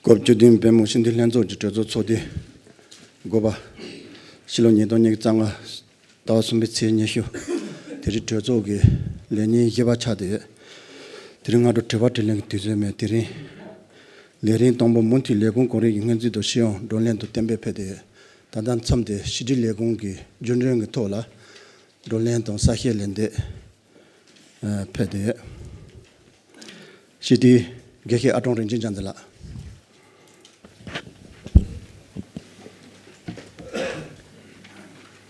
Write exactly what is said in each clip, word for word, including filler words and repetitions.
སྐབས་བཅུ་བདུན་པད་མ་ཤིང་འཐུ་ལྷན་ཚོགས་ཀྱི་གྲོས་ཚོགས་ཚོགས་དུས་དགུ་པ། ཕྱི་ལོ་ཉིས་སྟོང་ཉི་ཤུ་རྩ་ལྔ། ཟླ་བ་གསུམ་པའི་ཚེས་ཉི་ཤུ། དེ་རིང་གྲོས་ཚོགས་ཀྱི་ལས་ཉིན་བཞི་པ་ཆགས་ཏེ་ཡོད། དེ་རིང་སྔ་དྲོ་དྲི་བ་དྲིས་ལན་གྱི་དུས་ཚོད་མེད། དེ་རིང་ལས་རིམ་དང་པོ་མུ་མཐུད་ལས་ཁུངས་གོ་རིམ་གྱི་སྔོན་རྩིས་དང་སྤྱི་ཡོངས་བགྲོ་གླེང་དང་གཏན་འབེབས་ཕེབས་ཏེ་ཡོད། ད་ལྟ་མཚམས་དེ་ཕྱི་དྲིལ་ལས་ཁུངས་ཀྱི་རྒྱུན་གྲོན་གྱི་ཐོག་ལ་བགྲོ་གླེང་དང་གསལ་བཤད་ལན་འདེབས་ཕེབས་ཏེ་ཡོད། སྤྱི་འཐུས་དགེ་བཤེས་ཨ་ཀྲོང་རིན་ཆེན་ལྕམ་ཚེ་ལགས།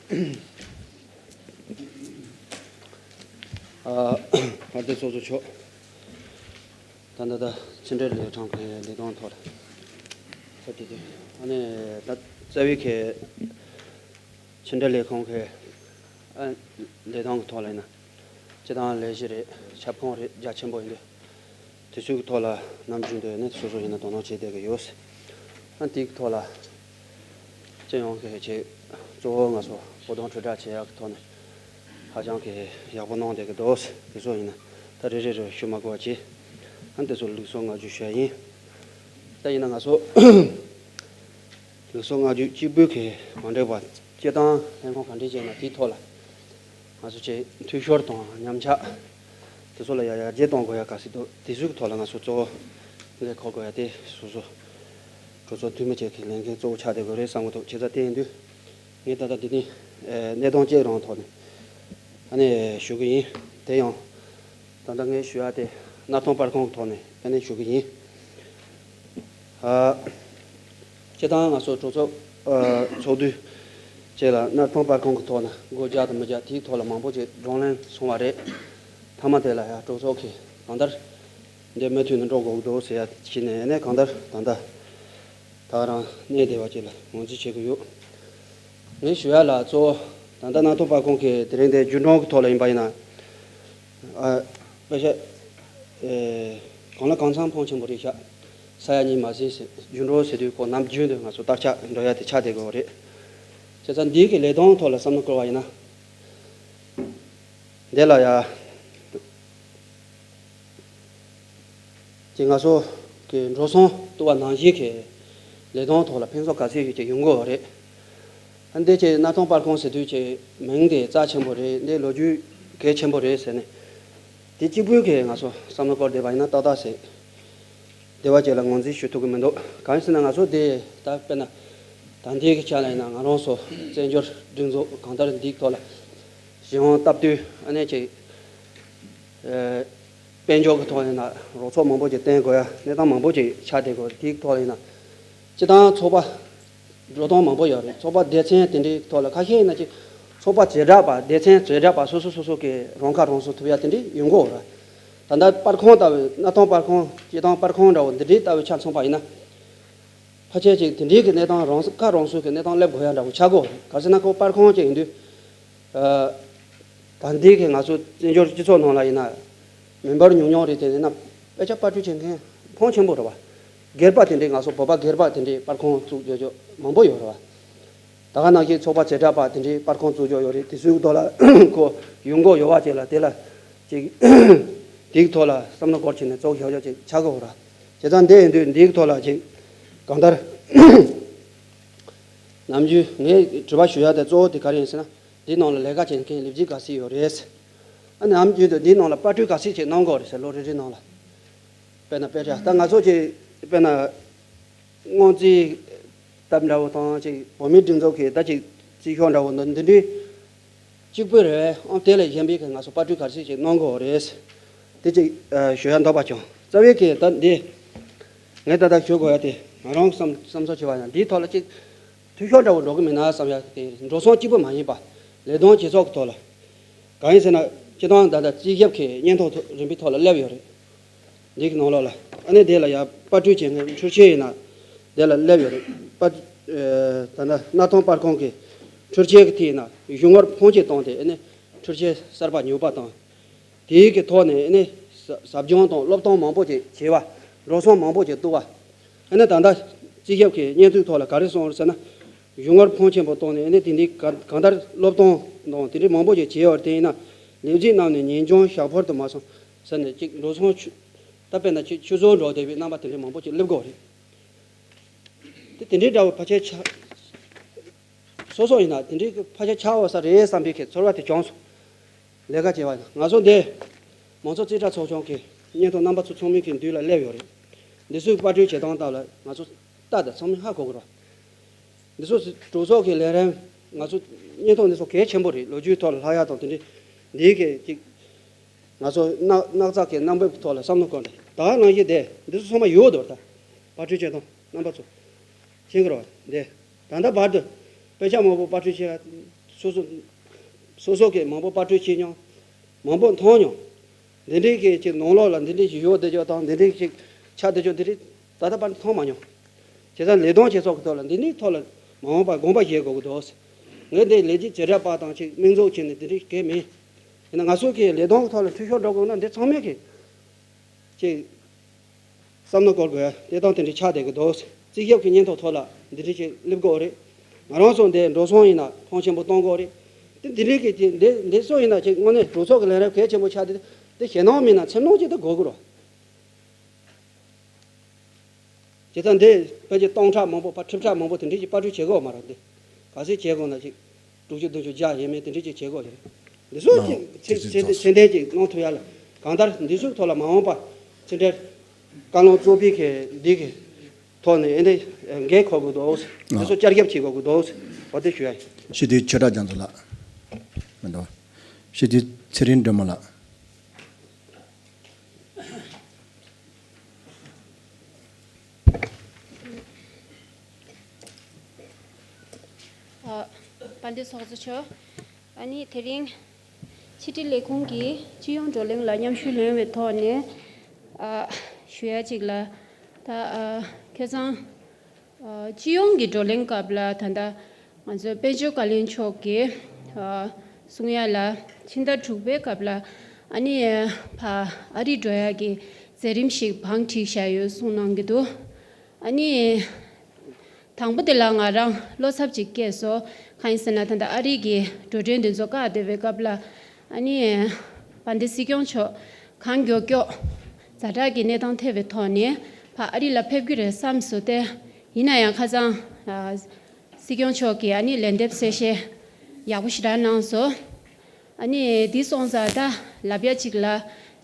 ཨ། བཀའ་དྲིན་ཚོགས་གཙོ་མཆོག་ད་ལྟ་ད་ཕྱི་འབྲེལ་ལས་ཁང་གི་ལས་དོན་ཐོག་ལ་ས་དེ་དེ་ཨ་ནི་ད་རྩ་བའི་གི་ཕྱི་འབྲེལ་ལས་ཁང་གི་ཨ་ལས་དོན་གི་ཐོག་ལ་ཡིན་ན་སྤྱི་བཏང་ལས་གཞི་རེད། ཁྱབ་ཁོངས་རེད། རྒྱ་ཆེན་པོ་ཡིན་དུས། དེ་ཚོའི་ཐོག་ལ་ནམ་རྒྱུན་དུ་ནི་སོ་སོ་ཡིན་ན་དོ་སྣང་བྱེད་བསྡད་ཀྱི་ཡོད། ཨ་དེའི་ཐོག་ལ་སྤྱི་ཡོངས་ཀྱི་ཆེད་གཙོ་བོ་ང་ཚོ་བོད་དོན་དྲིལ་བསྒྲགས་བྱེད་ཡག་གི་ཐོག་ནས་ཧ་ཅང་གི་ཡག་པོ་གནང་བསྡད་ཀྱི་འདུག་དེ་ཚོ་ཡིན་ན་ད་རེ་རེ་རེ་ཞུ་མ་དགོས་པ་བྱས། ཨ་དེ་ཚོ་ལུགས་སྲོལ་བསྔགས་བརྗོད་ཞུ་ཡ་ཡིན། ད་ཡིན་ན་ང་ཚོ་ལུགས་སྲོལ་བསྔགས་བརྗོད་གཅིག་པུའི་གི་མ་འགྲིག་པ། སྤྱི་བཏང་ལྷན་ཁང་ག་འདྲས་བྱས་ན་དེའི་ཐོག་ལ་ང་ཚོ་ཆེད་འཐུས་ཤོར་དང་ཉམས་ཆག་དེ་ཚོ་ལ་ཡ་ཡར་རྒྱས་གཏོང་དགོས་ཡ་ག་ཚོད་འདུག་དེ་ཚོའི་ཐོག་ལ་ང་ཚོ་གཙོ་བོ་འགན་འཁུར་དགོས་ཡ་དེ་སོ་སོ་གྲོས་ཚོགས་འཐུས་མི་བཅས་ཀྱི་ལས་འགན་གཙོ་བོ་ཆགས་བསྡད་དགོས་རེད་བསམ་གྱི་འདུག་བྱས་ཙང་དེ་ཡིན་དུས་ངས་ད་ལྟ་འདི་ནས་གནས་སྟངས་གཅིག་རང་ཐོག་ནས་ཨ་ནི་ཞུ་གི་ཡིན། དེ་ཡང་ད་ལྟ་ངས་ཞུ་ཡ་དེ་མནའ་མཐུན་པར་ཁང་གི་ཐོག་ནས་ཨ་ནི་ཞུ་གི་ཡིན། ཨ། སྤྱི་བཏང་ང་ཚོ་གྲོས་ཚོགས་ཨ་ཚོགས་དུས་བཅས་ལ་མནའ་མཐུན་པར་ཁང་གི་ཐོག་ན་སྒོ་རྒྱག་དང་མི་རྒྱག་དེའི་ཐོག་ལ་མང་པོ་ཅིག་བགྲོ་གླེང་སོང་བ་རེད། མཐའ་མ་དེ་ལ་ཡང་གྲོས་ཚོགས་ཀྱིས་གང་ལྟར་འདི་མུ་མཐུད་ནས་འགྲོ་དགོས་ཀྱི་འདུག་ཟེར་ཡ་བྱས་ནས་ཨ་ནི་གང་ལྟར་ད་ལྟ་ད་རང་གནས་བདེ་བ་ཅིག་ལ་ངོས་འཛིན་བྱེད་ཀྱི་ཡོད། ངས་ཞུ་ཡ་ལ་གཙོ་བོ་ད་ལྟ་མནའ་མཐུན་པར་ཁང་གི་དེ་རིང་འདི་རྒྱུན་གྲོན་གྱི་ཐོག་ལ་ཡིན་པ་ཡིན་ན། ཨ། དཔེ་ཆ། ཨེ། གང་ལ་གང་འཚམ་ཕོན་ཆེན་པོ་རེད་ཤག་ས་ཡ་གཉིས་མ་ཟིན་ཟེར་རྒྱུན་གྲོན་ཟེར་དུས་ཁོ་ནམ་རྒྱུན་དུ་ང་ཚོ་བསྟར་ཆགས་འགྲོ་ཡ་དེ་ཆགས་བསྡད་དགོས་པ་རེད། བྱས་ཙང་འདི་གི་ལས་དོན་ཐོག་ལ་བསམ་བློ་བསྐོར་བ་ཡིན་ན། འདི་ལ་ཡ། དེ་ང་ཚོ་གི་འགྲོ་སོང་བཏུབ་པ་ནང་བཞིན་གྱི་ལས་དོན་ཐོག་ལ་ཕན་ཐོགས་ག་ཚོད་ཡོད་ཀྱི་ཡོང་གི་ཡོད་རེད། ཨ་འདི་ཀྱི་མནའ་མཐུན་པར་ཁང་ཟེར་དུས་ཀྱི་མིང་དེ་རྩ་ཆེན་པོ་རེད། འདི་ལོ་རྒྱུས་གལ་ཆེན་པོ་རེད་ཟེར་ནས། དེ་གཅིག་པུའི་གི་ང་ཚོ་བསམ་བློ་བསྐོར་བསྡད་པ་ཡིན་ན་ཏག་ཏག་ཟེར། བདེ་བ་ཅན་ལ་ངོས་འཛིན་ཞུ་ཐུབ་ཀྱི་མི་འདུག་གང་ཡིན་ཟེར་ན་ང་ཚོ་དེ་ད་དཔེར་ན་ད་ལྟའི་གི་ཆ་ལ་ཡིན་ན་ང་རང་ཚོ་བཙན་བྱོལ་སྒྲིག་འཛུགས་གང་ལྟར་འདིའི་ཐོག་ལ་གཞི་དབང་སྟབས་བསྟུན་ཨ་ནེ་ཅིག་ཨེ། དཔལ་འབྱོར་གྱི་ཐོག་ཡིན་ན་རོགས་ཚོགས་མང་པོ་ཅིག་བཏོན་དགོས་ཡ་གནས་སྟངས་མང་པོ་ཅིག་ཆགས་བསྡད་དགོས། དེའི་ཐོག་ཡིན་ན་སྤྱི་བཏང་ཚོགས་པ་འགྲོ་སྟངས་མང་པོ་ཡོད་རེད། ཚོགས་པ་སྡེ་ཚན་དེ་འདྲའི་ཐོག་ལ་ཁ་ཤས་ཡིན་ན་ཅིག་ཚོགས་པ་བྱེ་བྲག་པ་སྡེ་ཚན་བྱེ་བྲག་པ་སོ་སོ་སོ་སོ་གི་རང་ཁ་རང་གསོ་ཐུབ་ཡ་དེ་འདྲའི་ཡོང་གི་ཡོད་རེད། ད་ལྟ་པར་ཁང་ལྟ་བུ་མནའ་མཐུན་པར་ཁང་སྤྱི་བཏང་པར་ཁང་འདྲ་བོ་འདི་འདྲའི་ལྟ་བུ་ཆ་མཚོན་པ་ཡིན་ན། ཕལ་ཆེར་ཅིག་དེ་འདྲའི་གི་གནས་སྟངས་རང་ཁ་རང་གསོ་གི་གནས་སྟངས་སླེབས་དགོས་ཡ་འདྲ་བོ་ཆགས་ཀྱི་ཡོད་རེད། ག་ཟེར་ན་ཁོ་པར་ཁང་ཅིག་ཡིན་དུས། ཨ། ད་འདི་གི་ང་ཚོ་བཙན་བྱོལ་སྤྱི་ཚོགས་ནང་ལ་ཡིན་ན་མེམ་བར་ཉུང་ཉུང་རེད། དེ་ཡིན་ན་དཔེ་ཆ་པར་སྐྲུན་བྱེད་མཁན་ཕོན་ཆེན་པོ་རེད་བ། སྒེར་པ་དེ་འདྲའི་ང་ཚོ་བོད་པ་སྒེར་པ་དེ་འདྲའི་པར་ཁང་བཙུགས་ཡོད་ཅོག་མང་པོ་ཡོད་རེད་བ། ད་ག་ནང་བཞིན་ཚོགས་པ་བྱེ་བྲག་པ་དེ་འདྲའི་པར་ཁང་བཙུགས་ཡོད་ཡོད་རེད། དེ་ཚོའི་ཐོག་ལ་ཁོ་ཡོང་སྒོ་ཡོད་བ་ཅིག་ལ་དེ་ལ་ཅིག་དེའི་ཐོག་ལ་བསམ་བློ་འཁོར་བྱས་ནས་བཙུགས་ཡོད་ཅོག་ཅིག་ཆགས་ཀྱི་ཡོད་རེད། བྱས་ཙང་འདི་ཡིན་དུས་འདིའི་ཐོག་ལ་ཅིག་གང་ལྟར་ནམ་རྒྱུན་ངས་དྲི་བ་ཞུ་ཡ་དེ་གཙོ་བོ་དེ་ག་རེ་ཡིན་ཟེར་ན། འདིའི་ནང་ལ་ལས་ཀ་བྱེད་མཁན་ལས་བྱེད་ག་ཚོད་ཡོད་རེད། ཨ་ནི་ནམ་རྒྱུན་དུ་འདིའི་ནང་ལ་པར་སྐྲུན་ག་ཚོད་ཅིག་གནང་དགོས་རེད་ཟེར། ལོ་རེ་རེའི་ནང་ལ། དཔེར་ན་དཔེ་ཆ་ད་ང་ཚོ་ཅིག་དཔེར་ན་སྔོན་རྩིས་སྟབས་འདྲ་བོ་དང་ཅིག་བོད་མིའི་སྒྲིག་འཛུགས་ཀྱི་ད་ཅིག་རྩིས་ཤོག་འདྲ་བོ་འདི་འདི་འདྲའི་གཅིག་པུ་རེད། ཨང་དེ་ལས་གཞན་པའི་གི་ང་ཚོ་པར་སྐྲུན་ག་ཚོད་ཅིག་གནང་དགོས་རེད། དེ་ཅིག་ཞུ་ཡ་འདོད་པ་བྱུང་། རྩ་བའི་གི་ད་འདི་ངས་ད་ལྟ་ཞུ་དགོས་ཡ་དེ་ང་རང་བསམ་བསམ་ཚུལ་བྱས་པ་ཡང་འདིའི་ཐོག་ལ་ཅིག་འཐུས་ཤོར་འདྲ་བོ་འགྲོ་གི་མིན་ན་བསམ་ཡ་དེ་འགྲོ་སོང་གཅིག་པུ་མ་ཡིན་པ་ལས་དོན་བྱེད་ཕྱོགས་ཀྱི་ཐོག་ལ། གང་ཡིན་ཟེར་ན་སྤྱི་བཏང་ད་ལྟ་རྩིས་ཞིབ་ཀྱི་སྙན་ཐོ་རིམ་པའི་ཐོག་ལ་སླེབས་ཡོད་རེད། འདི་གི་ནང་ལོགས་ལ་ཨ་ནི་དེ་ལ་ཡ་པར་སྐྲུན་བྱེད་མཁན་འཕྲུལ་ཆས་ཡིན་ན་དེ་ལ་སླེབས་ཡོད་རེད། པར་ད་ལྟ་མནའ་མཐུན་པར་ཁང་གི་འཕྲུལ་ཆས་ཀྱི་ཐད་ཡིན་ན་གཞུང་ངོར་ཕོན་ཆེ་བཏང་སྟེ་ཨ་ནི་འཕྲུལ་ཆས་གསར་པ་ཉོས་པ་དང་། དེའི་གི་ཐོག་ནས་ཨ་ནི་ཟབ་སྦྱོང་དང་སློབ་སྟོན་མང་པོ་ཅིག་བྱས་པ། འགྲོ་སོང་མང་པོ་ཅིག་བཏུབ་པ། ཨ་ནི་ད་ལྟ་རྩིས་ཞིབ་ཀྱི་སྙན་ཐོའི་ཐོག་ལ་ག་རེ་གསུངས་རེད་ཟེར་ན། གཞུང་ངོར་ཕོན་ཆེན་པོ་བཏང་ནས་ཨ་ནི་དེ་འདི་ག་གང་ལྟར་སློབ་སྟོན་དང་དེ་འདྲའི་མང་པོ་ཅིག་བྱས་ཡོད་རེད། དེ་ཡིན་ན་ལས་བྱེད་རྣམས་ནས་ཉིན་རྒྱུན་ཞག་ཕོར་དུ་མ་སོང་ཟེར་ནས་ཅིག་འགྲོ་སོང་ཆུ་ད་དཔེར་ན་ཆུ་ཆུ་ཚོད་འགྲོ་བསྡད་པའི་རྣམ་པ་དེ་འདྲའི་མང་པོ་ཅིག་སླེབས་ཀྱི་ཡོད་རེད། དེ་དེ་འདྲའི་འདྲ་བོ་ཕལ་ཆེར་ཆགས། སོ་སོ་ཡིན་ན་དེ་འདྲའི་ཕལ་ཆེར་ཆགས་འོས་ས་རེད་བསམ་པའི་གི་ཚོར་བ་དེ་བྱུང་སོང་། ལས་ཀ་བྱེད་པ་ཡིན་ན་ང་ཚོ་འདི་མང་ཚོགས་རྩིས་ཁྲ་ཚོགས་ཆུང་གི་སྙན་ཐོ་རྣམ་པ་ཚོ་ཚང་མའི་གི་མདུན་ལ་སླེབས་ཡོད་རེད། འདི་ཚོའི་པར་སྐྲུན་བྱེད་སྟངས་དག་ལ་ང་ཚོ་ལྟ་དང་ཚང་མས་ཧ་གོ་གི་རེད། འདི་ཚོ་གྲོས་ཚོགས་ཀྱི་ལས་རིམ་ང་ཚོ་སྙན་ཐོ་འདི་ཚོ་གལ་ཆེན་པོ་རེད། ལོ་རྒྱུས་ཐོག་ལ་ལྷག་ཡ་དང་དེ་འདྲའི་འདིའི་གི་ཅིག་ང་ཚོ་སྣག་སྣག་ཚ་གི་རྣམ་པའི་ཐོག་ལ་བསམ་བློ་བསྐོར་ནས་ད་ག་ནང་བཞིན་དེ་འདི་ཚོ་ཚང་མ་ཡོད་འདུག་ད་པར་སྐྲུན་བྱེད་སྟངས་རྣམ་པ་ཚོ་ཤེས་ཀྱི་རེད་བ། འདི་ད་ལྟ་བར་དུ་དཔེ་ཆ་མང་པོ་པར་སྐྲུན་བྱས། སོ་སོ་སོ་སོ་གི་མང་པོ་པར་སྐྲུན་བྱས་མྱོང་། མང་པོ་མཐོང་མྱོང་། འདི་འདྲའི་གི་ཅིག་ནང་ལོགས་ལ་འདི་འདྲའི་ཞིག་ཡོད་བསྡད་ཆོག་དང་འདི་འདྲའི་ཅིག་ཆགས་བསྡད་ཆོག་འདི་འདྲའི་ད་ལྟ་བར་མཐོང་མ་མྱོང་། བྱས་ཙང་ལས་དོན་བྱེད་ཕྱོགས་ཀྱི་ཐོག་ལ་འདི་འདྲའི་ཐོག་ལ་མ་འོངས་པར་དགོངས་པ་བཞེས་དགོས་ཀྱི་འདུག་ངས་འདི་ལས་བྱེད་བྱེ་བྲག་པ་དང་ཅིག་དམིགས་འཛུགས་བྱས་ནས་འདི་འདྲའི་གལ་མེད། ཡིན་ན་ང་ཚོ་གི་ལས་དོན་གྱི་ཐོག་ལ་འཐུས་ཤོར་འགྲོ་དགོས་ན་འདི་ཚང་མས་གི་ཅིག་བསམ་བློ་འཁོར་དགོས་ཡ་དེ་དང་དེ་འདྲའི་ཆགས་བསྡད་ཀྱི་འདུག་རྩིས་ཞིབ་ཀྱི་སྙན་ཐོ་ཐོག་ལ་འདི་འདྲའི་ཅིག་སླེབས་དགོས་རེད། ང་རང་ཚོ་འདི་འགྲོ་སོང་ཡིན་ན་མཐོང་ཆེན་པོ་གཏོང་དགོས་རེད། དེ་འདི་འདྲའི་གི་དེ་འདི་འདི་ཚོ་ཡིན་ན་ཅིག་དངོས་གནས་གྲོས་ཚོགས་ཀྱི་ལས་རིམ་གལ་ཆེན་པོ་ཆགས་དེ་དེ་ཞེད་སྣང་མིན་ན་འཚེར་སྣང་ཅིག་ད་དགོས་ཀྱི་རེད། བྱས་ཙང་འདི་ཕལ་ཆེར་སྟོང་ཕྲག་མང་པོ་ཕར་ཁྲི་ཕྲག་མང་པོ་དེ་འདྲའི་ཅིག་པར་སྐྲུན་བྱེད་དགོས་མ་རེད། འདི་ག་ཚོད་བྱེད་དགོས་ན་ཅིག་དྲུག་ཅུ་བདུན་ཅུ་བརྒྱ་ཡས་མས་དེ་འདྲའི་ཅིག་བྱེད་དགོས་རེད། འདི་ཚོ་ཅིག་ཚད་ཚད་ལྡན་ཅིག་གནང་ཐུབ་ཡ་ལ་གང་ལྟར་འདི་ཚོའི་ཐོག་ལ་མ་འོངས་པ་ཕྱི་འབྲེལ་བཀའ་བློན་གཙོ་པའི་གི་འདི་གི་ཐོག་ནས་ཨེ་འདི་འགན་འཁུར་དགོས་འདུག་འདི་ཚོ་བསྐྱར་ཞིབ་བྱེད་དགོས་ཀྱི་འདུག་འོ་དེ་ཞུ་ཡ་ཡིན། སྤྱི་འཐུས་ཆོས་གྲགས་རྒྱ་མཚོ་ལགས། མི་འདུག་སྤྱི་འཐུས་ཚེ་རིང་སྒྲོལ་མ་ལགས། ཨ། དཔལ་ལྡན་ཚོགས་གཙོ་མཆོག་ཨ་ནི་དེ་རིང་ཕྱི་དྲིལ་ལས་ཁུངས་ཀྱི་སྤྱི་ཡོངས་བགྲོ་གླེང་ལ་མཉམ་ཞུགས་ལེན་པའི་ཐོག་ནས་ཨ་ཞུ་ཡ་གཅིག་ལ། ད་ཨ་ཁ་སང་ཨ་སྤྱི་ཡོངས་ཀྱི་བགྲོ་གླེང་སྐབས་ལ་ད་ལྟ་ང་ཚོ་དཔལ་འབྱོར་བཀའ་བློན་མཆོག་གིས་ཨ་གསུང་ཡ་ལ་ཕྱི་ཟླ་དྲུག་པའི་སྐབས་ལ་ཨ་ནི་ཕ་ཨ་རི་འགྲོ་ཡ་གི་མཛད་རིམ་ཞིག་བང་བསྒྲིགས་བཞག་ཡོད་གསུངས་གནང་གི་འདུག་ཨ་ནི་དང་པོ་དེ་ལ་ང་རང་བློ་འཚབ་ཅིག་སྐྱེས་སོང་། གང་ཡིན་ཟེར་ན་ད་ལྟ་ཨ་རི་གི་འགྲོ་གྲོན་དེ་ཚོ་བཀག་བསྡད་པའི་སྐབས་ལ་ཨ་ནི་དཔལ་ལྡན་སྲིད་སྐྱོང་མཆོག་གང་མགྱོགས་མགྱོགས་ཛ་དྲག་གི་གནས་སྟངས་ཐེབས་པའི་ཐོག་ནས་ཕ་ཨ་རི་ལ་ཕེབས་ཀྱི་རེད་བསམ་སོང་སྟེ། ཡིན་ན་ཡང་ཁ་སང་ཨ་སྲིད་སྐྱོང་མཆོག་གིས་ཨ་ནི་ལན་འདེབས་གསལ་བཤད་ཡག་པོ་ཞེ་དྲག་གནང་སོང་། ཨ་ནི་འདི་སོང་ཙང་ད་ལབ་ཡ་གཅིག་ལ་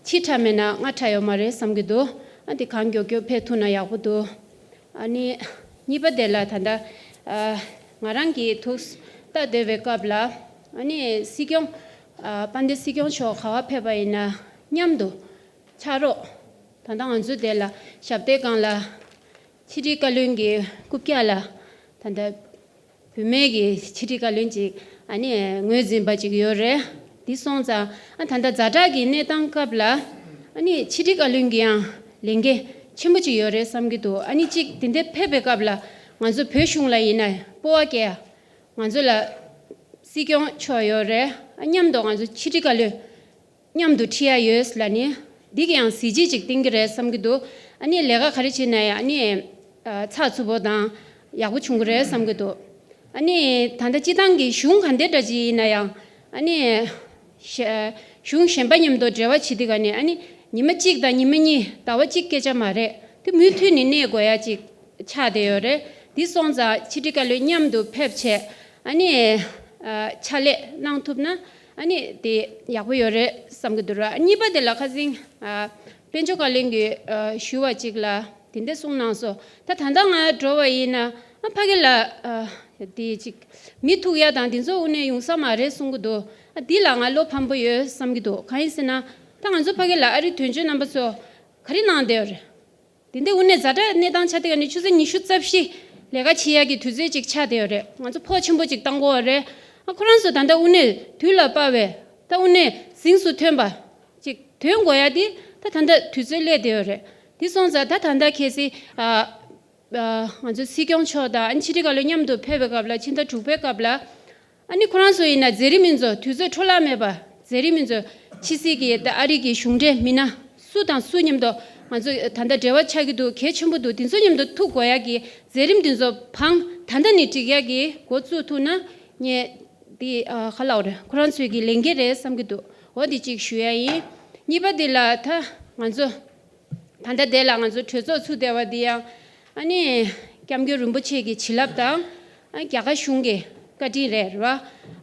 ཕྱི་ཁྲ་མེད་ན་སྔ་ཁྲ་ཡོད་མ་རེད་བསམ་གྱི་འདུག་ཨ་འདི་གང་མགྱོགས་མགྱོགས་ཕེབས་ཐུབ་ན་ཡག་པོ་འདུག་ཨ་ནི་གཉིས་པ་དེ་ལ་ད་ལྟ་ཨ་ང་རང་གིས་ཐུགས་ལྟ་བསྡད་པའི་སྐབས་ལ་ཨ་ནི་སྲིད་སྐྱོང་ཨ་དཔལ་ལྡན་སྲིད་སྐྱོང་མཆོག་ག་པར་ཕེབས་པ་ཡིན་ན་མཉམ་དུ་ཕྱག་རོགས་ད་ལྟ་ང་ཚོ་དེ་ལ་ཞབས་སྟེགས་སྒང་ལ་ཕྱི་དྲིལ་བཀའ་བློན་གྱི་རྐུབ་བཀྱག་ལ་ད་ལྟ་བུད་མེད་ཀྱི་ཕྱི་དྲིལ་བཀའ་བློན་ཅིག་ཨ་ནི་ངོས་འཛིན་པ་ཅིག་ཡོད་རེད། འདི་སོང་ཙང་ཨ་ད་ལྟ་ཛ་དྲག་གི་གནས་སྟངས་སྐབས་ལ་ཨ་ནི་ཕྱི་དྲིལ་བཀའ་བློན་གྱི་ཡང་ལས་འགན་ཆེན་པོ་ཅིག་ཡོད་རེད་བསམ་གྱི་འདུག་ཨ་ནི་གཅིག་དེ་འདྲ་ཕེབས་པའི་སྐབས་ལ་ང་ཚོ་བོད་གཞུང་ལ་ཡིན་ན་སྤོབས་པ་སྐྱེ་ཡ། ང་ཚོ་ལ་སྲིད་སྐྱོང་མཆོག་ཡོད་རེད། ཨ་མཉམ་དུ་ང་ཚོ་ཕྱི་དྲིལ་བཀའ་བློན། མཉམ་དུ་ཁྲིད་ཡ་ཡོད་ལ་ནི། འདི་གི་ཡང་གཟི་བརྗིད་ཅིག་བསྟན་གྱི་རེད་བསམ་གྱི་འདུག་ཨ་ནི་ལས་ཀ་ག་རེ་བྱེད་ན་ཡང་ཨ་ནི། ཨ་ཚགས་ཚུད་པོ་དང་ཡག་པོ་བྱུང་གི་རེད་བསམ་གྱི་འདུག་ཨ་ནི་ད་ལྟ་སྤྱི་བཏང་གི་གཞུང་ག་འདྲ་འདྲ་ཅིག་ཡིན་ན་ཡང་ཨ་ནི། གཞུང་གཞན་པ་མཉམ་དུ་འབྲེལ་བ་བྱེད་དུས་ག་ནས་ཨ་ནི་ཉི་མ་གཅིག་དང་ཉི་མ་གཉིས་ཟླ་བ་གཅིག་སྐད་ཆ་མ་རེད། དེ་མུ་མཐུད་ནས་གནས་དགོས་ཡ་ཅིག་ཆགས་བསྡད་ཡོད་རེད། འདི་སོང་ཙང་ཕྱི་དྲིལ་བཀའ་བློན་མཉམ་དུ་ཕེབས་བྱས་ཨ་ནི། ཨ་ཕྱག་ལས་གནང་ཐུབ་ན། ཨ་ནི་དེ་ཡག་པོ་ཡོད་རེད་བསམ་གྱི་འདུག་ར། གཉིས་པ་དེ་ལ་ཁ་སང་ཨ་དཔལ་འབྱོར་བཀའ་བློན་གྱིས་ཨ་ཞུ་བ་ཅིག་ལ་དེ་འདྲ་གསུངས་གནང་སོང་། ད་ད་ལྟ་ང་འགྲོ་བ་ཡིན་ན་ཨ་ཕ་གི་ལ་ཨ་དེ་ཅིག་མི་ཐུག་ཡ་དང་དེ་ཚོ་དངོས་གནས་ཡོང་ས་མ་རེད་གསུང་གི་འདུག་ཨ་འདི་ལ་ང་བློ་ཕམ་པོ་ཡོད་བསམ་གྱི་འདུག་གང་ཡིན་ཟེར་ན་ད་ང་ཚོ་ཕ་གི་ལ་ཨ་རི་དོན་གཅོད་རྣམ་པ་ཚོ་ག་རེ་གནང་བསྡད་ཡོད་རེད། དེ་འདྲ་དངོས་གནས་ཛ་དྲག་གནས་སྟངས་ཆགས་དེ་ག་ནས་ཆུ་ཚོད་ཉི་ཤུ་རྩ་བཞི་ལས་ཀ་བྱེད་ཡག་གི་དུས་ཚོད་ཅིག་ཆགས་བསྡད་ཡོད་རེད། ང་ཚོ་ཕོགས་ཆེན་པོ་ཅིག་བཏང་དགོས་རེད། ཨ་ཁོ་རང་ཚོ་ད་ལྟ་དངོས་གནས་དུས་ལ་དཔག་པའི་ད་དངོས་གནས་གཟེངས་སུ་ཐོན་པ་ཅིག་ཐོན་དགོས་ཡ་དེ་ད་ད་ལྟ་དུས་ཚོད་སླེབས་བསྡད་ཡོད་རེད། དེ་སོང་ཙང་ད་ད་ལྟ་གལ་སྲིད་ཨ་ཨ་ང་ཚོ་སྲིད་སྐྱོང་མཆོག་དང་ཕྱི་དྲིལ་བཀའ་བློན་མཉམ་དུ་ཕེབས་པའི་སྐབས་ལ་ཕྱི་ཟླ་དྲུག་པའི་སྐབས་ལ། ཨ་ནི་ཁོ་རང་ཚོ་ཡིན་ན་མཛད་རིམ་ཡིན་ཚོ་དུས་ཚོད་འཕྲོ་བརླག་མེད་པ་མཛད་རིམ་ཡིན་ཚོ་ཕྱི་སྲིད་ཀྱི་ད་ཨ་རི་གི་གཞུང་འབྲེལ་མི་སྣ་སུ་དང་སུ་མཉམ་དུ་ང་ཚོ་ད་ལྟ་འབྲེལ་བ་ཆགས་ཀྱི་འདུག་གལ་ཆེན་པོ་འདུག་དེ་ཚོ་མཉམ་དུ་ཐུག་དགོས་ཡག་གི་མཛད་རིམ་དེ་ཚོ་བང་ད་ལྟ་ནས་སྒྲིག་ཡག་གི་འགོ་བཙུགས་ཐུབ་ན་ངས་དེ་ཨ་ག་ལབ་དགོས་རེད། ཁོ་རང་ཚོའི་གི་ལས་འགན་རེད་བསམ་གྱི་འདུག་འོ་དེ་གཅིག་ཞུ་ཡ་ཡིན། གཉིས་པ་དེ་ལ་ད་ང་ཚོ། ད་ལྟ་དེ་ལ་ང་ཚོ་གྲོས་ཚོགས་ཚུགས་བསྡད་པ་འདི་ཡང་ཨ་ནི་ སྐྱབས་མགོན་རིན་པོ་ཆེ་གི་བྱིན་རླབས་དང་། ཨ་རྒྱ་གར་གཞུང་གི་བཀའ་དྲིན་རེད་ར།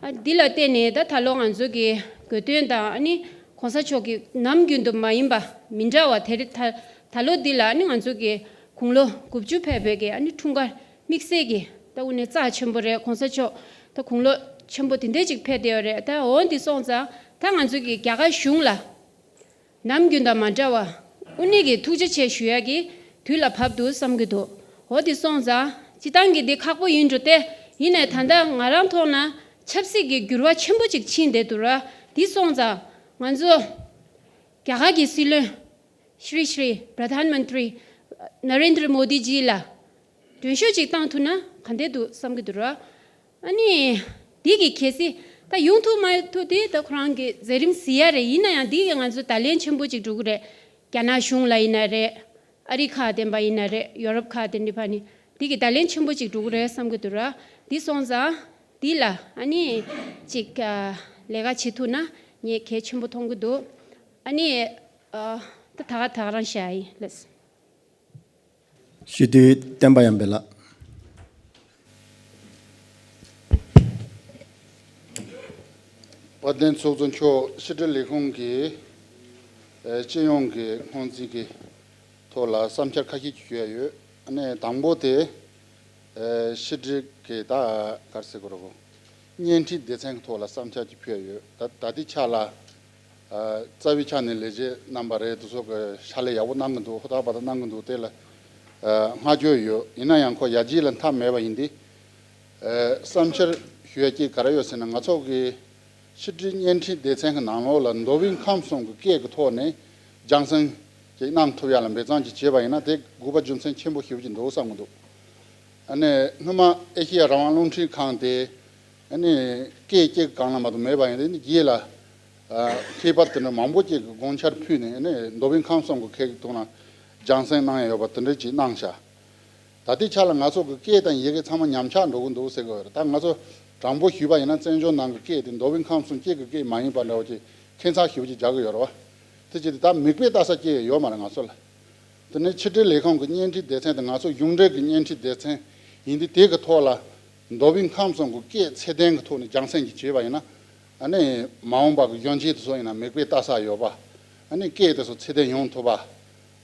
ཨ་འདི་ལ་བརྟེན་ནས་ད་ད་ལོ་ང་ཚོ་གི་དགོས་འདུན་དང་ཨ་ནི་གོང་ས་མཆོག་གི་ནམ་རྒྱུན་དུ་མ་ཡིན་པ་མི་འདྲ་བ་དེ་རེད། ད་ད་ལོ་འདི་ལ་ཨ་ནི་ང་ཚོ་གི་དགུང་ལོ་དགུ་བཅུ་ཕེབས་པའི་གི་ཨ་ནི་འཁྲུངས་སྐར་དམིགས་བསལ་གྱི་ད་དངོས་གནས་རྩ་ཆེན་པོ་རེད། གོང་ས་མཆོག་ད་དགུང་ལོ་ཆེན་པོ་དེ་འདྲས་ཅིག་ཕེབས་བསྡད་ཡོད་རེད། ད་འོ་འདི་སོང་ཙང་ད་ང་ཚོ་གི་རྒྱ་གར་གཞུང་ལ་ནམ་རྒྱུན་དང་མ་འདྲ་བ་དངོས་གནས་ཀྱི་ཐུགས་རྗེ་ཆེ་ཞུ་ཡ་གི་དུས་ལ་བབ་འདུག་བསམ་གྱི་འདུག་འོ་འདི་སོང་ཙང་སྤྱི་བཏང་གི་འདི་ཁག་པོ་ཡིན་འགྲོ་སྟེ། ཡིན་ནའི་ད་ལྟ་ང་རང་ཐོག་ན་ཆབ་སྲིད་ཀྱི་འགྱུར་བ་ཆེན་པོ་ཅིག་ཕྱིན་བསྡད་འདུག་ར། འདི་སོང་ཙང་ང་ཚོ་རྒྱ་གར་གྱི་སྲིད་བློན་ཤྲི་ཤྲི་པྲ་དྷན་མན་ཏྲི་ན་རེན་དྲ་མོ་དི་ཇི་ལ་མགྲོན་ཤོག་ཅིག་བཏང་ཐུབ་ན་ག་འདྲས་འདུག་བསམ་གྱི་འདུག་ར། ཨ་ནི་འདི་གི་གལ་སྲིད་ད་ཡོང་ཐུབ་མ་ཐུབ་དེ་ད་ཁོ་རང་གི་མཛད་རིམ་གཟིགས་ཡ་རེད། ཡིན་ན་ཡང་འདི་གི་ང་ཚོ་བརྡ་ལན་ཆེན་པོ་ཅིག་འགྲོ་གི་རེད། རྒྱ་ནག་གཞུང་ལ་ཡིན་ན་རེད། ཨ་རི་ཁག་དེ་འདྲ་ཡིན་ན་རེད། ཡོ་རོབ་ཁག་དེ་འདྲ་ཕར་ནི་འདི་གི་བརྡ་ལན་ཆེན་པོ་ཅིག་འགྲོ་གི་རེད་བསམ་གྱི་འདུག་ར། འདི་སོང་ཙང་འདི་ལ་ཨ་ནི་ཅིག་ཨ་ལས་ཀ་བྱེད་ཐུབ་ན་ངས་གལ་ཆེན་པོ་མཐོང་གི་འདུག་ཨ་ནི་ཨ་ད་ད་ག་ད་ག་རང་བཤད་ཡིན་ལགས། སྤྱི་འཐུས་བསྟན་པ་ཡར་འཕེལ་ལགས། དཔལ་ལྡན་ཚོགས་གཙོ་མཆོག་ཕྱི་དྲིལ་ལས་ཁུངས་ཀྱི་ཨེ་སྤྱི་ཡོངས་ཀྱི་སྔོན་རྩིས་ཀྱི་ཐོག་ལ་བསམ་འཆར་ཁ་ཤས་ཅིག་ཞུ་ཡ་ཡོད། ཨ་ནི་དང་པོ་དེ་ཨེ་ཕྱི་དྲིལ་གྱི་ད་ག་རེ་ཟེར་དགོས་རེད་གོ། བརྙན་འཕྲིན་སྡེ་ཚན་གྱི་ཐོག་ལ་བསམ་འཆར་ཅིག་ཕུལ་ཡ་ཡོད། ད་ད་ལྟའི་ཆ་ལ། ཨ་རྩ་བའི་ཆ་ནས་ལས་བྱེད་རྣམ་པ་རེད། དེ་ཚོ་གི་ཕྱག་ལས་ཡག་པོ་གནང་གི་འདུག་ཧུར་ཐག་འབད་ཐག་གནང་གི་འདུག་དེ་ལ་ཨ་བསྔགས་བརྗོད་ཡོད། ཡིན་ན་ཡང་ཁོ་ཡར་རྒྱས་ལ་མཐའ་མེད་པ་ཡིན་དུས། ཨ་བསམ་འཆར་ཞུ་ཡ་གཅིག་ག་རེ་ཡོད་ཟེར་ན། ང་ཚོ་གི་ཕྱི་དྲིལ་བརྙན་འཕྲིན་སྡེ་ཚན་གྱི་ནང་ལོགས་ལ་མདོ་དབུས་ཁམས་གསུམ་གྱི་སྐད་ཀྱི་ཐོག་ནས་སྦྱང་སེམས་ཅིག་གནང་ཐུབ་ཡ་ལ་འབད་བརྩོན་ཅིག་བྱས་པ་ཡིན་ན། དེ་དགོས་པ་རྒྱུ་མཚན་ཆེན་པོ་ཞེ་པོ་ཅིག་འདུག་བསམ་གྱི་འདུག་ཨ་ནི་སྔོན་མ་ཨེ་ཤེ་ཡ་རང་དབང་རླུང་འཕྲིན་ཁང་དེ་ཨ་ནི་སྐད་ཅིག་སྒང་ལ་མ་གཏོགས་མེད་པ་ཡིན། དེ་ནི་རྗེས་ལ་ཨ་མཁས་པ་དེ་འདྲ་མང་པོ་ཅིག་གིས་དགོངས་འཆར་ཕུལ་ནས། ཨ་ནི་མདོ་དབུས་ཁམས་གསུམ་གྱི་སྐད་ཀྱི་ཐོག་ན་སྦྱང་སེམས་གནང་ཡ་ཡོད་པ་དེ་འདྲ་ཅིག་གནང་ཤག་ད་ལྟའི་ཆ་ལ་ང་ཚོ་གི་སྐད་དང་ཡི་གེ་ཚང་མ་ཉམས་ཆག་འགྲོ་གི་འདུག་ཟེར་གི་ཡོད་རེད། ད་ང་ཚོ་དྲང་པོ་ཞུས་པ་ཡིན་ན་བཙན་བྱོལ་ནང་གི་སྐད་དེ་མདོ་དབུས་ཁམས་གསུམ་གཅིག་གི་སྐད་མ་ཡིན་པ་འདྲ་བོ་ཅིག་ཁྱད་མཚར་ཞེ་པོ་ཅིག་རྒྱག་གི་ཡོད་རེད་བ། དེ་ཅི་སྟེ་ད་མིག་དཔེ་ལྟ་ས་ཅིག་ཡོད་མ་རེད་ང་ཚོ་ལ། དེ་ནས་ཕྱི་དྲིལ་ལས་ཁང་གི་བརྙན་འཕྲིན་སྡེ་ཚན་དང་ང་ཚོ་གཞུང་འབྲེལ་གྱི་བརྙན་འཕྲིན་སྡེ་ཚན་ཡིན་དུས། དེ་གི་ཐོག་ལ་མདོ་དབུས་ཁམས་གསུམ་གྱི་སྐད་ཚད་ལྡན་གྱི་ཐོག་ནས་སྦྱང་སེམས་ཅིག་བྱས་པ་ཡིན་ན། ཨ་ནི་མ་འོངས་པ་གི་གཞོན་སྐྱེས་དེ་ཚོ་ཡིན་ན་མིག་དཔེ་ལྟ་ས་ཡོད་པ། ཨ་ནི་སྐད་དེ་ཚོ་ཚད་ལྡན་ཡོང་ཐུབ་པ།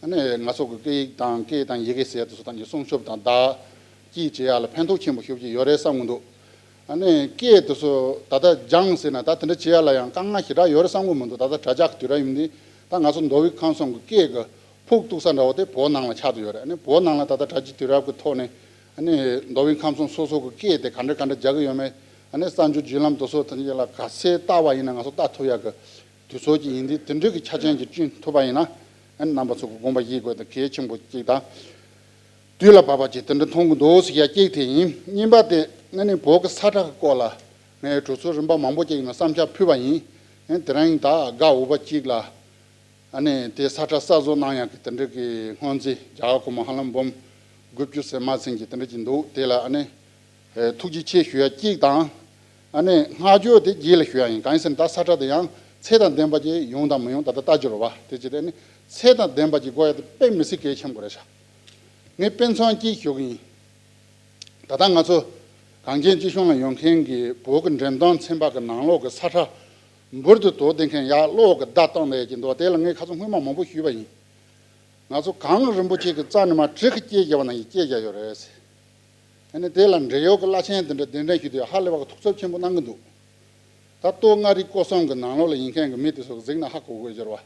ཨ་ནི་ང་ཚོ་གི་སྐད་ཡིག་དང་སྐད་དང་ཡི་གེ་ཟེར་ཡ་དེ་ཚོ་དང་གི་སྲུང་སྐྱོབ་དང་བདག་སྐྱེད་བྱེད་ཡ་ལ་ཕན་ཐོགས་ཆེན་པོ་ཞེ་པོ་ཅིག་ཡོད་རེད་བསམ་གྱི་འདུག་ཨ་ནི་སྐད་དེ་ཚོ་ད་ལྟ་སྦྱངས་ཟེར་ན་ད་དེ་འདྲ་བྱེད་ཡ་ལ་ཡང་དཀའ་ངལ་ཞེ་དྲག་ཡོད་རེད་བསམ་གྱི་མི་འདུག་ད་ལྟ་དྲ་རྒྱ་གི་དུས་རབས་ཡིན་དུས། ད་ང་ཚོ་མདོ་དབུས་ཁམས་གསུམ་གྱི་སྐད་ཀྱི་ཕུགས་གཏུགས་ས་འདྲ་བོ་དེ་བོད་ནང་ལ་ཆགས་བསྡད་ཡོད་རེད། ཨ་ནི་བོད་ནང་ལ་ད་ལྟ་དྲ་རྒྱའི་དུས་རབས་ཀྱི་ཐོག་ནས་ཨ་ནི་མདོ་དབུས་ཁམས་གསུམ་སོ་སོ་གི་སྐད་དེ་ག་འདྲ་ག་འདྲ་རྒྱག་གི་ཡོད་མེད། ཨ་ནི་གསར་འགྱུར་བརྒྱུད་ལམ་དེ་ཚོ་དེ་འདྲ་ལ་ག་ཚད་ལྟ་བ་ཡིན་ན་ང་ཚོ་ལྟ་ཐུབ་ཡ་གི་དུས་ཚོད་ཅིག་ཡིན་དུས། དེ་འདྲའི་གི་ཆ་རྐྱེན་ཅིག་བསྐྲུན་ཐུབ་པ་ཡིན་ན། ཨ་ནི་རྣམ་པ་ཚོ་གི་དགོངས་པ་བཞེས་དགོས་དེ་གལ་ཆེན་པོ་ཅིག་དང་། དུས་ལ་བབ་པ་ཅིག་དེ་འདྲ་མཐོང་གི་འདུག་ཟེར་ཡ་གཅིག་དེ་ཡིན། གཉིས་པ་དེ་ཨ་ནི་བོད་ཀྱི་ས་ཁྲ་གི་སྐོར་ལ་ངས་གྲོས་ཚོགས་རིམ་པ་མང་པོ་ཅིག་ནང་བསམ་འཆར་ཕུལ་བ་ཡིན། ཨ་ནི་དེ་རིང་ད་སྒང་འོས་པ་གཅིག་ལ་ཨ་ནི་དེ་ས་ཁྲ་གསར་བཟོ་གནང་ཡག་གི་དེ་འདྲ་གི་སྔོན་རྩིས་རྒྱ་གར་སྒོར་མོ་ཧ་ལམ་འབུམ་དགུ་བཅུ་ཟིན་མ་ཟིན་གྱི་དེ་འདྲ་ཅིག་འདུག་དེ་ལ་ཨ་ནི་ཨེ་ཐུགས་རྗེ་ཆེ་ཞུ་ཡ་གཅིག་དང་། ཨ་ནི་བསྔགས་བརྗོད་དེ་རྗེས་ལ་ཞུ་ཡ་ཡིན། གང་ཡིན་ཟེར་ན་ད་ས་ཁྲ་དེ་ཡང་ཚད་དང་ལྡན་པ་ཅིག་ཡོང་དང་མི་ཡོང་ད་ལྟ་ལྟ་རྒྱུ་རེད་བ། དེ་ཅི་སྟེ་ཨ་ནི་ཚད་དང་ལྡན་པ་ཅིག་དགོས་ཡ་དེ་དཔེ་མི་སྲིད་གལ་ཆེན་པོ་རེད་ཤག་ངས་དཔེ་མཚོན་གཅིག་ཞུ་གི་ཡིན། ད་ལྟ་ང་ཚོ་གངས་ཅན་སྐྱིད་གཤོངས་ལ་ཡོད་མཁན་གྱི་བོད་ཀྱི་འགྲེམས་སྟོན་ཚན་པ་གི་ནང་ལོགས་ཀྱི་ས་ཁྲ་འབུར་དུ་དོར་བསྡད་མཁན་ཡར་གློག་གི་བརྡ་བཏང་བསྡད་ཀྱི་འདུག་དེ་ལ་ངས་ཁ་སང་སྔོན་མ་མང་པོ་ཞུས་པ་ཡིན། ང་ཚོ་གངས་རིན་པོ་ཆེ་གི་རྩ་ནས་མར་གྲི་གིས་བཅད་བཞག་པ་ནང་བཞིན་བཅད་བཞག་ཡོད་རེད་ཟེར། ཨ་ནི་དེ་ལ་འབྲེལ་ཡོད་ཀྱི་བླ་ཆེན་དེ་འདྲ་གདན་འདྲེན་ཞུས་དུས་ཧ་ལས་པ་གི་ཐུགས་འཚབ་ཆེན་པོ་གནང་གི་འདུག་ད་སྟོད་མངའ་རིས་སྐོར་གསུམ་གྱི་ནང་ལོགས་ལ་ཡིན་མཁན་གྱི་མི་དེ་ཚོ་གཟིགས་ན་ཧ་གོ་དགོས་ཀྱི་རེད་བ།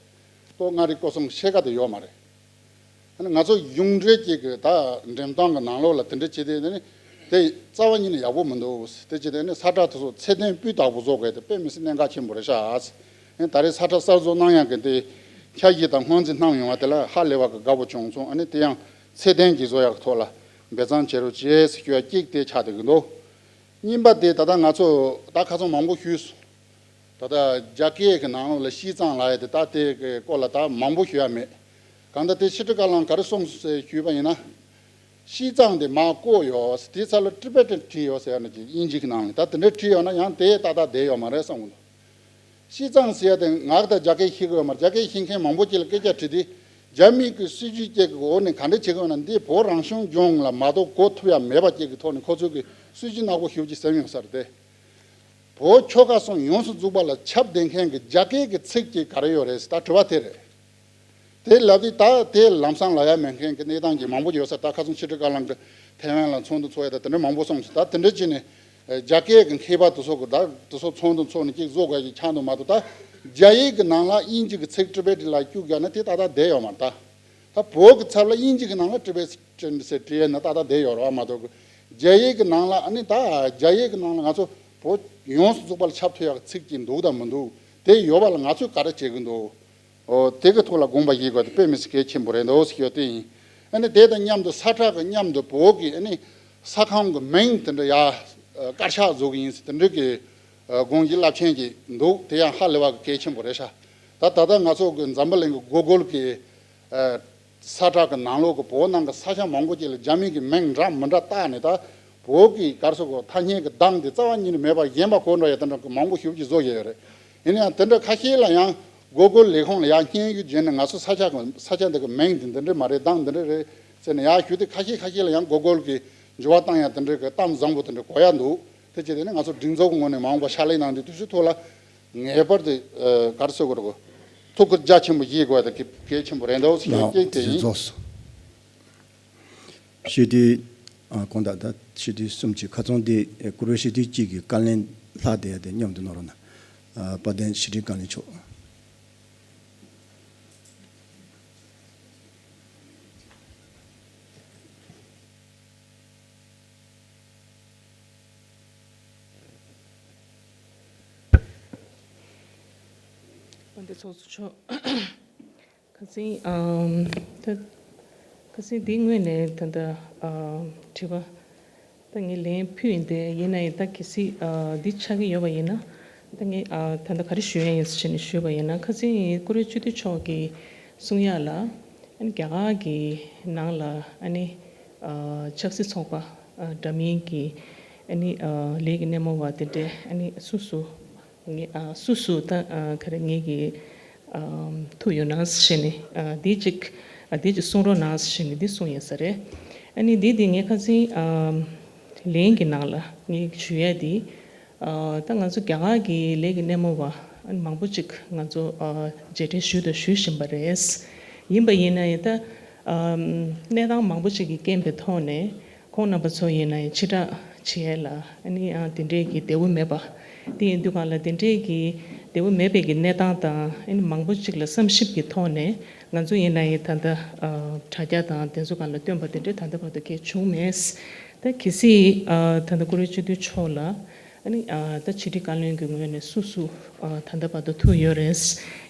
སྟོད་མངའ་རིས་སྐོར་གསུམ་ཕྱེད་ཀ་དེ་ཡོད་མ་རེད། ཨ་ནི་ང་ཚོ་གཞུང་འབྲེལ་གྱི་གི་ད་འགྲེམས་སྟོན་གྱི་ནང་ལོགས་ལ་དེ་འདྲ་བྱས་ཏེ་ནི་དེ་རྩ་བ་ཉིད་ནས་ཡག་པོ་མི་འདུག་དེ་བྱས་ཏེ་ནི་ས་ཁྲ་དེ་ཚོ་ཚད་ལྡན་སྤུས་དག་པོ་བཟོ་དགོས་དེ་དཔེ་མི་སྲིད་གནད་འགག་ཆེན་པོ་རེད་ཤག་ཨ་ནི་ད་རེས་ས་ཁྲ་གསར་བཟོ་གནང་ཡག་གི་དེ་འཆར་གཞི་དང་སྔོན་རྩིས་གནང་ཡོང་བ་དེ་ལ་ཧ་ལས་པ་གི་དགའ་པོ་བྱུང་སོང་། ཨ་ནི་དེ་ཡང་ཚད་ལྡན་གྱི་བཟོ་ཡག་གི་ཐོག་ལ་འབད་བརྩོན་བྱེད་རོགས་བྱེད་ཟེར་ཞུ་ཡ་གཅིག་དེ་ཆགས་བསྡད་ཀྱི་འདུག་གཉིས་པ་དེ་ད་ལྟ་ང་ཚོ་ད་ཁ་སང་མང་པོ་ཞུས་སོང་། ད་ལྟ་རྒྱ་སྐད་ཀྱི་ནང་ལོགས་ལ་ཤིས་ཙང་ལབ་ཡ་དེ་ད་དེ་གི་སྐོར་ལ་ད་མང་པོ་ཞུ་ཡ་མེད། གང་ལྟར་དེ་ཕྱི་དྲིལ་བཀའ་བློན་ག་རེ་གསུངས་སོང་ཟེར་ཞུས་པ་ཡིན་ན། ཤིས་ཙང་དེ་མར་བཀོད་ཡོད། དེའི་ཚབ་ལ་ཊི་བེ་ཊན་བྲིས་ཡོད་ཟེར་ཡ་ནི་ཅིག་དབྱིན་ཇི་གི་ནང་ལ་ད་དེ་འདྲ་བྲིས་ཡོད་ན་ཡང་དེ་ཏག་ཏག་བསྡད་ཡོད་མ་རེད་བསམ་གི་འདུག་ཤིས་ཙང་ཟེར་ཡ་དེ་ངག་དང་རྒྱ་སྐད་ཤེས་གི་ཡོད་མ་རེད། རྒྱ་སྐད་ཤེས་མཁན་མང་པོ་ཅིག་ལ་སྐད་ཆ་དྲིས་དུས་ རྒྱ་མི་གི་སྲིད་ཇུས་ཅིག་གི་འོག་ནས་ག་འདྲ་བྱེད་དགོས་ན། འདི་བོད་རང་སྐྱོང་ལྗོངས་ལ་མ་གཏོགས་གོ་ཐུབ་ཡ་མེད་པ་ཅིག་གི་ཐོག་ནས་ཁོ་ཚོས་གི་སྲིད་ཇུས་ནག་པོ་ཞེ་པོ་ཅིག་བཟོས་ཡོང་ས་རེད་དེ། བོད་ཆོལ་ཁ་གསུམ་ཡོངས་སུ་རྫོགས་པ་ལ་ཁྱབ་བསྡད་མཁན་གྱི་རྒྱ་སྐད་ཀྱི་ཚིག་ཅིག་ག་རེ་ཡོད་རེད་ཟེར་ད་དྲི་བ་དེ་རེད། དེ་ལབ་དུས་ད་དེ་ལམ་སང་ལབ་ཡ་མེད་མཁན་གྱི་གནས་སྟངས་ཀྱི་མང་པོ་ཡོད་ས། ད་ཁ་སང་ཕྱི་དྲིལ་བཀའ་བློན་གྱིས་ཐའེ་ཝན་ལ་ཚོགས་འདུ་ཚོགས་ཡ་ད་དེ་འདྲ་མང་པོ་གསུངས་ཤིང་། ད་དེ་འདྲ་བྱས་ནས་རྒྱ་སྐད་ཀྱི་མཁས་པ་དེ་ཚོ་གི་ད་དེ་ཚོ་ཚོགས་འདུ་ཚོགས་ནས་ཅིག་བཟོ་དགོས་ཀྱི་ཆགས་འདུག་མ་གཏོགས། ད་རྒྱ་ཡིག་གི་ནང་ལ་དབྱིན་ཇི་གི་ཚིག་ཊི་བེ་ཊི་ལ་བཅུག་རྒྱག་ན་དེ་ཏག་ཏག་བསྡད་ཡོད་མ་རེད། ད་ད་བོད་ཀྱི་ཚབ་ལ་དབྱིན་ཇི་གི་ནང་ལ་ཊི་བེ་ཊི་ཟེར་བྲིས་ཡ་ན་ཏག་ཏག་བསྡད་ཡོད་རེད་བ་མ་གཏོགས། རྒྱ་ཡིག་གི་ནང་ལ་ཨ་ནི་ད་རྒྱ་ཡིག་གི་ནང་ལ་ང་ཚོ་བོད་ཡོངས་སུ་རྫོགས་པ་ལ་ཁྱབ་ཐུབ་ཡག་ཚིག་ཅིག་འདུག་དང་མི་འདུག་དེ་ཡོད་པ་ལ་ང་ཚོས་ག་རེ་བྱེད་ཀྱི་འདུག་ཨོ། དེ་གི་ཐོག་ལ་དགོངས་པ་བཞེས་དགོས་དེ་དཔེ་མི་སྲིད་གལ་ཆེན་པོ་རེད་འདུག་ཟེར་ཡོད་དེ་ཡིན། ཨ་ནི་དེ་དང་མཉམ་དུ་ས་ཁྲ་གི་མཉམ་དུ་བོད་ཀྱི་ཨ་ནི་ས་ཁང་གི་མིང་དེ་འདྲ་ཡ་དཀར་ཆག་བཟོ་གི་ཡིན་ཟེར་དེ་འདྲ་གི་དགོངས་གཞི་རླབས་ཆེན་ཅིག་འདུག་དེ་ཡང་ཧ་ལས་པ་གི་གལ་ཆེན་པོ་རེད་ཤག་ད་ད་ལྟ་ང་ཚོ་གི་འཛམ་བུ་གླིང་གི་གུ་གུལ་གི་ས་ཁྲ་གི་ནང་ལོགས་ཀྱི་བོད་ནང་གི་ས་ཆ་མང་པོ་ཅིག་ལ་རྒྱ་མི་གི་མིང་འདྲ་མི་འདྲ་བཏགས་ནས། ད་བོད་ཀྱི་ག་རེ་ཟེར་དགོས། ཐ་སྙད་ཀྱི་གདངས་དེ་རྩ་བ་ཉིད་ནས་མེད་པ་གཞན་པ་གོ་འགྲོ་ཡ་དེ་འདྲ་གི་མང་པོ་ཞེ་པོ་ཅིག་བཟོ་བཞག་ཡོད་རེད། ཡིན་ན་ཡང་དེ་འདྲ་ཁ་ཤས་ལ་ཡང་གུ་གུལ་ལས་ཁུངས་ལ་ཡང་སྙན་ཞུ་བྱས་ནས་ང་ཚོ་ས་ཆ་གི་ས་ཆ་འདི་གི་མིང་དེ་འདི་འདྲ་མ་རེད། གདངས་འདི་འདྲ་རེད་ཟེར་ནས་ཡར་ཞུས་ཏེ། ཁ་ཤས་ཁ་ཤས་ལ་ཡང་གུ་གུལ་གི་འགྱུར་བ་བཏང་ཡ་དེ་འདྲ་གི་གཏམ་བཟང་པོ་དེ་འདྲ་གོ་ཡ་འདུག་དེ་བྱས་ཏེ་ནི་ང་ཚོ་སྒྲིག་འཛུགས་ཀྱི་ངོས་ནས་མ་འོངས་པ་ཕྱག་ལས་གནང་དུས་དུས་ཚོད་ཐོག་ལ་ངེས་པར་དུ་ཨ་ག་རེ་ཟེར་དགོས་རེད། གོ་ཐུགས་ཁུར་རྒྱ་ཆེན་པོ་བཞེས་དགོས་ཡ་དེ་གལ་ཆེན་པོ་རེད་འདུག་ཟེར་ཡ། ལགས། སྐད་དེ་དེ་ཡིན། རྫོགས་སོང་། སྤྱི་འཐུས་ཨ་གང་ལྟར་ད་སྤྱི་འཐུས་གསུམ་གྱི་ཁ་ཚོན་དེ་ཨ་བཀུར་འོས་སྤྱི་འཐུས་གཅིག་གི་བཀའ་ལན་ལྷག་བསྡད་ཡ་དེ་མཉམ་དུ་གནང་རོགས་གནང་། ཨ་དཔལ་ལྡན་ཕྱི་དྲིལ་བཀའ་བློན་མཆོག་དཔལ་ལྡན་ཚོགས་གཙོ་མཆོག་ཁ་སང་ཨམ་ད་ཁ་སང་འདི་སྔོན་ནས་ད་ལྟ་ཨམ་དྲི་བ་ད་ངས་ལན་ཕུལ་ཡིན་ཏེ། ཡིན་ན་ཡང་ད་གལ་སྲིད་ཨ་འདི་ཆགས་ཀྱི་ཡོད་པ་ཡིན་ན། ད་ངས་ཨ་ད་ལྟ་ག་རེ་ཞུ་ཡ་ཡིན་ཟེར་ནས་ཞུས་པ་ཡིན་ན། ཁ་སང་བཀུར་འོས་སྤྱི་འཐུས་མཆོག་གིས་གསུང་ཡ་ལ། ཨ་ནི་རྒྱ་གར་གྱི་ནང་ལ་ཨ་ནི་ཨ་ཆབ་སྲིད་ཚོགས་པ་ཨ་འདྲ་མིན་གྱི་ཨ་ནི་ཨ་ལས་ཀྱི་སྣེ་མོ་བ་དེ་འདྲས་ཨ་ནི་སུ་སུ་ངས་ཨ་སུ་སུ་ད་ཨ་ག་རེ་ངེད་ཀྱི་ཨ་ཐུག་ཡོད་ན་ཟེར་ནས། ཨ་དེ་གཅིག་ཨ་དེ་གཅིག་གསུང་རོགས་གནང་ཟེར་ནས་འདི་གསུངས་ཡོད་ས་རེད། ཨ་ནི་འདི་དེ་ངས་ཁ་སང་ཨ་ལན་གྱི་ནང་ལ་ངས་ཞུ་ཡ་དེ། ཨ་ད་ང་ཚོ་རྒྱ་གར་གྱི་ལས་ཀྱི་སྣེ་མོ་བ་ཨ་ནི་མང་པོ་ཅིག་ང་ཚོ་ཨ་མཇལ་འཕྲད་ཞུས་དང་ཞུ་བཞིན་པ་རེད། ཡིན་པ་ཡིན་ན་ཡང་ད་ཨ་གནས་སྟངས་མང་པོ་ཅིག་གི་རྐྱེན་པའི་ཐོག་ནས། ཁོང་རྣམ་པ་ཚོ་ཡིན་ན་ཡང་ཕྱི་བསྒྲགས་བྱེད་ཡས་ལ་ཨ་ནི་ཨ་དེ་འདྲས་ཀྱི་བདེ་བོ་མེད་པ། དེ་ཡིན་དུས་གང་ལ་དེ་འདྲས་ཀྱི་བདེ་བོ་མེད་པའི་གི་གནས་སྟངས་དང་། ཨ་ནི་མང་པོ་ཅིག་ལ་བསམ་ཞིབ་ཀྱི་ཐོག་ནས་ང་ཚོ་ཡིན་ན་ཡང་ད་ལྟ་ཨ་དྲ་རྒྱ་དང་དེ་ཚོ་སྒང་ལ་བཏོན་པ་དེ་འདྲས་ད་ལྟ་བར་དུ་གང་ཡང་བྱུང་མེད། ད་གལ་སྲིད་ཨ་ད་ལྟ་བཀུར་འོས་སྤྱི་འཐུས་མཆོག་ལ་ཨ་ནི་ཨ་ད་ཕྱི་དྲིལ་བཀའ་བློན་གྱི་ངོས་ནས་སུ་སུ་ཨ་ད་ལྟ་བར་དུ་ཐུག་ཡོད་རེད།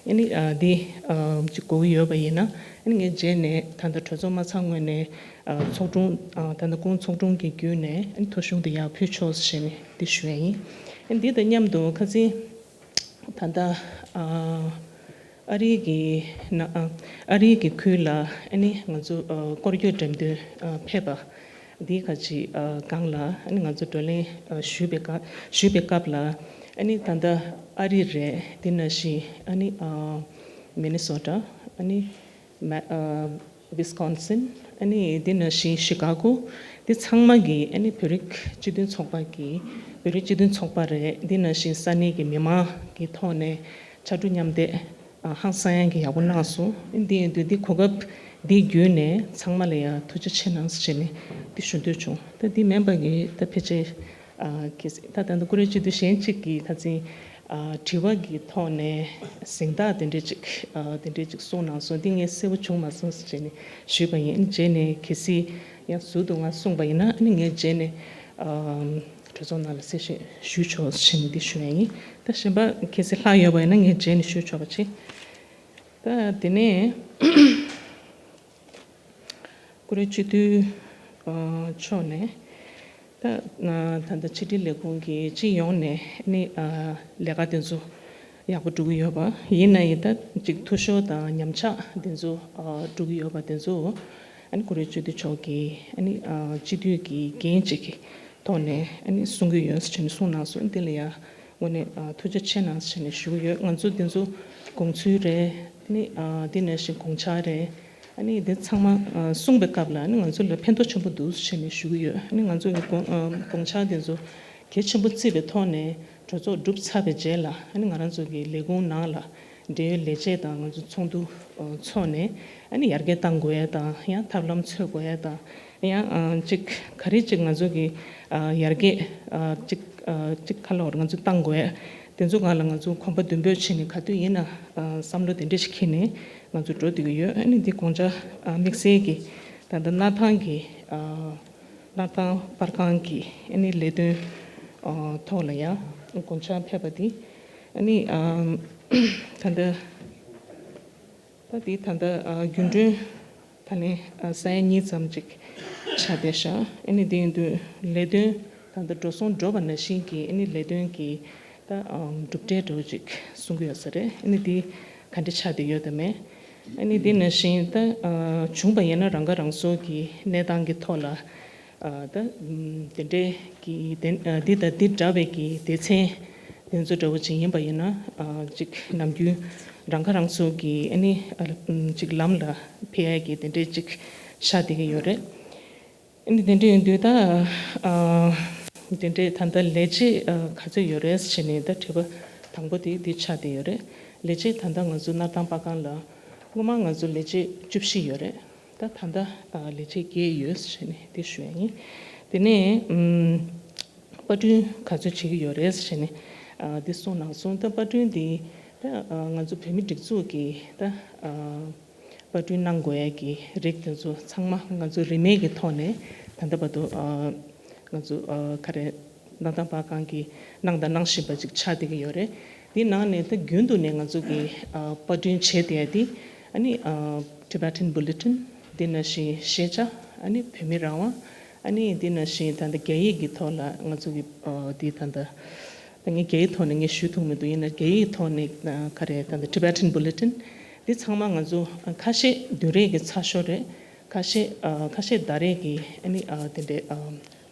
ཨ་ནི་ཨ་འདི་ཨ་ཅིག་གོ་གི་ཡོད་པ་ཡིན་ན། ཨ་ནི་ངས་རྗེས་ནས་ད་ལྟ་གྲོས་ཚོགས་མ་ཚང་སྔོན་ནས་ཨ་ཚོགས་དྲུང་ཨ་ད་ལྟ་སྐུ་ངོ་ཚོགས་དྲུང་གི་བརྒྱུད་ནས་ཨ་ནི་ཐོ་གཞུང་དུ་ཡར་ཕུལ་ཆོག་ཟེར་ནས་འདི་ཞུ་ཡ་ཡིན། ཨ་ནི་འདི་དང་མཉམ་དུ་ཁ་སང་ད་ལྟ་ཨ་ཨ་རི་གི་ན་ཨ་ཨ་རི་གི་ཁུལ་ལ་ཨ་ནི་ང་ཚོ་ཨ་སྐོར་སྐྱོད་འགྲེམས་སྟོན་ཨ་ཕེབས་པ་འདི་ཁ་ཅིག་ཨ་སྒང་ལ་ཨ་ནི་ང་ཚོ་བགྲོ་གླེང་ཨ་ཞུས་པའི་སྐབས་ཞུས་པའི་སྐབས་ལ། ཨ་ནི་ད་ལྟ་ཨ་རི་རེད། དེ་ནང་བཞིན་ཨ་ནི་ཨ་མི་ནི་སོ་ཊ། ཨ་ནི་མ་ཨ་ཝི་སི་ཀོན་སིན། ཨ་ནི་དེ་ནང་བཞིན་ཤི་ཀ་གོ། དེ་ཚང་མ་གི་ཨ་ནི་བོད་རིགས་སྤྱི་མཐུན་ཚོགས་པ་གི་བོད་རིགས་སྤྱི་མཐུན་ཚོགས་པ་རེད། དེ་ནང་བཞིན་ས་གནས་ཀྱི་མི་མང་གི་ཐོག་ནས་ཕྱར་གྲུ་མཉམ་འདེགས་ཨ་ཧང་སང་ཡག་གི་ཡག་པོ་གནང་སོང་། ཨ་ནི་དེ་ཡིན་དུས་འདི་གོ་སྐབས་འདི་བརྒྱུད་ནས་ཚང་མ་ལ་ཡང་ཐུགས་རྗེ་ཆེ་གནང་ཟེར་ནས་འདི་ཞུ་འདོད་བྱུང་། ད་འདི་མིན་པ་གི་ད་ཕལ་ཆེར་ཨ་གལ་སྲིད་ད་ད་ལྟ་བཀུར་འོས་སྤྱི་འཐུས་གཞན་གཅིག་གིས་ཁ་སང་ཨ་དྲི་བ་གི་ཐོག་ནས་གཟེངས་རྟགས་དེ་འདྲས་ཅིག་ཨ་དེ་འདྲས་ཅིག་གསུངས་གནང་སོང་། འདི་ངས་གསལ་པོ་བྱུང་མ་སོང་ཟེར་བྱས་ནས་ཞུས་པ་ཡིན། རྗེས་ནས་གལ་སྲིད་ཡང་ཟུར་དུ་ང་གསུངས་པ་ཡིན་ན་ཨ་ནི་ངས་རྗེས་ནས་ཨ་གྲོས་ཚོགས་ནང་ལ་གསལ་བཤད་ཞུས་ཆོག་ཟེར་བྱས་ནས་འདི་ཞུ་ཡ་ཡིན། ད་གཞན་པ་གལ་སྲིད་ལྷག་ཡོད་པ་ཡིན་ན་ངས་རྗེས་ནས་ཞུས་ཆོག་པ་བྱེད། ད་དེ་ནས་བཀུར་འོས་སྤྱི་འཐུས་ཨ་མཆོག་ནས་ད་ཨ་ད་ལྟ་ཕྱི་དྲིལ་ལས་ཁུངས་ཀྱི་སྤྱི་ཡོངས་ནས་ནི་ཨ་ལས་ཀ་དེ་ཚོ་ཡག་པོ་འགྲོ་གི་ཡོད་པ་ཡིན་ན་ཡང་། ད་ཅིག་འཐུས་ཤོར་དང་ཉམས་ཆག་དེ་ཚོ་ཨ་འགྲོ་གི་ཡོད་པ་དེ་ཚོ་ཨ་ནི་བཀུར་འོས་སྤྱི་འཐུས་མཆོག་གིས་ཨ་ནི་ཨ་སྤྱི་འཐུས་ཀྱི་འགན་ཅིག་གི་ཐོག་ནས་ཨ་ནི་གསུང་གི་ཡོད་ཟེར་ནས་གསུངས་གནང་སོང་། དེ་ལ་ཡང་དངོས་གནས་ཨ་ཐུགས་རྗེ་ཆེ་གནང་ཟེར་ནས་ཞུ་གི་ཡོད། ང་ཚོ་དེ་ཚོ་དགོངས་ཚུལ་རེད། ཨ་ནི་ཨ་དེ་ནང་བཞིན་དགོངས་འཆར་རེད། ཨ་ནི་དེ་ཚང་མ་ཨ་གསུངས་པའི་སྐབས་ལ་ཨ་ནི་ང་ཚོ་ལ་ཕན་ཐོགས་ཆེན་པོ་འདུག་ཟེར་ནས་ཞུ་གི་ཡོད། ཨ་ནི་ང་ཚོ་གི་དགོངས་ཨ་དགོངས་འཆར་དེ་ཚོ་གལ་ཆེན་པོ་བརྩིས་པའི་ཐོག་ནས་གྲོས་ཚོགས་གྲུབ་ཚར་བའི་རྗེས་ལ་ཨ་ནི་ང་རང་ཚོ་གི་ལས་ཁུངས་ནང་ལ་འབྲེལ་ཡོད་ལས་བྱེད་དང་ང་ཚོ་ཚོགས་འདུ་ཨ་ཚོགས་ནས་ཨ་ནི་ཡར་རྒྱས་གཏང་དགོས་ཡ་དང་ཡང་ཐབས་ལམ་འཚོལ་དགོས་ཡ་དང་ཡང་ཨ་ཅིག་ག་རེ་ཅིག་ང་ཚོ་གི་ཨ་ཡར་རྒྱས་ཨ་ཅིག་ཨ་ཅིག་ག་ལ་བར་ང་ཚོ་གཏང་དགོས་ཡ། དེ་ཚོ་སྒང་ལ་ང་ཚོ་གོམ་པ་མདུན་སྤོས་བྱས་ནས་ག་དུས་ཡིན་ན་ཨ་བསམ་བློ་དེ་འདྲ་ཞིག་འཁྱེར་ནས་ང་ཚོ་འགྲོ་བསྡད་ཀྱི་ཡོད། ཨ་ནི་འདི་དགོངས་འཆར་ཨ་དམིགས་བསལ་གྱི་ད་ལྟ་སྣར་ཐང་གི་ཨ་སྣར་ཐང་པར་ཁང་གི་ཨ་ནི་ལས་དོན་ཨ་ཐོག་ལ་ཡང་དགོངས་འཆར་ཕེབས་པ་འདི་ཨ་ནི་ཨ་ད་ལྟ་ད་འདི་ད་ལྟ་ཨ་རྒྱུན་གྲོན་ད་ལན་ཨ་ས་ཡ་གཉིས་ཙམ་ཅིག་ཆགས་བསྡད་ཤག་ཨ་ནི་དེ་ཡིན་དུས་ལས་དོན་ད་ལྟ་འགྲོ་སོང་འགྲོ་བ་ནང་བཞིན་གྱི་ཨ་ནི་ལས་དོན་གྱི་ད་ཨ་གྲུབ་འབྲས་འདྲ་བོ་ཅིག་གསུང་གི་ཡོད་ས་རེད། ཨ་ནི་དེ་ག་འདྲ་ཆགས་བསྡད་ཡོད་དམ་མེད། ཨ་ནི་དེ་ནང་བཞིན་ད་ཨ་བྱུང་བ་ཡིན་ན་རང་ཁ་རང་གསོ་གི་གནས་སྟངས་ཀྱི་ཐོག་ལ། ཨ་ད་ཨམ་དེ་འདྲའི་གི་དེ་ཨ་འདི་དང་འདི་འདྲ་བའི་གི་སྡེ་ཚན་དེ་ཚོ་འདྲ་བོ་ཅིག་ཡིན་པ་ཡིན་ན་ཨ་ཅིག་ནམ་རྒྱུན་རང་ཁ་རང་གསོ་གི་ཨ་ནི་ཨ་ཨམ་ཅིག་ལམ་ལ་ཕེབས་ཡ་གི་དེ་འདྲའི་ཅིག་ཆགས་བསྡད་ཀྱི་ཡོད་རེད། ཨ་ནི་དེ་འདྲ་ཡིན་དུས་ད་ཨ་དེ་འདྲའི་ད་ལྟ་ལས་བྱེད་ཨ་ག་ཚོད་ཡོད་རེད་ཟེར་ནས་ད་དྲི་བ་དང་པོ་དེ་དེ་ཆགས་བསྡད་ཡོད་རེད། ལས་བྱེད་ད་ལྟ་ང་ཚོ་སྣར་ཐང་པར་ཁང་ལ་སྔོན་མ་ང་ཚོ་ལས་བྱེད་བཅུ་བཞི་ཡོད་རེད། ད་ད་ལྟ་ཨ་ལས་བྱེད་བརྒྱད་ཡོད་ཟེར་ནས་དེ་ཞུ་ཡ་ཡིན། དེ་ནས་ཨམ་པར་སྐྲུན་ག་ཚོད་བྱེད་ཀྱི་ཡོད་རེད་ཟེར་ནས་ཨ་དེ་གསུངས་གནང་སོང་། ད་པར་སྐྲུན་འདི་ད་ཨ་ང་ཚོ་བོད་མི་སྒྲིག་འཛུགས་ཀྱི་ད་ཨ་པར་སྐྲུན་གནང་དགོས་ཡ་གི་རིགས་དེ་ཚོ་ཚང་མ་ང་ཚོ་རིན་མེད་ཀྱི་ཐོག་ནས་ད་ལྟ་བར་དུ་ཨ་ང་ཚོ་ཨ་ག་རེ་སྣར་ཐང་པར་ཁང་གིས་གནང་དང་གནང་བཞིན་པ་ཅིག་ཆགས་བསྡད་ཀྱི་ཡོད་རེད། དེའི་ནང་ནས་ད་རྒྱུན་དུ་ནས་ང་ཚོ་གི་ཨ་པར་སྐྲུན་བྱས་བསྡད་ཡ་དེ་ཨ་ནི་ཨ་Tibetan Bulletin། དེ་ནང་བཞིན་ཤེས་བྱ། ཨ་ནི་བོད་མི་རང་དབང་། ཨ་ནི་དེ་ནང་བཞིན་ད་ལྟ་རྒྱ་ཡིག་གི་ཐོག་ལ་ང་ཚོ་གི་ཨ་དེ་ད་ལྟ་ད་ངས་རྒྱ་ཡིག་ཐོག་ནས་ངས་ཞུ་ཐུབ་མི་འདུག་ཡིན་ན་རྒྱ་ཡིག་ཐོག་ནས་ཨ་ག་རེ་ད་ལྟ་Tibetan Bulletin། དེ་ཚང་མ་ང་ཚོ་ཨ་ཁ་ཤས་བདུན་རེ་གི་ཚགས་ཤོག་རེད། ཁ་ཤས་ཨ་ཁ་ཤས་ཟླ་རེ་གི་ཨ་ནི་ཨ་དེ་འདྲའི་ཨ་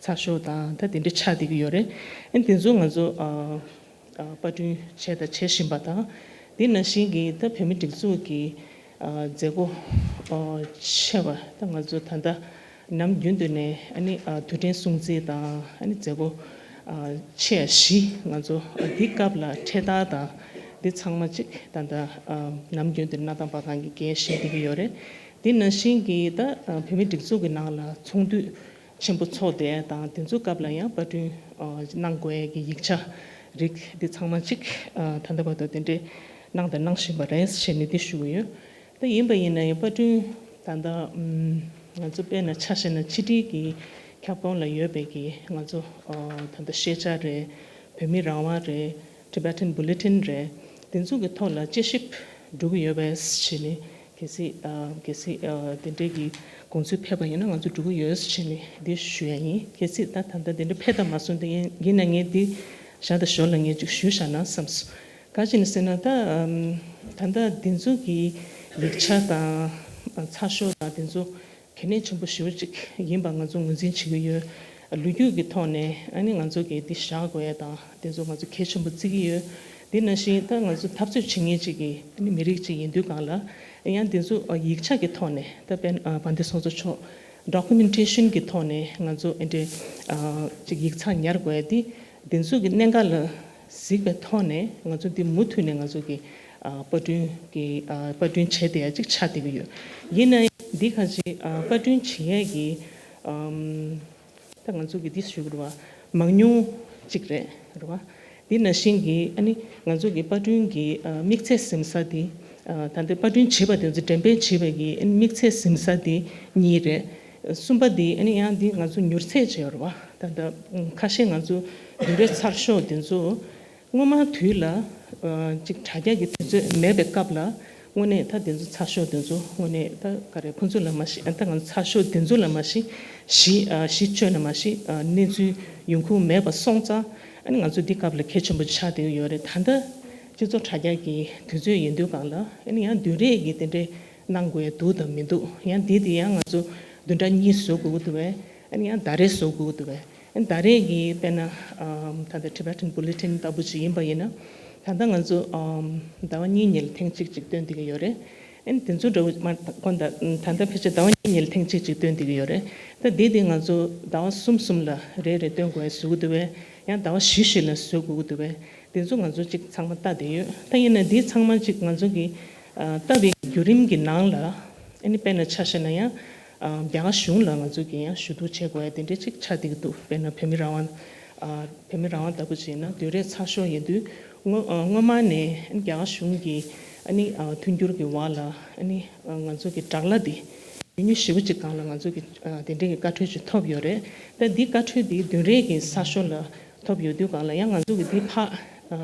ཚགས་ཤོག་དང་ད་དེ་འདྲ་ཆགས་བསྡད་ཀྱི་ཡོད་རེད། ཨ་ནི་དེ་ཚོ་ང་ཚོ་ཨ་ཨ་པར་སྐྲུན་བྱས་དང་བྱེད་བཞིན་པ་དང་། དེ་ནང་བཞིན་གྱི་ད་བོད་མི་སྒྲིག་འཛུགས་ཀྱི་ཨ་མཛད་སྒོ་ཨ་ཆེ་བ་ད་ང་ཚོ་ད་ལྟ་ནམ་རྒྱུན་དུ་ནས་ཨ་ནི་ཨ་དུས་དྲན་སྲུང་བརྩི་དང་ཨ་ནི་མཛད་སྒོ་ཨ་ཆེ་བཞི་ང་ཚོ་ཨ་འདི་སྐབས་ལ་འཕྲེད་དར་དང་འདི་ཚང་མ་ཅིག་ད་ལྟ་ཨ་ནམ་རྒྱུན་དུ་སྣར་ཐང་པར་ཁང་གིས་འགན་བཞེས་བསྡད་ཀྱི་ཡོད་རེད། དེ་ནང་བཞིན་གྱི་ད་ཨ་བོད་མི་སྒྲིག་འཛུགས་ཀྱི་ནང་ལ་ཚོགས་འདུ་ཆེན་པོ་ཚོགས་བསྡད་དང་དེ་ཚོའི་སྐབས་ལ་ཡང་པར་སྐྲུན་ཨ་གནང་དགོས་ཡས་ཀྱི་ཡིག་ཆ་རིགས་འདི་ཚང་མ་གཅིག་ཨ་ད་ལྟ་བར་དུ་དེ་འདྲས་གནང་དང་གནང་བཞིན་པ་རེད་ཞེས་ནས་འདི་ཞུ་གི་ཡོད། ད་ཡིན་པ་ཡིན་ན་ཡང་པར་སྐྲུན་ད་ལྟ་ཨམ་ང་ཚོ་དཔེར་ན་ཆ་བཞག་ན་ཕྱི་དྲིལ་གྱི་ཁྱབ་ཁོངས་ལ་ཡོད་པའི་གི་ང་ཚོ་ཨ་ད་ལྟ་ཤེས་བྱ་རེད། བོད་མི་རང་དབང་རེད། Tibetan Bulletin རེད། དེ་ཚོ་གི་ཐོག་ལ་དཔྱད་ཞིབ་འགྲོ་གི་ཡོད་པས་ཞེས་ནས། གལ་སྲིད་ཨ་གལ་སྲིད་ཨ་དེ་འདྲའི་གི་དགོངས་ཚུལ་ཕེབས་པ་ཡིན་ན་ང་ཚོ་འགྲོ་གི་ཡོད་ཟེར་ནས་འདི་ཞུ་ཡ་ཡིན། གལ་སྲིད་ད་ད་ལྟ་དེ་འདྲ་ཕེབས་དང་མ་སོང་དེ་ཡིན་ཡིན་ན་ངས་འདི་བཞག་དང་ཞོར་ལ་ངས་ཅིག་ཞུས་བཞག་ན་བསམས་སོང་། ག་ཅི་ནས་ཟེར་ན་ད་ཨམ་ད་ལྟ་འདི་ཚོ་གི་ཡིག་ཆ་དང་ཨ་ཚགས་ཤོག་དང་དེ་ཚོ་གལ་གནད་ཆེན་པོ་ཞེ་པོ་ཅིག་ཡིན་པ་ང་ཚོ་ངོས་འཛིན་བྱེད་ཀྱི་ཡོད། ལོ་རྒྱུས་ཀྱི་ཐོག་ནས་ཨ་ནི་ང་ཚོ་གིས་འདི་བཞག་དགོས་ཡ་དང་དེ་ཚོ་ང་ཚོ་གལ་ཆེན་པོ་བརྩི་གི་ཡོད། འདི་ནང་བཞིན་ད་ང་ཚོ་འཐབ་རྩོད་བྱེད་མཁན་ཅིག་གི་ཨ་ནི་མི་རིགས་ཅིག་ཡིན་དུས་སྒང་ལ་ཡང་འདི་ཚོ་ཨ་ཡིག་ཆ་གི་ཐོག་ནས་ད་དཔེར་ན་ཨ་བན་དེ་སོང་ཚོ་མཆོག་Documentation གི་ཐོག་ནས་ང་ཚོ་ཨ་འདྲའི་ཨ་ཅིག་ཡིག་ཚགས་ཉར་དགོས་ཡ་འདི་འདི་ཚོ་གི་གནད་འགག་ལ་གཟིགས་པའི་ཐོག་ནས་ང་ཚོ་འདི་མུ་མཐུད་ནས་ང་ཚོ་གི་ཨ་པར་སྐྲུན་གྱི་ཨ་པར་སྐྲུན་བྱས་བསྡད་ཡ་གཅིག་ཆགས་བསྡད་ཀྱི་ཡོད། ཡིན་ན་ཡང་འདི་ཁ་ཅིག་ཨ་པར་སྐྲུན་བྱེད་ཡས་ཀྱི་ཨམ་ད་ང་ཚོ་གི་འདི་ཞུ་གི་རེད་བ། མང་ཉུང་གཅིག་རེད་རེད་བ། འདི་ནང་བཞིན་གྱི་ཨ་ནི་ང་ཚོ་གི་པར་སྐྲུན་གྱི་ཨ་དམིགས་ཚད་ཟིན་ས་འདི་ཨ་ད་ལྟ་པར་སྐྲུན་བྱེད་པ་དེ་ཚོ་འགྲེམས་སྤེལ་བྱེད་པའི་གི་ཨ་ནི་དམིགས་ཚད་ཟིན་ས་འདི་གཉིས་རེད། གསུམ་པ་འདི་ཨ་ནི་ཡང་འདི་ང་ཚོ་མྱུར་ཚད་བྱས་ཡོད་རེད་བ། ད་ལྟ་ཁ་ཤས་ང་ཚོ་བདུན་རེ་ཚགས་ཤོག་དེ་ཚོ་སྔོན་མ་དུས་ལ་ཨ་ཅིག་དྲ་རྒྱ་གི་དུས་ཚོད་མེད་པའི་སྐབས་ལ་དངོས་གནས་ད་དེ་ཚོ་ཚགས་ཤོག་དེ་ཚོ་དངོས་གནས་ད་ག་རེ་ཁོང་ཚོ་ལ་མ་གཞི་ཨ་ད་ང་ཚོ་ཚགས་ཤོག་དེ་ཚོ་ལ་མ་གཞི་གཞི་ཨ་གཞི་བཅོལ་ན་མ་གཞི་ཨ་གནས་ཚུལ་ཡོང་ཁུངས་མེད་པ་སོང་ཙང་ཨ་ནི་ང་ཚོ་འདི་སྐབས་ལ་གལ་ཆེན་པོ་ཆགས་བསྡད་ཡོད་རེད། ད་ལྟ་སྤྱི་ཚོགས་དྲ་རྒྱ་གི་དུས་ཚོད་ཡིན་དུས་སྒང་ལ་ཨ་ནི་ཡང་བདུན་རེ་གི་དེ་འདྲའི་གནང་དགོས་ཡ་འདུག་དང་མི་འདུག་ཡང་འདི་དེ་ཡང་ང་ཚོ་བདུན་ཕྲག་གཉིས་བཟོ་དགོས་ཀྱི་འདུག་བས། ཨ་ནི་ཡང་ཟླ་རེ་བཟོ་དགོས་ཀྱི་འདུག་བས། ཨ་ནི་ཟླ་རེ་གི་དཔེར་ན་ཨམ་ད་ལྟ་Tibetan Bulletin ལྟ་བུ་ཅིག་ཡིན་པ་ཡིན་ན་ད་ལྟ་ང་ཚོ་ཨམ་ཟླ་བ་གཉིས་གཉིས་ལ་ཐེངས་གཅིག་ཅིག་བཏོན་བསྡད་ཀྱི་ཡོད་རེད། ཨ་ནི་དེ་ཚོ་འདྲ་བོ་མ་ཁོ་ད་ད་ལྟ་ཕལ་ཆེར་ཟླ་བ་གཉིས་གཉིས་ལ་ཐེངས་གཅིག་ཅིག་སྟོན་བསྡད་ཀྱི་ཡོད་རེད། ད་འདི་དེ་ང་ཚོ་ཟླ་བ་གསུམ་གསུམ་ལ་རེ་རེ་སྟོན་དགོས་བཟོ་གི་འདུག་བས། ཡང་ཟླ་བ་བཞི་བཞི་ལ་བཟོ་དགོས་ཀྱི་འདུག་བས། དེ་ཚོ་ང་ཚོ་ཅིག་ཚང་མ་ལྟ་བསྡད་ཡོད། ད་ཡིན་ན་འདི་ཚང་མ་ཅིག་ང་ཚོ་གི་ཨ་ལྟ་བའི་བརྒྱུད་རིམ་གྱི་ནང་ལ་ཨ་ནི་དཔེར་ན་ཆ་བཞག་ན་ཡང་ཨ་རྒྱ་གར་གཞུང་ལ་ང་ཚོ་གི་ཡང་ཞུ་གཏུག་བྱེད་དགོས་ཡ་དེ་འདྲའི་ཅིག་ཆགས་བསྡད་ཀྱི་འདུག་དཔེར་ན་བོད་མི་རང་དབང་ཨ་བོད་མི་རང་དབང་ལྟ་བུ་བྱས་ན་བདུན་རེའི་ཚགས་ཤོག་ཡིན་དུས་སྔོན་ཨ་སྔོན་མ་ནས་ཨ་ནི་རྒྱ་གར་གཞུང་གི་ཨ་ནི་ཨ་མཐུན་འགྱུར་གྱི་འོག་ལ་ཨ་ནི་ཨ་ང་ཚོ་གི་དྲག་ལྷ་དེ། ཉུང་ཉུང་ཞེ་པོ་ཅིག་སྒང་ལ་ང་ཚོ་གི་ཨ་དེ་འདྲའི་གི་བཀའ་འཁྲོལ་ཅིག་ཐོབ་ཡོད་རེད། ད་འདི་བཀའ་འཁྲོལ་འདི་བདུན་རེ་གི་ས་ཞོར་ལ་ཐོབ་ཡོད་དུས་སྒང་ལ་ཡང་ང་ཚོ་གི་འདི་ཕ་ཨ་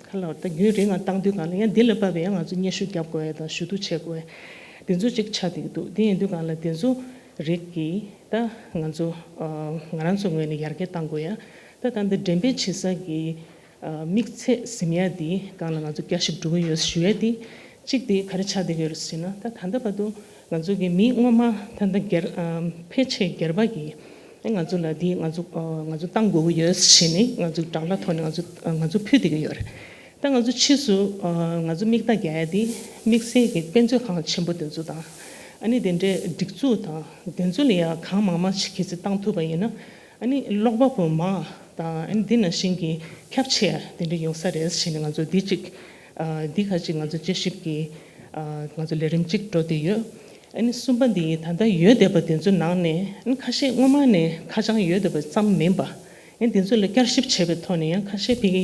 ཁ་ལ་ད་རྒྱུན་རིང་ང་བཏང་དུས་སྒང་ལ་ཡང་འདི་ལ་བབས་པའི་ཡང་ང་ཚོ་སྙན་ཞུ་རྒྱབ་དགོས་ཡ་དང་ཞུ་གཏུག་བྱེད་དགོས་ཡ་དེ་ཚོ་ཅིག་ཆགས་བསྡད་ཀྱི་འདུག་དེ་ཡིན་དུས་སྒང་ལ་དེ་ཚོ་རིགས་ཀྱི་ད་ང་ཚོ་ཨ་ང་རང་ཚོ་ངོས་ནས་ཡར་རྒྱས་གཏང་དགོས་ཡ། ད་ད་འདི་འགྲེམས་སྤེལ་བྱེད་ས་གི་དམིགས་ཚད་ཟིན་ཡ་དེ་སྒང་ལ་ང་ཚོ་བསྐྱར་ཞིབ་འགྲོ་གི་ཡོད་ཞུ་ཡ་དེ། གཅིག་དེ་ག་རེ་ཆགས་བསྡད་ཀྱི་ཡོད་རེད་ཟེར་ན། ད་ད་ལྟ་བར་དུ་ང་ཚོ་གི་མི་སྔོན་མ་ད་ལྟ་སྒེར་ཕལ་ཆེར་སྒེར་པ་གིས་ང་ཚོ་ལ་དེ་ང་ཚོ་ང་ཚོ་བཏང་དགོས་ཀྱི་ཡོད་ཟེར་ནས་ང་ཚོ་དྲག་ལྷ་ཐོག་ནས་ང་ཚོ་ང་ཚོ་ཕུལ་བསྡད་ཀྱི་ཡོད་རེད། ད་ང་ཚོ་ཕྱིས་སུ་ང་ཚོ་མིག་ལྟ་རྒྱག་ཡ་དེ་དམིགས་བསལ་གྱི་དཔེ་མཛོད་ཁང་ཆེན་པོ་དེ་ཚོ་དང་ཨ་ནི་དེ་འདྲའི་སྒྲིག་འཛུགས་དང་དེ་ཚོ་ལ་ཡ་གང་མང་མང་ཞིག་གལ་སྲིད་བཏང་ཐུབ་པ་ཡིན་ན། ཨ་ནི་ཀློག་པ་པོ་མང་དང་ཨ་ནི་འདི་ནང་བཞིན་གྱི་ཁྱབ་ཆེ་དེ་འདྲ་ཡོང་ས་རེད་ཟེར་ནས་ང་ཚོ་འདི་གཅིག་ཨ་འདི་ཁ་ཅིག་ང་ཚོ་དཔྱད་ཞིབ་ཀྱི་ཨ་ང་ཚོ་ལས་རིམ་གཅིག་འགྲོ་བསྡད་ཡོད། ཨ་ནི་གསུམ་པ་འདི་ད་ལྟ་ཡོད་བསྡད་པ་དེ་ཚོ་ནང་ནས་ཨ་ནི་ཁ་ཤས་སྔོན་མ་ནས་ཁ་བྱང་ཡོད་བསྡད་པ་ཙམ་མིན་པ། ཨ་ནི་དེ་ཚོ་ལ་བསྐྱར་ཞིབ་བྱས་པའི་ཐོག་ནས་ཡང་ཁ་ཤས་ཕ་གི་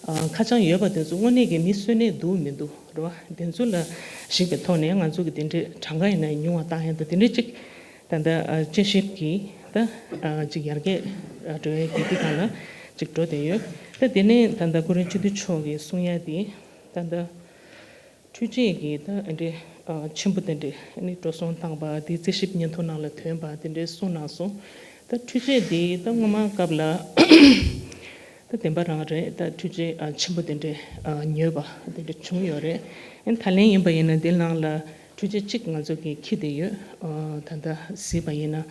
ཨ་ཁ་བྱང་ཡོད་པ་དེ་ཚོ་དངོས་གནས་ཀྱི་མི་གསོན་གནས་འདུག་མི་འདུག་རེད་བ། དེ་ཚོ་ལ་གཞིགས་པའི་ཐོག་ནས་ང་ཚོ་གི་དེ་འདྲའི་གྲངས་ཀ་ཡིན་ན་ཉུང་བ་བཏང་ཡ་དང་དེ་འདྲའི་གཅིག་ད་ལྟ་ཨ་དཔྱད་ཞིབ་ཀྱི་ད་ཨ་ཅིག་ཡར་རྒྱས་ཨ་འགྲོ་ཡ་གི་འདི་སྒང་ལ་ཅིག་འགྲོ་བསྡད་ཡོད། ད་དེ་ནས་ད་ལྟ་ཀུན་རིག་སྤྱི་འཐུས་མཆོག་གིས་གསུང་ཡ་དེ་ད་ལྟ་འཕྲུལ་ཆས་ཀྱི་ད་ཨ་འདྲའི་ཨ་ཆེན་པོ་དེ་འདྲའི་ཨ་ནི་འགྲོ་སོང་བཏང་པ་དེ་རྩིས་ཞིབ་སྙན་ཐོ་ནང་ལ་ཐོན་པ་དེ་འདྲའི་གསུངས་གནང་སོང་། ད་འཕྲུལ་ཆས་དེ་ད་སྔོན་མ་སྐབས་ལ་ད་བདེན་པ་རང་རེད། ད་འཕྲུལ་ཆས་ཨ་ཆེན་པོ་དེ་འདྲའི་ཨ་ཉོས་པ་དེ་འདྲ་བྱུང་ཡོད་རེད། ཨ་ནི་ད་ལན་ཡིན་པ་ཡིན་ན་དེ་ནང་ལ་འཕྲུལ་ཆས་གཅིག་ང་ཚོ་གིས་འཁྱེར་བསྡད་ཡོད། ཨ་ད་ལྟ་གཟིགས་པ་ཡིན་ན་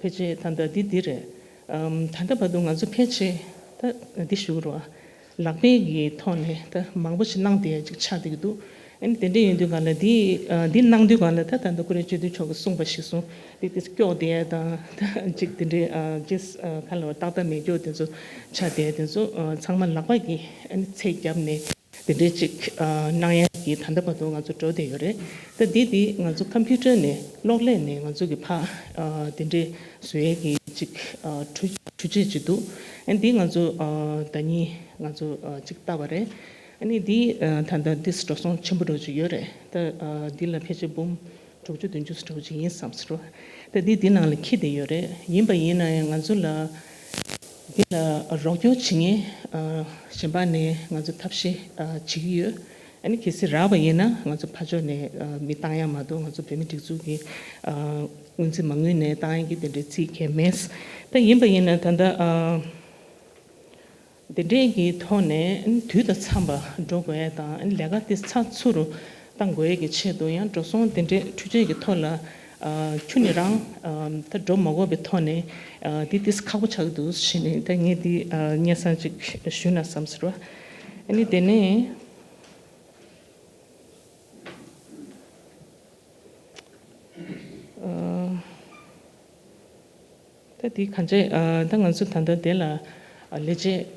ཕལ་ཆེར་ད་ལྟ་འདི་འདི་རེད། ཨམ་ད་ལྟ་བར་དུ་ང་ཚོ་ཕལ་ཆེར་ད་འདི་ཞུ་རོགས། ལག་པས་ཀྱི་ཐོག་ནས་ད་མང་པོ་ཞིག་གནང་བསྡད་ཡ་ཅིག་ཆགས་བསྡད་ཀྱི་འདུག་ཨ་ནི་དེ་འདྲ་ཡིན་དུས་གང་ལ་འདི་ཨ་འདི་གནང་དུས་གང་ལ་ད་ད་ལྟ་ཀུན་རིག་སྤྱི་འཐུས་མཆོག་གིས་གསུངས་པ་ཞིག་སོང་། འདི་དེ་སྐྱོག་བསྡད་ཡ་དང་ད་ཅིག་དེ་འདྲའི་ཨ་ཅིག་ཨ་ག་ལ་བ་ཏག་ཏག་མེད་སྐྱོག་དེ་ཚོ་ཆགས་བསྡད་ཡ་དེ་ཚོ་ཨ་ཚང་མ་ལག་པ་གིས་ཨ་ནི་ཚད་བརྒྱབ་ནས་དེ་འདྲའི་ཅིག་ཨ་གནང་ཡ་གི་ད་ལྟ་བར་དུ་ང་ཚོ་འགྲོ་བསྡད་ཡོད་རེད། ད་འདི་དེ་ང་ཚོ་ཀམ་པུ་ཊར་ནས་གློག་ཀླད་ནས་ང་ཚོ་གི་ཕ་ཨ་དེ་འདྲའི་བཟོ་ཡ་གི་ཅིག་ཨ་འཕྲུལ་འཕྲུལ་ཆས་ཅིག་འདུག་ཨ་ནི་འདི་ང་ཚོ་ཨ་ཟླ་ཉིན་ང་ཚོ་ཨ་ཅིག་བལྟས་པ་རེད། ཨ་ནི་འདི་ཨ་ད་ལྟ་འདི་འགྲོ་སོང་ཆེན་པོ་འགྲོ་ཅིག་ཡོད་རེད། ད་ཨ་འདི་ལ་ཕལ་ཆེར་འབུམ་དྲུག་ཅུ་བདུན་ཅུ་འགྲོ་ཅིག་ཡིན་བསམ་སྲིད་རོ། ད་འདི་འདི་ནང་ལ་འཁྱེར་བསྡད་ཡོད་རེད། ཡིན་པ་ཡིན་ན་ཡང་ང་ཚོ་ལ་འདི་ལ་རོགས་སྐྱོར་བྱེད་མཁན་ཨ་གཞན་པ་ནས་ང་ཚོ་ཐབས་ཤེས་ཨ་བྱེད་ཀྱི་ཡོད། ཨ་ནི་གལ་སྲིད་རག་པ་ཡིན་ན་ང་ཚོ་ཕར་ཕྱོགས་ནས་ཨ་མི་བཏང་ཡ་མ་གཏོགས་ང་ཚོ་བོད་མི་སྒྲིག་འཛུགས་ཀྱི་ཨ་སྔོན་རྩིས་མ་དངུལ་ནས་བཏང་ཡ་གི་དེ་འདྲའི་རྩིས་གལ་མེད། ད་ཡིན་པ་ཡིན་ན་ད་ལྟ་ཨ་དེ་འདྲའི་གི་ཐོག་ནས་ཨ་ནི་དུས་དང་འཚམས་པ་འགྲོ་དགོས་ཡ་དང་ཨ་ནི་ལས་ཀ་དེ་ཚགས་ཚུད་རུ་གཏང་དགོས་ཡ་གི་ཆེད་དུ་ཡང་འགྲོ་སོང་དེ་འདྲའི་འཕྲུལ་ཆས་ཀྱི་ཐོག་ལ་ཨ་ཁྱོན་ནས་རང་ཨ་ད་འགྲོ་མ་དགོས་པའི་ཐོག་ནས་ཨ་དེ་དེ་ཁག་པོ་ཆགས་ཀྱི་འདུག་ཟེར་ནས་ད་ངས་དེ་ཨ་སྙན་སེང་ཅིག་ཞུས་ན་བསམ་ཟེར་བ། ཨ་ནི་དེ་ནས་ཨ་ད་དེ་གང་ཅི་ཨ་ད་ང་ཚོ་ད་ལྟ་དེ་ལ་ཨ་ལས་བྱེད་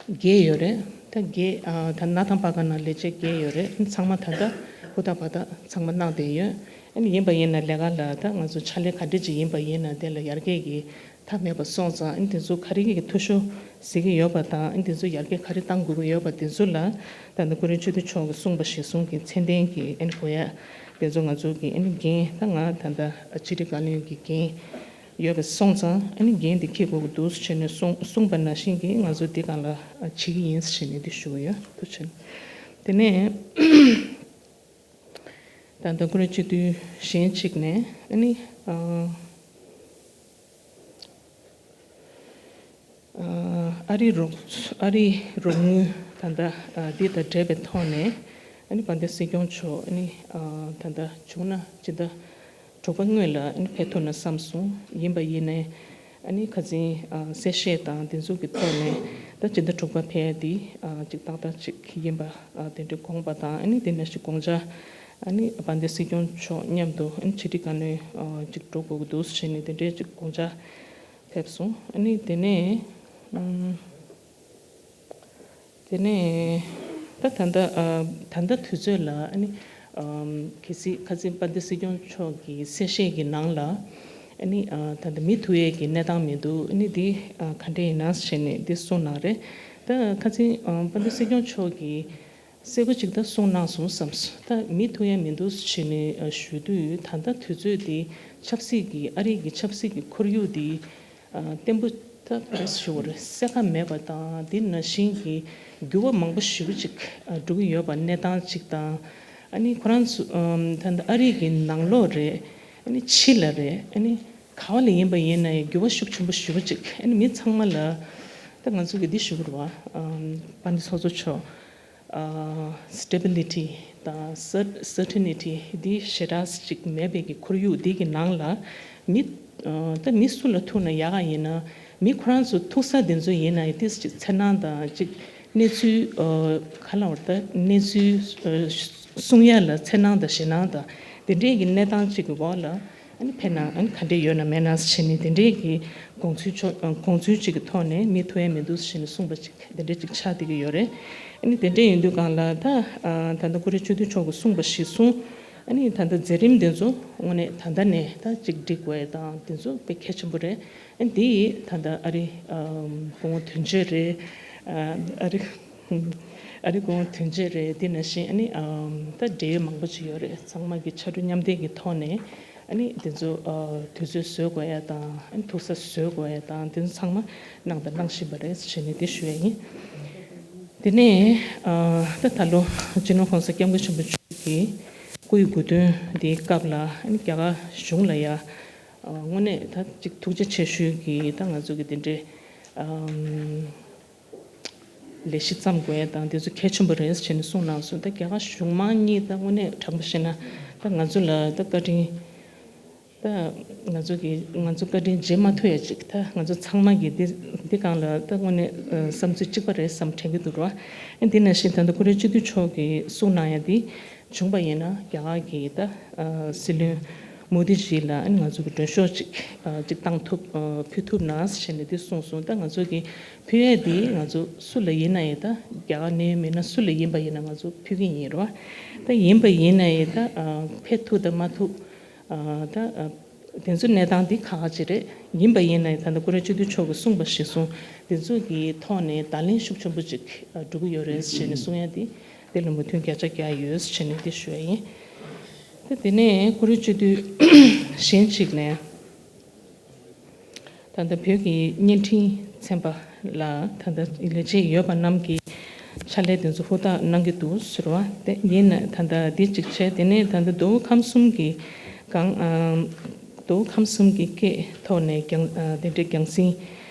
བརྒྱད་ཡོད་རེད། ད་བརྒྱད་ཨ་ད་གནའ་ཐང་པ་ག་ན་ལས་བྱེད་བརྒྱད་ཡོད་རེད། ཚང་མ་ད་ལྟ་ཧུར་ཐག་པ་ད་ཚང་མ་གནང་བསྡད་ཡོད། ཨ་ནི་ཡིན་པ་ཡིན་ན་ལས་ཀ་ལ་ད་ང་ཚོ་ཕྱག་ལས་ག་འདྲ་ཅིག་ཡིན་པ་ཡིན་ན་དེ་ལ་ཡར་རྒྱས་ཀྱི་མཐའ་མེད་པ་སོང་ཙང་ཨ་ནི་དེ་ཚོ་ག་རེ་གི་འཐུས་ཤོར་གཟིགས་ཀྱི་ཡོད་པ་དང་ཨ་ནི་དེ་ཚོ་ཡར་རྒྱས་ག་རེ་གཏང་དགོས་ཀྱི་ཡོད་པ་དེ་ཚོ་ལ་ད་ལྟ་ཀུན་རིག་སྤྱི་འཐུས་མཆོག་གིས་གསུངས་པ་གཞིར་བཟུང་གི་ཚད་ལྡན་གྱི་ཨ་ནི་དགོས་ཡ་དེ་ཚོ་ང་ཚོ་གི་ཨ་ནི་འགན་ད་ང་ད་ལྟ་ཕྱི་དྲིལ་བཀའ་བློན་གྱི་འགན་ཡོད་པ་སོང་ཙང་ཨ་ནི་འགན་དེ་འཁྱེར་དགོས་ཀྱི་འདུག་ཟེར་ནས་གསུངས་གསུངས་པ་ནང་བཞིན་གྱི་ང་ཚོ་འདི་སྒང་ལ་བྱེད་ཀྱི་ཡིན་ཟེར་ནས་འདི་ཞུ་གི་ཡོད། ཐུགས་རྗེ་ཆེ། དེ་ནས་ད་ལྟ་ཀུན་རིག་སྤྱི་འཐུས་གཞན་གཅིག་ནས་ཨ་ནི་ཨ་ཨ་རིའི་རོགས་ཨ་རིའི་རོགས་དངུལ་ད་ལྟ་ཨ་འདི་དང་འབྲེལ་བའི་ཐོག་ནས་ཨ་ནི་དཔལ་ལྡན་སྲིད་སྐྱོང་མཆོག་ཨ་ནི་ཨ་ད་ལྟ་བྱུང་ན་སྤྱི་ཟླ་དྲུག་པ་སྔོན་ལ་ཨ་ནི་ཕེབས་ཐུབ་ན་བསམ་སོང་། ཡིན་པ་ཡིན་ནའི་ཨ་ནི་ཁ་སང་ཨ་གསལ་བཤད་དང་འདི་ཚོ་གི་ཐོག་ནས་ད་སྤྱི་ཟླ་དྲུག་པ་ཕེབས་ཡ་འདི་ཨ་ཅིག་ཏག་ཏག་ཅིག་ཡིན་པ་ཨ་དེ་འདྲའི་དགོངས་པ་དང་ཨ་ནི་དེ་ནང་བཞིན་དགོངས་འཆར་ ཨ་ནི་དཔལ་ལྡན་སྲིད་སྐྱོང་མཆོག་མཉམ་དུ་ཨ་ནི་ཆིག་སྒྲིལ་བཀའ་མོལ་ཨ་ཅིག་འགྲོ་དགོས་ཀྱི་འདུག་ཟེར་ནས་དེ་འདྲའི་ཅིག་དགོངས་འཆར་ཕེབས་སོང་། ཨ་ནི་དེ་ནས་ཨམ། དེ་ནས་ད་ད་ལྟ་ཨ་ད་ལྟ་དུས་ཚོད་ལ་ཨ་ནི་ཨམ་གལ་སྲིད་ཁ་སང་དཔལ་ལྡན་སྲིད་སྐྱོང་མཆོག་གི་གསལ་བཤད་ཀྱི་ནང་ལ་ཨ་ནི་ཨ་ད་ལྟ་མི་ཐུག་ཡས་ཀྱི་གནས་སྟངས་མི་འདུག་ཨ་ནི་འདི་ཨ་ག་འདྲ་ཡིན་ན་ཟེར་ནས་འདི་གསུངས་གནང་རེད། ད་ཁ་སང་ཨ་དཔལ་ལྡན་སྲིད་སྐྱོང་མཆོག་གིས་གསལ་པོ་ཅིག་ད་གསུངས་གནང་སོང་བསམ་སོང་། ད་མི་ཐུག་ཡས་མི་འདུག་ཟེར་ནས་ཨ་ཞུ་དུས་ད་ལྟ་དུས་ཚོད་འདི་ཆབ་སྲིད་ཀྱི་ཨ་རི་གི་ཆབ་སྲིད་ཀྱི་ཁོར་ཡུག་འདི་ཨ་བརྟན་པོ་ད་རེད་ཞུ་བ་རེད། གསལ་ཁ་མེད་པ་དང་དེ་ནང་བཞིན་གྱི་འགྱུར་བ་མང་པོ་ཞེ་པོ་ཅིག་ཨ་འགྲོ་གི་ཡོད་པ་གནས་སྟངས་ཅིག་དང་། ཨ་ནི་ཁོ་རང་ཚོ་ཨམ་ད་ལྟ་ཨ་རི་གི་ནང་ལོགས་རེད། ཨ་ནི་ཕྱི་ལ་རེད། ཨ་ནི་ག་བ་ལ་ཡིན་པ་ཡིན་ན་ཡང་འགྱུར་བ་ཤུགས་ཆེན་པོ་ཞེ་པོ་ཅིག་ཨ་ནི་མི་ཚང་མ་ལ་ད་ང་ཚོ་གི་འདི་ཞུ་གི་རེད་བ། ཨམ་དཔལ་ལྡན་ཚོགས་གཙོ་མཆོག་ཨ་stability དང་cer- certainty འདི་ཞེ་དྲག་ཅིག་མེད་པའི་གི་ཁོར་ཡུག་འདི་གི་ནང་ལ་མི་ཨ་ད་མི་སུ་ལ་ཐུག་ན་ཡག་ག་ཡིན་ན་མི་ཁོ་རང་ཚོ་ཐུག་ས་དེ་ཚོ་ཡིན་ན་ཡང་ཏིས་ཅིག་འཚེར་སྣང་དང་ཅིག་གནས་ཚུལ་ཨ་ག་ལ་བར་ད་གནས་ཚུལ་ཨ་གསུང་ཡ་ལ་འཚེར་སྣང་དང་ཞེད་སྣང་དང་དེ་འདྲའི་གི་གནས་སྟངས་ཅིག་གི་འོག་ལ། ཨ་ནི་ཕེབས་ན་ཨ་ནི་ག་འདྲས་ཡོད་ན་མེད་ན་ཟེར་ནས་དེ་འདྲས་ཀྱི་དགོངས་ཚུལ་ཆོ- ཨ་དགོངས་ཚུལ་ཅིག་གི་ཐོག་ནས་མི་ཐུག་ཡ་མི་འདུག་ཟེར་ནས་གསུངས་པ་ཅིག་དེ་འདྲས་ཅིག་ཆགས་བསྡད་ཀྱི་ཡོད་རེད། ཨ་ནི་དེ་འདྲས་ཡིན་དུས་སྒང་ལ་ད་ཨ་ད་ལྟ་ཀུ་རེ་ཆོས་འདུས་མཆོག་གིས་གསུངས་པ་གཞིར་བཟུང་། ཨ་ནི་ད་ལྟ་མཛད་རིམ་དེ་ཚོ་དངོས་གནས་ད་ལྟ་ནས་ད་ཅིག་སྒྲིག་དགོས་ཡ་དང་དེ་ཚོ་དཔེ་གལ་ཆེན་པོ་རེད། ཨ་ནི་དེ་ཡིས་ད་ལྟ་ཨ་རི་ཨ་སྐུ་ངོ་དོན་གཅོད་རེད། ཨ་ཨ་རི་ཨ་རི་སྐུ་ངོ་དོན་གཅོད་རེད། དེ་ནང་བཞིན་ཨ་ནི་ཨམ་ད་འབྲེལ་ཡོད་མང་པོ་ཅིག་ཡོད་རེད། ཚང་མ་གི་ཕྱར་གྲུ་མཉམ་འདེགས་ཀྱི་ཐོག་ནས་ཨ་ནི་དེ་ཚོ་ཨ་དུས་ཚོད་བཟོ་དགོས་ཡ་དང་ཨ་ནི་ཐུག་ས་བཟོ་དགོས་ཡ་དང་དེ་ཚོ་ཚང་མ་གནང་དང་གནང་བཞིན་པ་རེད་ཟེར་ནས་དེ་ཞུ་ཡ་ཡིན། དེ་ནས་ཨ་ད་ད་ལོ་སྤྱི་ནོར་༸གོང་ས་༸སྐྱབས་མགོན་ཆེན་པོ་མཆོག་གི་སྐུའི་དགུང་སྟོན་དེའི་སྐབས་ལ་ཨ་ནི་རྒྱ་གར་གཞུང་ལ་ཡ་ཨ་དངོས་གནས་ད་ཅིག་ཐུགས་རྗེ་ཆེ་ཞུ་གི་ད་ང་ཚོ་གི་དེ་འདྲའི་ཨམ། ལས་གཞི་བརྩམས་དགོས་ཡ་དང་དེ་ཚོ་གལ་ཆེན་པོ་རེད་ཟེར་ནས་གསུངས་གནང་སོང་། ད་རྒྱ་གར་གཞུང་མང་གཉིས་ད་དངོས་གནས་དྲང་པོ་བཤད་ན་ད་ང་ཚོ་ལ་ད་བཀའ་དྲིན་ད་ང་ཚོ་གི་ང་ཚོ་བཀའ་དྲིན་བརྗེད་མ་ཐུབ་ཡ་ཅིག་ད་ང་ཚོ་ཚང་མ་གི་འདི་འདི་སྒང་ལ་ད་དངོས་གནས་བསམ་ཚུལ་གཅིག་པ་རེད་བསམ་དྲན་གྱི་འདུག་ར། ཨ་འདི་ནང་བཞིན་ད་ལྟ་ཀུ་རེ་སྤྱི་འཐུས་མཆོག་གིས་གསུངས་གནང་ཡ་འདི་བྱུང་པ་ཡིན་ན་རྒྱ་གར་གྱི་ད་ཨ་སྲིད་བློན་མོ་དི་ཇི་ལ་ཨ་ནི་ང་ཚོ་གི་མགྲོན་ཤོག་ཅིག་ཨ་ཅིག་བཏང་ཐུབ་ཨ་ཕུལ་ཐུབ་ན་ཟེར་ནས་འདི་གསུངས་སོང་། ད་ང་ཚོ་གི་ཕུལ་ཡས་འདི་ང་ཚོ་སུ་ལ་ཡིན་ན་ཡང་ད་རྒྱ་གར་ནས་མིན་ན་སུ་ལ་ཡིན་པ་ཡིན་ན་ང་ཚོ་ཕུལ་གི་ཡིན་རོ། ད་ཡིན་པ་ཡིན་ན་ཡང་ད་ཨ་ཕེབས་ཐུབ་དང་མ་ཐུབ་ཨ་ད་ཨ་དེ་ཚོ་གནས་སྟངས་འདི་ཁག་ཁག་ཅིག་རེད། ཡིན་པ་ཡིན་ན་ཡང་ད་ལྟ་ཀུ་རེ་སྤྱི་འཐུས་མཆོག་གིས་གསུངས་པ་གཞིར་བཟུང་དེ་ཚོ་གི་ཐོག་ནས་བརྡ་ལན་ཤུགས་ཆེན་པོ་ཅིག་ཨ་འགྲོ་གི་ཡོད་རེད་ཟེར་ནས་གསུང་ཡ་འདི་དེ་ལ་མོས་མཐུན་བརྒྱ་ཆ་བརྒྱ་ཡོད་ཟེར་ནས་འདི་ཞུ་ཡ་ཡིན། ད་དེ་ནས་ཀུ་རེ་སྤྱི་འཐུས་གཞན་གཅིག་ནས་ད་ལྟ་བོད་ཀྱི་བརྙན་འཕྲིན་ཚན་པ་ལ་ད་ལྟ་ལས་བྱེད་ཡོད་པ་རྣམས་ཀྱིས་ཕྱག་ལས་དེ་ཚོ་ཧུར་ཐག་གནང་གི་འདུག་ཟེར་བ་དེ་ཡིན་ན་ད་ལྟ་འདི་གཅིག་བྱས། དེ་ནས་ད་ལྟ་མདོ་དབུས་ཁམས་གསུམ་གྱི་གང་ཨམ་མདོ་དབུས་ཁམས་གསུམ་གྱི་སྐད་ཐོག་ནས་རྒྱང་ཨ་དེ་འདྲའི་རྒྱང་སྲིང་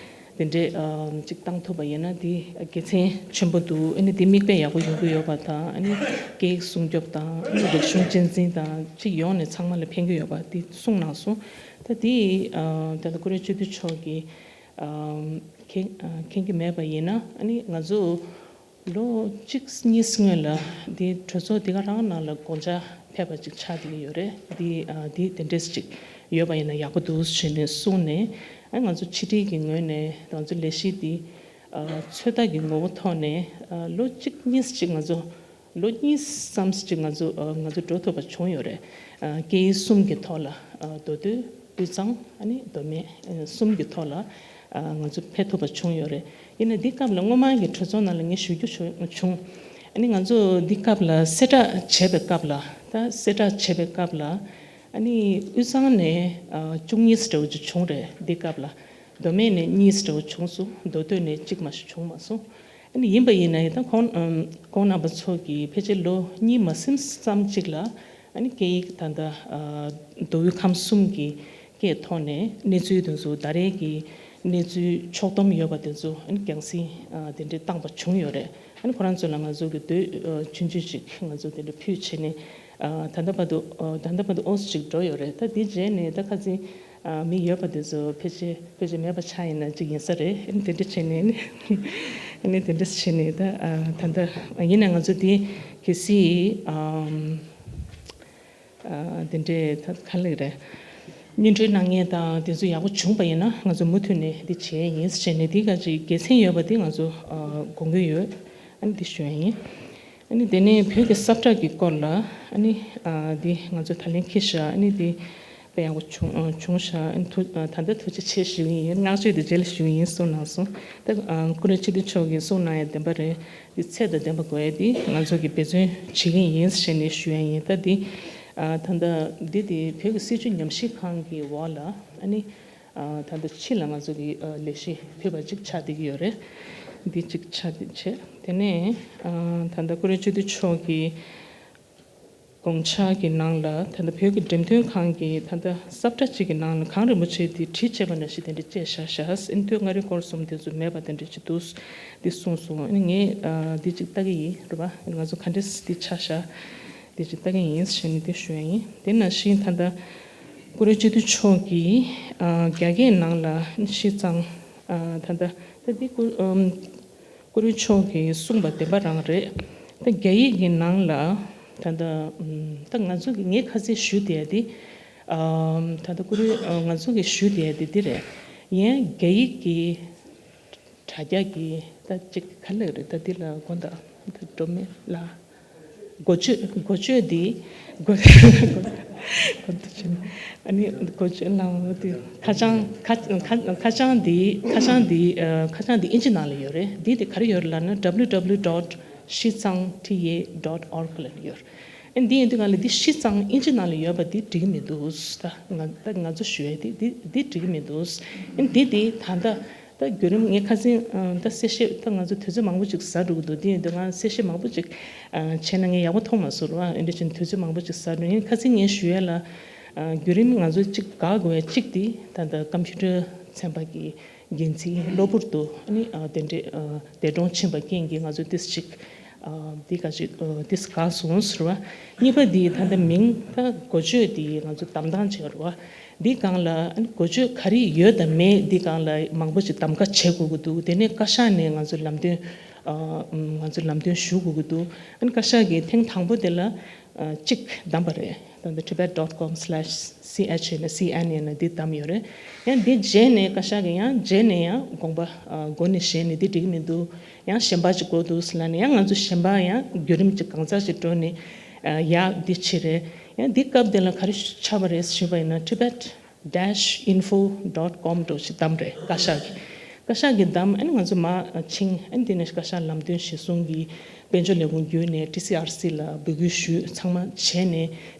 དེ་འདྲའི་ཨ་ཅིག་བཏང་ཐུབ་པ་ཡིན་ན་འདི་དགེ་མཚན་ཆེན་པོ་འདུག་ཨ་ནི་འདི་མིག་དཔེ་ཡག་པོ་ཡོང་གི་ཡོད་པ་དང་། ཨ་ནི་སྐད་ཡིག་སྲུང་སྐྱོབ་དང་ཨ་ནི་རིག་གཞུང་གཅེས་འཛིན་དང་ཅིག་ཡོང་ནས་ཚང་མ་ལ་ཕན་གྱི་ཡོད་པ་འདི་གསུངས་གནང་སོང་། ད་འདི་ཨ་ད་ལྟ་ཀུ་རེ་སྤྱི་འཐུས་མཆོག་གིས་ཨ་མཁྱེན་ཨ་མཁྱེན་གྱི་མེད་པ་ཡིན་ན་ཨ་ནི་ང་ཚོ་ལོ་གཅིག་གཉིས་སྔོན་ལ་འདི་གྲོས་ཚོགས་འདི་ག་རང་ནང་ལ་དགོངས་འཆར་ཕེབས་པ་ཅིག་ཆགས་བསྡད་ཀྱི་ཡོད་རེད། འདི་ཨ་འདི་དེ་འདྲས་ཅིག་ཡོད་པ་ཡིན་ན་ཡག་པོ་འདུག་ཟེར་ནས་གསུངས་ནས། ཨ་ང་ཚོ་ཕྱི་དྲིལ་གྱི་ངོས་ནས་ང་ཚོ་ལས་གཞི་འདི་ཨ་ཚོད་ལྟ་གི་ངོ་བོ་ཐོག་ནས་ཨ་ལོ་གཅིག་གཉིས་ཅིག་ང་ཚོ་ལོ་གཉིས་ཙམ་ཅིག་ང་ཚོ་ཨ་ང་ཚོ་འགྲོ་ཐུབ་པ་བྱུང་ཡོད་རེད། ཨ་སྐད་ཡིག་གསུམ་གྱི་ཐོག་ལ་ཨ་མདོ་སྟོད་དབུས་གཙང་ཨ་ནི་མདོ་སྨད་ཨ་གསུམ་གྱི་ཐོག་ལ་ཨ་ང་ཚོ་ཕེབས་ཐུབ་པ་བྱུང་ཡོད་རེད། ཡིན་ན་འདི་སྐབས་ལ་སྔོན་མ་གི་གྲོས་ཚོགས་ནང་ལ་ངས་ཞུ་རྒྱུ་བྱུང་བྱུང་། ཨ་ནི་ང་ཚོ་འདི་སྐབས་ལ་གསལ་བསྒྲགས་བྱས་པའི་སྐབས་ལ་ད་གསལ་བསྒྲགས་བྱས་པའི་སྐབས་ལ་ཨ་ནི་དབུས་གཙང་ནས་ཨ་བཅུ་གཉིས་འདྲ་བོ་ཅིག་བྱུང་རེད། འདི་སྐབས་ལ་མདོ་སྨད་ནས་གཉིས་འདྲ་བོ་བྱུང་སོང་། མདོ་སྟོད་ནས་གཅིག་མ་གཏོགས་བྱུང་མ་སོང་། ཨ་ནི་ཡིན་པ་ཡིན་ན་ཡང་ད་ཁོང་ཨམ་ཁོང་རྣམ་པ་ཚོ་གིས་ཕལ་ཆེར་ལོ་གཉིས་མ་ཟིན་ཙམ་ཅིག་ལ་ཨ་ནི་སྐད་ཡིག་ད་ལྟ་ཨ་མདོ་དབུས་ཁམས་གསུམ་གྱི་སྐད་ཐོག་ནས་གནས་ཚུལ་དེ་ཚོ་ད་རེས་ཀྱི་གནས་ཚུལ་ཕྱོགས་བསྡོམས་ཡོད་པ་དེ་ཚོ་ཨ་ནི་རྒྱང་སྲིང་ཨ་དེ་འདྲའི་བཏང་པ་བྱུང་ཡོད་རེད། ཨ་ནི་ཁོ་རང་ཚོ་ལ་ང་ཚོ་གི་དུས་ཨ་ཆུང་ཆུང་ཅིག་ང་ཚོ་དེ་འདྲ་ཕུལ་བྱས་ནས་ཨ་ད་ལྟ་བར་དུ་ཨ་ད་ལྟ་བར་དུ་ཨོ་ཙི་ཅིག་འགྲོ་ཡོད་རེད། ད་དེ་རྗེས་ནས་ད་ཁ་སང་ཨ་མི་ཡོད་པ་དེ་ཚོ་ཕལ་ཆེར་ཕལ་ཆེར་མེད་པ་ཆགས་ཡིན་ན་ཅིག་ཡིན་ས་རེད། ཨ་ནི་དེ་འདྲ་བྱས་ནས་ནི་ཨ་ནི་དེ་འདྲ་བྱས་ནས་ད་ཨ་ད་ལྟ་ཡིན་ན་ང་ཚོ་དེ་གལ་སྲིད་ཨམ་ ཨ་དེ་འདྲའི་ད་ག་ལེགས་རེད། སྙན་སྒྲོན་གནང་མཁན་དང་དེ་ཚོ་ཡག་པོ་བྱུང་པ་ཡིན་ན་ང་ཚོ་མུ་མཐུད་ནས་འདི་བྱས་ཡིན་ཟེར་ནས་འདི་ག་ཅིག་དགེ་མཚན་ཡོད་པ་འདི་ང་ཚོ་ཨ་དགོངས་ཀྱི་ཡོད། ཨ་ནི་འདི་ཞུ་ཡ་ཡིན། ཨ་ནི་དེ་ནས་བོད་ཀྱི་ས་བཀྲ་གི་སྐོར་ལ་ཨ་ནི་ཨ་འདི་ང་ཚོ་ད་ལན་འཁྱེར་ཤག་ཨ་ནི་འདི་དཔེ་ཡག་པོ་བྱུང་ཨ་བྱུང་ཤག་ཨ་ནི་ཐུགས་ཨ་ད་ལྟ་ཐུགས་རྗེ་ཆེ་ཞུ་གི་ཡིན། བསྔགས་བརྗོད་དེ་རྗེས་ལ་ཞུ་གི་ཡིན་གསུངས་གནང་སོང་། ད་ཨ་སྐུ་ངོ་སྤྱི་འཐུས་མཆོག་གིས་གསུངས་གནང་ཡ་བདེན་པ་རེད། འདི་ཚད་དང་ལྡན་པ་དགོས་ཡ་འདི་ང་ཚོ་གིས་འབད་བརྩོན་བྱེད་ཀྱི་ཡིན་ཞེས་ནས་ཞུ་ཡ་ཡིན། ད་འདི་ཨ་ད་ལྟ་འདི་དེ་བོད་ཀྱི་སྲིད་བྱུས་ཉམས་ཞིབ་ཁང་གི་འོག་ལ་ཨ་ནི་ཨ་ད་ལྟ་ཕྱི་ལ་ང་ཚོ་གི་ཨ་ལས་གཞི་ཕུལ་བ་ཅིག་ཆགས་བསྡད་ཀྱི་ཡོད་རེད། འདི་ཅིག་ཆགས་བསྡད་བྱས་དེ་ནས་ཨ་ད་ལྟ་སྐུ་ངོ་སྤྱི་འཐུས་མཆོག་གིས་དགོངས་འཆར་གྱི་ནང་ལ་ད་ལྟ་བོད་ཀྱི་འགྲེམས་སྟོན་ཁང་གི་ད་ལྟ་ས་བཀྲ་གཅིག་གི་ནང་ལ་གངས་རིན་པོ་ཆེ་དེ་བྲིས་བྱས་པ་ནང་བཞིན་དེ་འདྲ་བཅད་བཞག་ཤག་ཨ་ནི་སྟོད་མངའ་རིས་སྐོར་གསུམ་དེ་ཚོ་མེད་པ་དེ་འདྲ་ཅིག་འདུག་འདི་གསུངས་སོང་། ཨ་ནི་ངས་ཨ་འདི་ཅིག་ལྟ་གི་ཡིན་རེད་པ། ང་ཚོ་ག་འདྲས་འདི་ཆགས་ཤག་འདི་ཅིག་ལྟ་གི་ཡིན་ཞེས་ནས་འདི་ཞུ་ཡ་ཡིན། དེ་ནང་བཞིན་ད་ལྟ་སྐུ་ངོ་སྤྱི་འཐུས་མཆོག་གིས་ཨ་རྒྱ་སྐད་ནང་ལ་ཤིས་ཙང་ཨ་ད་ལྟ་ད་འདི་སྐུ་ཨམ་སྐུ་ངོ་མཆོག་གིས་གསུངས་པ་བདེན་པ་རང་རེད། ད་རྒྱ་ཡིག་གི་ནང་ལ་ད་ལྟ་ཨམ་ད་ང་ཚོ་གི་ངས་ཁ་སང་ཞུས་བསྡད་ཡ་འདི་ཨམ་ད་ལྟ་སྐུ་ངོ་ཨ་ང་ཚོ་གིས་ཞུས་བསྡད་ཡ་འདི་འདི་རེད། ཡང་རྒྱ་ཡིག་གི་དྲ་རྒྱ་གི་ད་ཅིག་ག་ལེགས་རེད། ད་འདི་ལ་དགོངས་དག་འགྲོ་མེད་ལ། འགོ་བརྗོད་འགོ་བརྗོད་འདི་འགོ་འགོ་འདི་ཕྱིན། ཨ་ནི་འགོ་བརྗོད་ལ་འོ་དེ་ཁ་བྱང་ཁ་ཁ་ཁ་བྱང་འདི་ཁ་བྱང་འདི་ཨ་ཁ་བྱང་འདི་ཨིན་ཇི་ནང་ལ་ཡོད་རེད། འདི་དེ་ག་རེ་ཡོད་རེད་ལབ་ན་www dot shitsangta dot org ལ་ཡོད་རེད། ཨ་འདི་ཡིན་དུས་གང་ལ་འདི་ཤིས་ཙང་ཨིན་ཇི་ནང་ལ་ཡོད་པ་འདི་འགྲིག་གི་མི་འདུག་ད་ང་ད་ང་ཚོ་ཞུ་ཡ་འདི་འདི་འདི་འགྲིག་གི་མི་འདུག་ཨ་འདི་འདི་ད་ལྟ་ད་བརྒྱུད་རིམ་ངས་ཁ་སང་ཨ་ད་གསལ་བཤད་ད་ང་ཚོ་དུས་ཚོད་མང་པོ་ཅིག་ཟ་འགྲོ་གི་འདུག་དེ་ཡིན་དུས་ང་གསལ་བཤད་མང་པོ་ཅིག་ཨ་བྱས་ན་ངས་ཡག་པོ་མཐོང་མ་སོང་ར། ཨ་འདི་བཞིན་དུས་ཚོད་མང་པོ་ཅིག་ཟ་འགྲོ། ཡིན་ཁ་སང་ངས་ཞུ་ཡ་ལ་ཨ་བརྒྱུད་རིམ་ང་ཚོ་ཅིག་དགག་དགོས་ཡ་གཅིག་དེ་ད་ལྟ་ཀམ་པུ་ཊར་ཚན་པ་གི་འགན་འཛིན་གློ་བུར་དུ་ཨ་ནི་ཨ་དེ་འདྲའི་ཨ་འདས་གྲོངས་ཕྱིན་པ་རྐྱེན་གྱིས་ང་ཚོ་ཏིས་ཅིག་ཨ་འདི་ག་ཅིག་ཨ་ཏིས་དགག་སོང་ཟེར་བ། གཉིས་པ་འདི་ད་ལྟ་མིང་ད་འགོ་བརྗོད་འདི་ང་ཚོ་བདམས་སྟངས་བྱས་ར་བ། འདི་སྒང་ལ་ཨ་ནི་འགོ་བརྗོད་ག་རེ་ཡོད་དང་མེད་འདི་སྒང་ལ་མང་པོ་ཅིག་གདམ་ག་བྱེད་དགོས་ཀྱི་འདུག་དེ་ནས་བཀའ་ཤག་ནས་ང་ཚོ་ལམ་སྟོན་ཨ་ང་ཚོ་ལམ་སྟོན་ཞུ་དགོས་ཀྱི་འདུག་ཨ་ནི་བཀའ་ཤག་གིས་ཐེངས་དང་པོ་དེ་ལ་ཨ་གཅིག་བདམས་པ་རེད། ད་ལྟ་tibet dot com slash ch ཡིན་ན་cn ཡིན་ན་འདི་བདམས་ཡོད་རེད། ཡང་འདི་རྗེས་ནས་བཀའ་ཤག་གིས་ཡང་རྗེས་ནས་ཡང་དགོངས་པ་ཨ་མགོ་ནས་བཞེས་ནས་འདི་འགྲིག་གི་མི་འདུག་ཡང་གཞན་པ་ཅིག་དགོས་འདུག་ཟེར་ལབ་ནས་ཡང་ང་ཚོ་གཞན་པ་ཡང་བརྒྱུད་རིམ་ཅིག་གང་ཟག་ཅིག་འགྲོ་ནས་ཨ་ཡག་འདི་ཕྱིར་རེད། ཡང་འདི་སྐབས་དེ་ལ་ག་རེ་ཆགས་པ་རེད་ཞུས་པ་ཡིན་ན་tibet dash info dot com འགྲོ་ཞིག་བདམས་རེད་བཀའ་ཤག་གིས། བཀའ་ཤག་གིས་བདམས་ཨ་ནི་ང་ཚོ་མར་ཕྱིན་ཨ་ནི་དེ་ནས་བཀའ་ཤག་ལམ་སྟོན་གཞིར་བཟུང་གིས་དཔལ་འབྱོར་ལས་ཁུངས་བརྒྱུད་ནས་ཊི་སི་ཨར་སི་ལ་འབོད་སྐུལ་ཞུས་ཚང་མ་བྱས་ནས་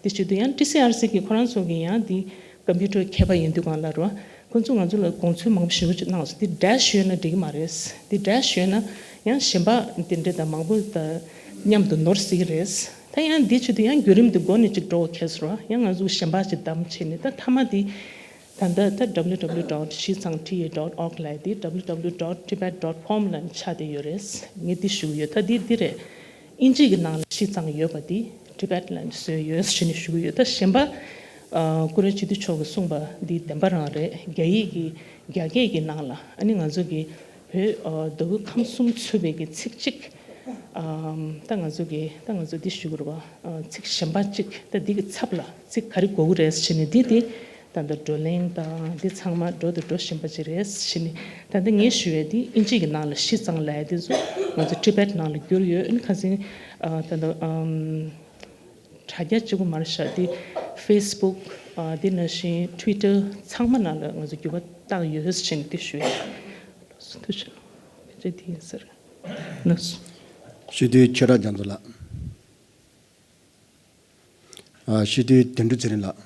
དེ་བྱེད་དུས་ཡང་ཊི་སི་ཨར་སི་གིས་ཁོ་རང་ཚོ་གིས་ཡང་འདི་ཀམ་པུ་ཊར་མཁས་པ་ཡིན་དུས་གང་ལ་རོ། ཁོ་ཚོ་ང་ཚོ་ལ་དགོངས་ཚུལ་མང་པོ་ཞེ་པོ་ཅིག་གནང་སོང་། འདི་འདྲ་ཞུས་ན་འགྲིག་གི་མ་རེད། འདི་འདྲ་ཞུས་ན་ཡང་གཞན་པ་འདི་འདྲ་དང་མང་པོ་དང་མཉམ་དུ་ནོར་སྲིད་ཀྱི་རེད། ད་ཡང་འདི་བྱེད་དུས་ཡང་བརྒྱུད་རིམ་འདི་མགོ་ནས་ཅིག་འགྲོ་བ་ཁེལ་སོང་ར། ཡང་ང་ཚོ་གཞན་པ་ཅིག་བདམས་བྱས་ནས་ད་མཐའ་མ་འདི་ད་ལྟ་ད་www dot shitsangta dot org ལ་འདི་www dot tibet dot com ལ་ཆགས་བསྡད་ཡོད་རེད། ངས་འདི་ཞུ་གི་ཡོད། ད་འདི་འདི་རེད། ཨིན་ཇི་གི་ནང་ལ་ཤིས་ཙང་ཡོད་པ་འདི་ཊི་བེཊ་ལ་བཟོས་ཡོད་ཞེས་ནས་ཞུ་གི་ཡོད། ད་གཞན་པ་ཨ་སྐུ་ངོ་སྤྱི་འཐུས་མཆོག་གིས་གསུངས་པ་འདི་བདེན་པ་རང་རེད། རྒྱ་ཡིག་གི་རྒྱ་སྐད་ཀྱི་ནང་ལ་ཨ་ནི་ང་ཚོ་གི་བོད་ཨ་མདོ་དབུས་ཁམས་གསུམ་ཚུད་པའི་གི་ཚིག་གཅིག་ཨམ་ད་ང་ཚོ་གི་ད་ང་ཚོ་འདི་ཞུ་དགོས་རེད་བ། ཨ་ཚིག་གཞན་པ་གཅིག་ད་འདི་གི་ཚབ་ལ་ཚིག་ག་རེ་དགོས་ཀྱི་རེད་ཟེར་ནས་འདི་དེ་ད་ལྟ་བགྲོ་གླེང་དང་འདི་ཚང་མ་འགྲོ་དང་འགྲོ་བཞིན་པ་ཅིག་རེད་ཟེར་ནས། ད་ལྟ་ངས་ཞུ་ཡས་འདི་ཨིན་ཇི་གི་ནང་ལ་ཤིས་ཙང་ལབ་ཡས་འདི་ཚོ་ང་ཚོ་ཊི་བེཊ་ནང་ལ་བསྒྱུར་ཡོད། ཨ་ནི་ཁ་སང་ཨ་ད་ལྟ་ཨམ་དྲ་རྒྱ་གཅིག་པུ་མ་རེད་ཤག་འདི་ཕེ་སི་བུག་ཨ་འདི་ནང་བཞིན་ཊུའི་ཊར་ཚང་མ་ནང་ལ་ང་ཚོ་འགྱུར་བ་བཏང་ཡོད་ཟེར་ནས་འདི་ཞུ་ཡས། ལགས་སོ་ཐུགས་རྗེ་ཆེ། ཕལ་ཆེར་འདི་ཡིན་ས་རེད། ལགས་སོ། སྤྱི་འཐུས་ཆོས་གྲགས་རྒྱ་མཚོ་ལགས། ཨ་སྤྱི་འཐུས་དོན་གྲུབ་ཚེ་རིང་ལགས།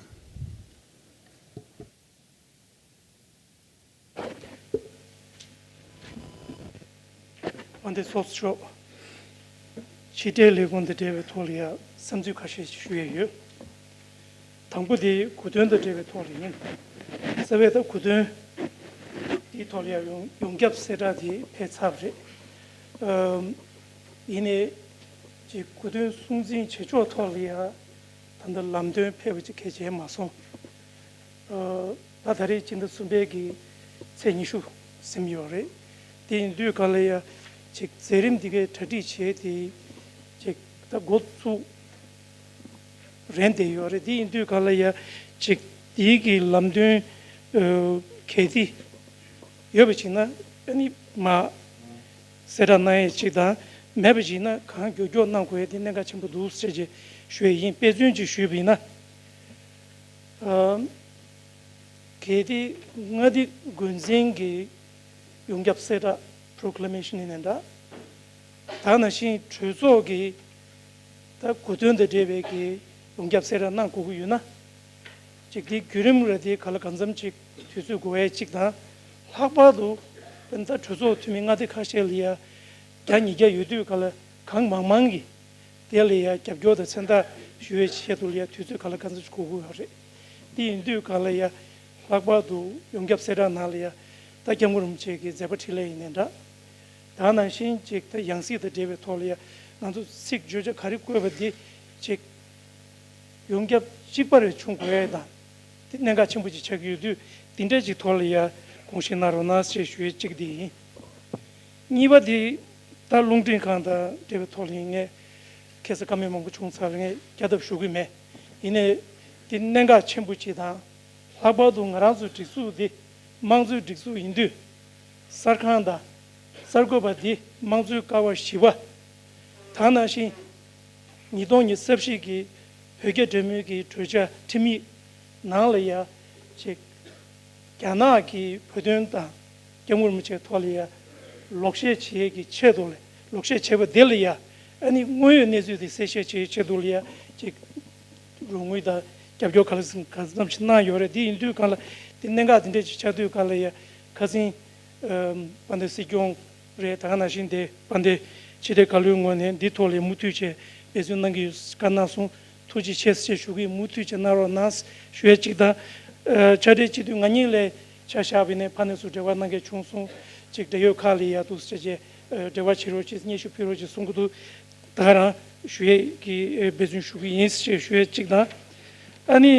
དབང་འདུས་ཚོགས་གཙོ་མཆོག་ཕྱི་དྲིལ་ལས་ཁུངས་དང་འབྲེལ་བའི་ཐོག་ལ་ཡང་བསམ་ཚུལ་ཁ་ཤས་ཤིག་ཞུ་ཡས་ཡོད། དང་པོ་དེ་གོ་དོན་དང་འབྲེལ་བའི་ཐོག་ལ་ཡིན། རྩ་བའི་ད་གོ་དོན་དེའི་ཐོག་ལ་ཡང་ཡོངས་ཡོངས་ཁྱབ་གསལ་བསྒྲགས་དེ་ཕེབས་ཚར་བ་རེད། ཨམ་ཡིན་ནའི་ཅིག་གོ་དོན་སྲུང་འཛིན་བྱེད་ཕྱོགས་ཐོག་ལ་ཡང་ད་ལྟ་ལམ་སྟོན་ཕེབས་པ་ཅིག་གལ་ཆེ་མ་སོང་། ཨ་ད་ད་རེས་སྤྱི་ཟླ་གསུམ་པའི་གི་ཚེས་ཉི་ཤུ་ཟིན་ཡོད་རེད། དེ་ཡིན་དུས་ག་ལ་ཡ་ཅིག་མཛད་རིམ་འདི་གའི་གྲ་སྒྲིག་བྱས་ཏེ་ཅིག་ད་འགོ་བཙུགས་ རན་བསྡད་ཡོད་རེད། དེ་ཡིན་དུས་ག་ལ་ཡ་ཅིག་དེའི་གི་ལམ་སྟོན་གལ་ཏེ་ཡོད་པ་ཅིག་ན་ཨ་ནི་མ་གསལ་བསྒྲགས་གནང་ཡས་ཅིག་དང་། མེད་པ་ཅིག་ན་གང་མགྱོགས་མགྱོགས་གནང་དགོས་ཡས་དེ་གནད་འགག་ཆེན་པོ་འདུག་ཟེར་ཅིག་ཞུ་ཡས་ཡིན། དཔེ་མཚོན་ཅིག་ཞུས་པ་ཡིན་ན། གལ་ཏེ་མངའ་སྡེ་འགོ་འཛིན་གྱི་ཡོངས་ཁྱབ་གསལ་བསྒྲགས་པོ་རོ་ཀི་ལེ་མེ་ཤན་ཡིན་ནའི་འདྲ། ད་ནང་བཞིན་གྲོས་ཚོགས་ཀྱི་ད་གོ་སྟོན་དང་འབྲེལ་བའི་གི་ཡོངས་ཁྱབ་གསལ་བསྒྲགས་གནང་དགོས་ཀྱི་ཡོད་ན། ཅིག་དེའི་བརྒྱུད་རིམ་རེ་དེ་ག་ལ་གང་འཚམ་ཅིག་དུས་ཚོད་འགོར་ཡས་ཅིག་དང་། ལྷག་པར་དུ་ད་གྲོས་ཚོགས་འཐུས་མི་མངའ་སྡེ་ཁ་ཤས་ལ་ཡ་བརྒྱ་ཉིས་བརྒྱ་ཡོད་དུས་ག་ལ་གང་མང་མང་གིས་དེ་ལ་ཡ་རྒྱབ་སྐྱོར་དང་མཚན་རྟགས་ཞུ་བའི་ཆེད་དུ་ལ་ཡ་དུས་ཚོད་ག་ལ་གང་འཚམ་ཞིག་འགོར་གྱི་ཡོད་རེད། དེ་ཡིན་དུས་ག་ལ་ཡ་ལྷག་པར་དུ་ཡོངས་ཁྱབ་གསལ་བསྒྲགས་ནང་ལ་ཡ་ད་སྐྱབས་མགོན་རིན་པོ་ཆེ་གི་མཛད་པ་འཕྲིན་ལས་ཡིན་ནའི་འདྲ། ད་ནང་བཞིན་ཅིག་ད་ཡང་སྲིད་དང་འབྲེལ་བའི་ཐོག་ལ་ཡ་ང་ཚོ་ཚིག་བརྗོད་བྱ་ག་རེ་བཀོད་པ་འདི་ཅིག་ཡོངས་ཁྱབ་གཅིག་པ་རེ་བྱུང་དགོས་ཡས་དང་། དེ་གནད་འགག་ཆེན་པོ་ཅིག་ཆགས་ཀྱི་ཡོད་དུས་འདི་འདྲ་ཅིག་ཐོག་ལ་ཡ་དགོངས་བཞེས་གནང་རོགས་གནང་ཞེས་ཞུ་ཡས་གཅིག་འདི་ཡིན། གཉིས་པ་དེ་ད་རླུང་འཕྲིན་ཁང་དང་འབྲེལ་བའི་ཐོག་ལ་ཡིན། ངས་ཁ་སང་བཀའ་མོལ་མང་པོ་བྱུང་ཚར། ངས་བསྐྱར་ལྡབ་ཞུ་གི་མེད། ཡིན་ནའི་དེ་གནད་འགག་ཆེན་པོ་ཅིག་དང་། ལྷག་པར་དུ་ང་རང་ཚོའི་སྒྲིག་འཛུགས་འདི་དམངས་གཙོའི་སྒྲིག་འཛུགས་ཡིན་དུས། གསར་ཁང་དང་གསར་འགོད་པ་འདི་དམངས་གཙོའི་ཀ་བ་བཞི་པ། ད་ནང་བཞིན་ཉིས་སྟོང་ཉི་ཤུ་རྩ་བཞི་གི་བོད་རྒྱ་འབྲེལ་མོལ་གྱི་གྲོས་འཆར་ཁྲིམས་ཡིག་ནང་ལ་ཡ་ཅིག་རྒྱ་ནག་གི་བོད་དོན་དང་སྐྱབས་མགོན་རིན་པོ་ཆེའི་ཐོག་ལ་ཡ་ལོག་བཤད་བྱེད་ཡས་ཀྱི་ཆེད་དུ་ལ། ལོག་བཤད་བྱས་པ་དེ་ལ་ཡ་ཨ་ནི་དངོས་ཡོད་གནས་ཚུལ་དེ་གསལ་བཤད་བྱེད་ཡས་ཆེད་དུ་ལ་ཡ་ཅིག་རོགས་དངུལ་དང་རྒྱབ་སྐྱོར་ག་ལ་གང་འཚམ་ཞིག་གནང་ཡོད་རེད། དེ་ཡིན་དུས་གང་ལ་དེ་གནད་འགག་དེ་འདྲ་ཞིག་ཆགས་དུས་གང་ལ་ཡ་ཁ་སང་ཨམ་དཔལ་ལྡན་སྲིད་སྐྱོང་རེད། ད་ག་ནང་བཞིན་དེ་དཔལ་ལྡན་ཕྱི་དྲིལ་བཀའ་བློན་ངོས་ནས་འདི་ཐོག་ལ་མུ་མཐུད་བྱས་འབད་བརྩོན་གནང་གི་ཡོད་བཀའ་གནང་སོང་། ཐུགས་རྗེ་ཆེ་ཞེས་ཞུ་གི་ཡིན། མུ་མཐུད་བྱས་གནང་རོགས་གནང་ཞུ་ཡས་གཅིག་དང་། ཨ་ཕྱག་སྦྲེལ་སྤྱི་འཐུས་ང་གཉིས་ལ་ཆ་བཞག་པ་ཡིན་ན་ཕར་ནས་ཚུར་འབྲེལ་བ་གནང་མཁན་བྱུང་སོང་། ཅིག་འབྲེལ་ཡོད་ཁག་ལ་ཡ་འདུག་ཟེར་བྱས་ཨ་འབྲེལ་བ་བྱེད་རོགས་བྱེད། སྙན་ཞུ་ཕུལ་རོགས་བྱེད་གསུང་གི་འདུག་ད་ག་རང་ཞུ་ཡས་ཀྱི་ཨ་འབད་བརྩོན་ཞུ་གི་ཡིན་ཞེས་ཞུ་ཡས་གཅིག་དང་། ཨ་ནི་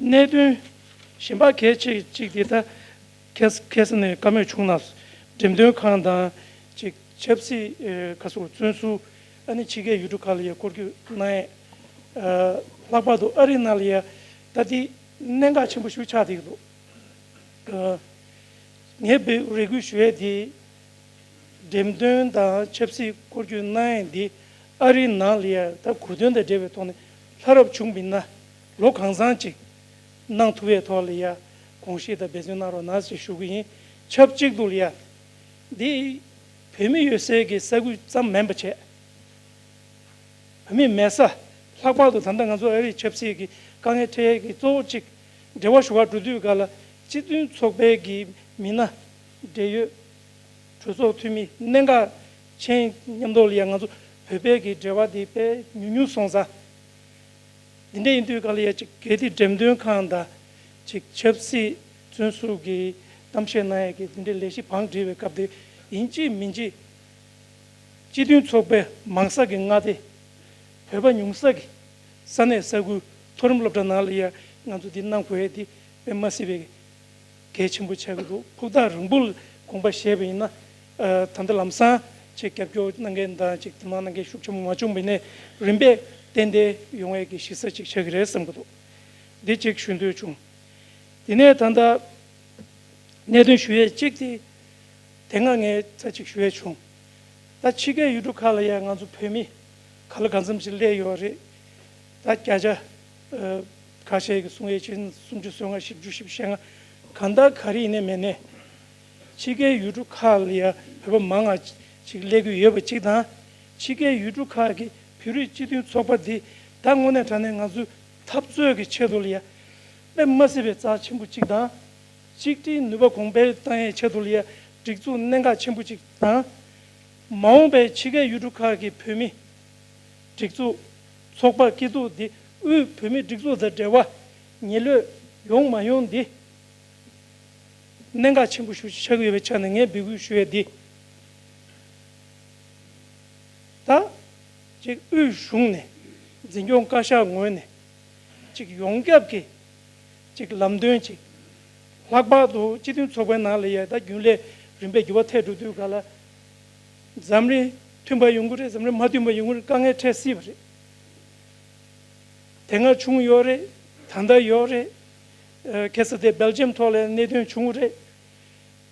གནད་དོན་གཞན་པ་གལ་ཆེ་གཅིག་དེ་ད་ཁ་ཁ་སང་ནས་བཀའ་མོལ་བྱུང་ན། འགྲེམས་སྟོན་ཁང་དང་ཅིག་ཆབ་སྲིད་ཨེ་ག་སོགས་བཙོན་ཟུར། ཨ་ནི་ཕྱི་རྒྱལ་ཡུལ་གྲུ་ཁག་ལ་ཡ་སྐོར་སྐྱོད་གནང་ཡས། ཨ་ལྷག་པར་དུ་ཨ་རི་ནང་ལ་ཡ་ད་དེ་གནད་འགག་ཆེན་པོ་ཞིག་ཆགས་བསྡད་ཀྱི་འདུག་ཨ་ངས་འབད་རེ་སྐུལ་ཞུ་ཡས་དེ། འགྲེམས་སྟོན་དང་ཆབ་སྲིད་སྐོར་སྐྱོད་གནང་ཡས་འདི་ཨ་རིའི་ནང་ལ་ཡ་ད་གོ་སྟོན་དང་འབྲེལ་བའི་ཐོག་ནས་ལྷ་རབ་བྱུང་བ་ཡིན་ན་ལོ་གང་ཚང་ཅིག་གནང་ཐུབ་པའི་ཐོག་ལ་ཡ་དགོངས་བཞེས་དང་འབད་བརྩོན་གནང་རོགས་གནང་ཞེས་ཞུ་གི་ཡིན། ཆབས་ཅིག་ཏུ་ལ་ཡ་འདི་བོད་མི་ཡོད་སའི་གི་ས་ཁུལ་ཙམ་མིན་པ་བྱས། བོད་མི་མེད་ས། ལྷག་པར་དུ་ད་ལྟ་ང་ཚོ་ཨ་རིའི་ཆབ་སྲིད་ཀྱི་དཀའ་ངལ་འཕྲད་ཡས་ཀྱི་གཙོ་བོ་གཅིག་འབྲེལ་བ་ཞུ་བར་འགྲོ་དུས་ག་ལ་སྤྱི་མཐུན་ཚོགས་པའི་གི་མི་སྣ། འབྲེལ་ཡོད་གྲོས་ཚོགས་འཐུས་མི་གནད་འགག་ཆེན་མཉམ་དུ་ལ་ཡ་ང་ཚོ་བོད་པའི་གི་འབྲེལ་བ་དེ་དཔེ་ཉུང་ཉུང་སོང་ཙང་། འདི་འདྲ་ཡིན་དུས་ག་ལ་ཡ་གཅིག་གལ་ཏེ་འགྲེམས་སྟོན་ཁང་དང་གཅིག་ཆབ་སྲིད་བཙོན་ཟུར་གྱི་གཏམ་བཤད་གནང་ཡས་ཀྱི་འདི་འདྲའི་ལས་གཞི་བང་སྒྲིག་པའི་སྐབས་དེ་ཡིན་གཅིག་མིན་གཅིག་སྤྱི་མཐུན་ཚོགས་པའི་མང་ས་གི་མངའ་སྡེ། བོད་པ་ཉུང་ས་གི་ས་གནས་ས་ཁུལ་མཐོ་རིམ་སློབ་གྲྭ་ནང་ལ་ཡ་ང་ཚོ་འདི་གནང་དགོས་ཡས་འདི་དཔེ་མ་སྲིད་པའི་གལ་ཆེན་པོ་ཆགས་ཀྱི་འདུག་ཕུགས་ཐག་རིང་པོ་ལ་དགོངས་པ་བཞེས་པ་ཡིན་ན། ཨ་ད་ལྟ་ལམ་སང་ཆེད་རྒྱབ་སྐྱོར་གནང་མཁན་དང་ཅིག་དེ་མ་གནང་མཁན་ཤུགས་ཆེན་པོ་མ་བྱུང་བ་ཡིན་ནའི་རིམ་པས་ཏན་ཏན་ཡོང་ཡས་ཀྱི་གཞི་རྩ་ཅིག་ཆགས་ཀྱི་རེད་བསམ་གྱི་འདུག་འདི་གཅིག་ཞུ་འདོད་བྱུང་། དེ་ནས་ད་ལྟ་གནད་དོན་ཞུ་ཡས་གཅིག་དེ། དེ་སྔ་ངས་ཚར་གཅིག་ཞུ་ཡས་བྱུང་། ད་ཕྱི་རྒྱལ་ཡུལ་གྲུ་ཁག་ལ་ཡང་ང་ཚོ་བོད་མི་ག་ལ་གང་འཚམ་ཞིག་སླེབས་ཡོད་རེད། ད་བརྒྱ་ཆ་ཨ་ཁ་ཤས་ཀྱིས་གསུང་ཡས་བྱས་ན་སུམ་ཅུ་སོ་ལྔ། བཞི་བཅུ། བཞི་བཅུ་ཞེ་ལྔ། གང་ལྟར་ག་རེ་ཡིན་ནའི་མིན་ནའི་ཕྱི་རྒྱལ་ཡུལ་གྲུ་ཁག་ལ་ཡང་བོད་པ་མང་ང་ཅིག་སླེབས་ཀྱི་ཡོད་པ་གཅིག་དང་། ཕྱི་རྒྱལ་ཡུལ་གྲུ་ཁག་གི་བོད་རིགས་སྤྱི་མཐུན་ཚོགས་པ་འདི་ད་དངོས་གནས་དྲང་གནས་ང་ཚོའི་འཐབ་རྩོད་ཀྱི་ཆེད་དུ་ལ་ཡང་དཔེ་མ་སྲིད་པའི་རྩ་ཆེན་པོ་གཅིག་དང་། གཅིག་སྒྲིལ་ནུས་པ་གོང་འཕེལ་བཏང་ཡའི་ཆེད་དུ་ལ་ཡང་སྒྲིག་འཛུགས་གནད་འགག་ཆེན་པོ་གཅིག་དང་། མ་འོངས་པའི་ཕྱི་རྒྱལ་ཡུལ་གྲུ་ཁག་གི་བོད་མི་སྒྲིག་འཛུགས་ཚོགས་པ་སྐྱིད་སྡུག་འདི་དབུས་བོད་མི་སྒྲིག་འཛུགས་དང་འབྲེལ་བ་ཉེ་ལོས་ཡོང་མ་ཡོང་འདི་གནད་འགག་ཆེན་པོ་ཞིག་ཆགས་ཀྱི་ཡོད་པའི་ཆ་ནས་ངས་འབོད་སྐུལ་ཞུ་ཡས་འདི། ད་ཅིག་དབུས་གཞུང་ནས་འཛིན་སྐྱོང་བཀའ་ཤག་ངོས་ནས་ཅིག་ཡོངས་ཁྱབ་ཀྱི་ཅིག་ལམ་སྟོན་ཅིག་ལྷག་པར་དུ་སྤྱི་མཐུན་ཚོགས་པའི་ནང་ལ་ཡ་ད་རྒྱུན་ལས་རིམ་པས་འགྱུར་བ་ཐེབས་འགྲོ་དུས་ག་ལ་འཛམ་གླིང་མཐུན་པ་ཡོང་གི་རེད། འཛམ་གླིང་མ་མཐུན་པ་ཡོང་གི་རེད། དཀའ་ངལ་འཕྲད་སྲིད་པ་རེད། དེ་སྔ་བྱུང་ཡོད་རེད། ད་ལྟ་ཡོད་རེད། ཨ་ཁ་སང་དེ་སྦེལ་ཇམ་ཐོག་ལ་གནད་དོན་བྱུང་རེད།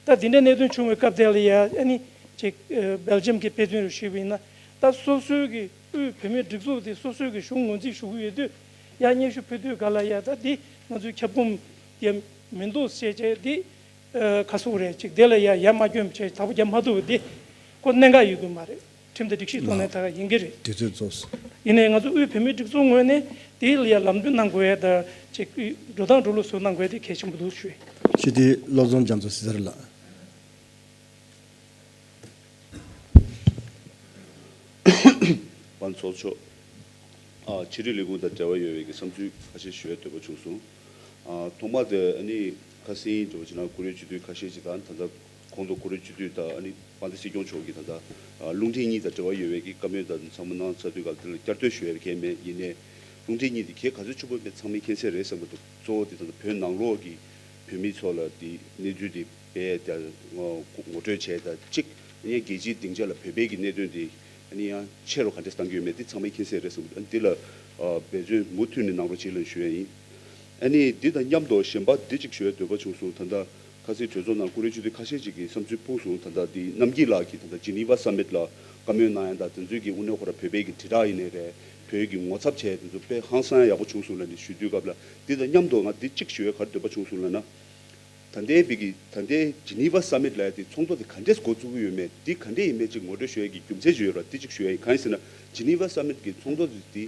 ད་དེ་འདྲའི་གནད་དོན་བྱུང་བའི་སྐབས་དེ་ལ་ཡ་ཨ་ནི་ཅིག་ཨ་སྦེལ་ཇམ་གྱི་དཔེ་མཚོན་རུ་ཞུས་པ་ཡིན་ན། ད་སོ་སོའི་གི་དབུས་བོད་མིའི་སྒྲིག་འཛུགས་དེ་སོ་སོའི་གི་གཞུང་ངོས་འཛིན་ཞུ་གི་ཡོད་དུས། ཡ་སྙན་ཞུ་ཕུལ་དུས་ག་ལ་ཡ་ད་འདི་ང་ཚོའི་ཁྱབ་ཁོངས་དེ་མི་འདུག་ཟེར་བྱས་འདི་ཨ་ག་སུ་རེད། ཅིག་དེ་ལ་ཡ་ཡ་མ་བསྐྱོན་བྱས་དག་པོ་རྒྱབ་མ་ཐུབ་པ་འདི་ཁོ་གནད་འགག་ཡོད་དུ་མ་རེད། ཁྲིམས་དང་སྒྲིག་གཞི་ཐོག་ནས་ད་ག་ཡིན་གྱི་རེད། དུས་ཚོད་རྫོགས་སོང་། ཡིན་ནའི་ང་ཚོ་དབུས་བོད་མིའི་སྒྲིག་འཛུགས་ངོས་ནས་དེ་ལ་ཡ་ལམ་སྟོན་གནང་དགོས་ཡ་ད་ཅིག་འགྲོ་སྟངས་འགྲོ་ལུགས་བཟོ་གནང་དགོས་ཡ་དེ་གལ་ཆེན་པོ་འདུག་ཞུ། སྤྱི་འཐུས་བློ་བཟང་རྒྱ་མཚོ་སྲིད་ཚར་ལགས། པ་ཚོགས་ཆོག་ཨ་ཕྱི་དྲིལ་ལས་ཁུངས་དང་འབྲེལ་བ་ཡོད་པའི་གི་བསམ་ཚུལ་ཁ་ཤས་ཞུ་ཡ་འདོད་པ་བྱུང་སོང་། ཨ་ཐོག་མ་དེ་ཨ་ནི་ཁ་སང་འགྲོ་བ་ཅིག་ན་བཀུར་འོས་སྤྱི་འཐུས་ཁ་ཤས་ཅིག་དང་ད་ལྟ་གོང་དུ་བཀུར་འོས་སྤྱི་འཐུས་དང་ཨ་ནི་དཔལ་ལྡན་སྲིད་སྐྱོང་མཆོག་གིས་ད་ལྟ་ཨ་རླུང་འཕྲིན་གཉིས་དང་འབྲེལ་བ་ཡོད་པའི་གི་བཀའ་མོལ་དང་ཚང་མ་གནང་ཚར་དུས་སྐབས་དེ་ལ་བསྐྱར་ཟློས་ཞུ་ཡ་གལ་མེད། ཡིན་ནའི་རླུང་འཕྲིན་གཉིས་དེ་གལ་ག་ཚོད་ཆེན་པོ་མེད་ཚང་མས་མཁྱེན་གསལ་རེད་བསམ་གི་འདུག་གཙོ་བོ་དེ་ད་ལྟ་བོད་ནང་ལོགས་ཀྱི་བོད་མི་ཚོ་ལ་དེ་གནས་ཚུལ་དེ་པས་ད་ངོ་ངོ་སྤྲོད་བྱས། ད་གཅིག་ངས་རྒྱལ་སྤྱིའི་སྡིངས་ཆ་ལ་བོད་པའི་གི་གནད་དོན་དེ་ཨ་ནི་ཡང་ཆེ་རུ་ག་འདྲས་བཏང་གི་ཡོད་མེད་དེ་ཚང་མས་མཁྱེན་གསལ་རེད་བསམ་གི་འདུག་ཨ་ནི་འདི་ལ་ཨ་འབད་བརྩོན་མུ་མཐུད་ནས་གནང་རོགས་བྱེད་ལབ་ཞུ་ཡ་ཡིན། ཨ་ནི་འདི་དང་མཉམ་དུ་གཞན་པ་འདི་གཅིག་ཞུ་ཡ་འདོད་པ་བྱུང་སོང་། ད་ལྟ་ཁ་སང་གྲོས་ཚོགས་ནང་བཀུར་འོས་སྤྱི་འཐུས་ཁ་ཤས་ཅིག་གིས་བསམ་ཚུལ་སྤུངས་སོང་། ད་ལྟ་འདི་རྣམ་རྒྱལ་ལགས་ཀྱིས་ད་ལྟ་ཇི་ནི་ཝ་ས་མིཊ་ལ་བཀའ་མོལ་གནང་ཡ་དང་དེ་ཚོའི་གི་དངོས་གནས་ཁོ་ར་བོད་པའི་གི་དྲིལ་བསྒྲགས་ཡིན་ནའི་རེད། བོད་ཀྱི་ངོ་ཚབ་བྱས་དེ་ཚོ་དཔེ་ཧང་སང་ཡག་པོ་བྱུང་སོང་ལབ་ནས་ཞུ་དུས་སྐབས་ལ། འདི་དང་མཉམ་དུ་ང་འདི་གཅིག་ཞུ་ཡ་ག་རེ་འདོད་པ་བྱུང་སོང་ལབ་ན། ད་ལྟའི་བོད་ཀྱི་ད་ལྟའི་ཇི་ནི་ཝ་ས་མིཊ་ལབ་ཡ་དེ་ཚོགས་འདུ་དེ་ག་འདྲས་འགོ་བཙུགས་ཀྱི་ཡོད་མེད་དེ་ག་འདྲས་ཡིན་མེད་ཅིག་ངོ་སྤྲོད་ཞུ་ཡ་གི་རྒྱུ་མཚན་ཅིག་ཡོད་ར། དེ་གཅིག་ཞུ་ཡ་ཡིན། གང་ཡིན་ཟེར་ན་ཇི་ནི་ཝ་ས་མིཊ་གི་ཚོགས་འདུ་དེ་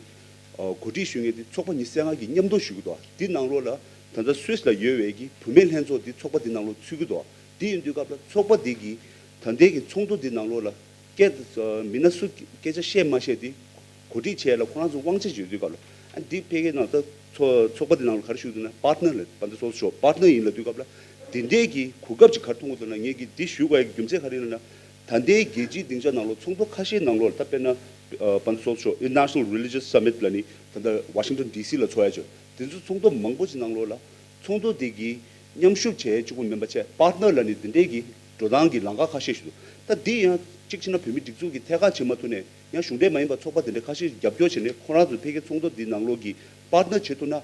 ཨ་གོ་སྒྲིག་ཞུ་མཁན་དེ་ཚོགས་པ་ཉི་ཤུ་རྩ་ལྔ་གིས་མཉམ་དུ་ཞུ་གི་འདུག་དེ་ནང་ལོགས་ལ་ད་ལྟ་སུད་སི་ལ་ཡོད་པའི་གི་བུད་མེད་ལྷན་ཚོགས་དེ་ཚོགས་པ་དེ་ནང་ལོགས་ཚུད་ཀྱི་འདུག་དེ་ཡིན་དུས་སྐབས་ལ་ཚོགས་པ་དེ་གིས་ད་ལྟའི་གི་ཚོགས་འདུ་དེ་ནང་ལོགས་ལ་སྐད་མི་སྣ་སུ་སྐད་ཆ་བཤད་མ་བཤད་དེ་གོ་སྒྲིག་བྱས་ལ་ཁོ་རང་ཚོ་དབང་ཆ་ཡོད་དུས་སྐབས་ལ། ཨ་འདི་ཕལ་སྐད་ནང་ད་ཚོ་ཚོགས་པ་དེ་ནང་ལ་ག་རེ་ཞུ་འདུག་ན་པར་ཊི་ནར་ལ་ད་ལྟ་ཚོགས་ཞོག་པར་ཊི་ནར་ཡིན་ལབ་དུས་སྐབས་ལ་དེ་འདྲས་ཀྱི་གོ་སྐབས་ཅིག་ག་རེ་མཐོང་གི་འདུག་ན། ངས་ཀྱི་འདི་ཞུ་དགོས་ཡ་གི་རྒྱུ་མཚན་ག་རེ་ཡིན་ན། ད་ལྟའི་རྒྱལ་སྤྱིའི་སྡིངས་ཆ་ནང་ལོགས་ཚོགས་འདུ་ཁ་ཤས་ནང་ལོགས་ལ་ད་དཔེར་ན་ཨ་པ་ཚོགས་ཞོག་International Religious Summit་ལ་ནི་ད་ལྟ་ཝ་ཤིང་ཊོན་ཌི་སི་ལ་ཚོགས་ཡ་ཅིག་དེ་ཚོ་ཚོགས་འདུ་མང་པོ་ཅིག་ནང་ལོགས་ལ་ཚོགས་འདུ་དེ་གི་མཉམ་ཞུགས་བྱས་གཅིག་པུ་མིན་པ་བྱས་པར་ཊི་ནར་ལ་ནི་དེ་འདྲའི་གི་འགྲོ་སྟངས་ཀྱི་ལམ་ཁ་ཁ་ཤས་ཤིག་འདུག་ད་འདི་ཡང་གཅིག་བྱས་ན་བོད་མི་སྒྲིག་འཛུགས་ཀྱི་ཐད་ཀར་བྱེད་མ་ཐུབ་ནས་ཡང་གཞུང་འབྲེལ་མ་ཡིན་པ་ཚོགས་པ་དེ་འདྲ་ཁ་ཤས་རྒྱབ་སྐྱོར་བྱས་ནས་ཁོ་རང་ཚོ་ཕ་གིའི་ཚོགས་འདུ་འདི་ནང་ལོགས་ཀྱི་པར་ཊི་ནར་བྱེད་ཐུབ་ན།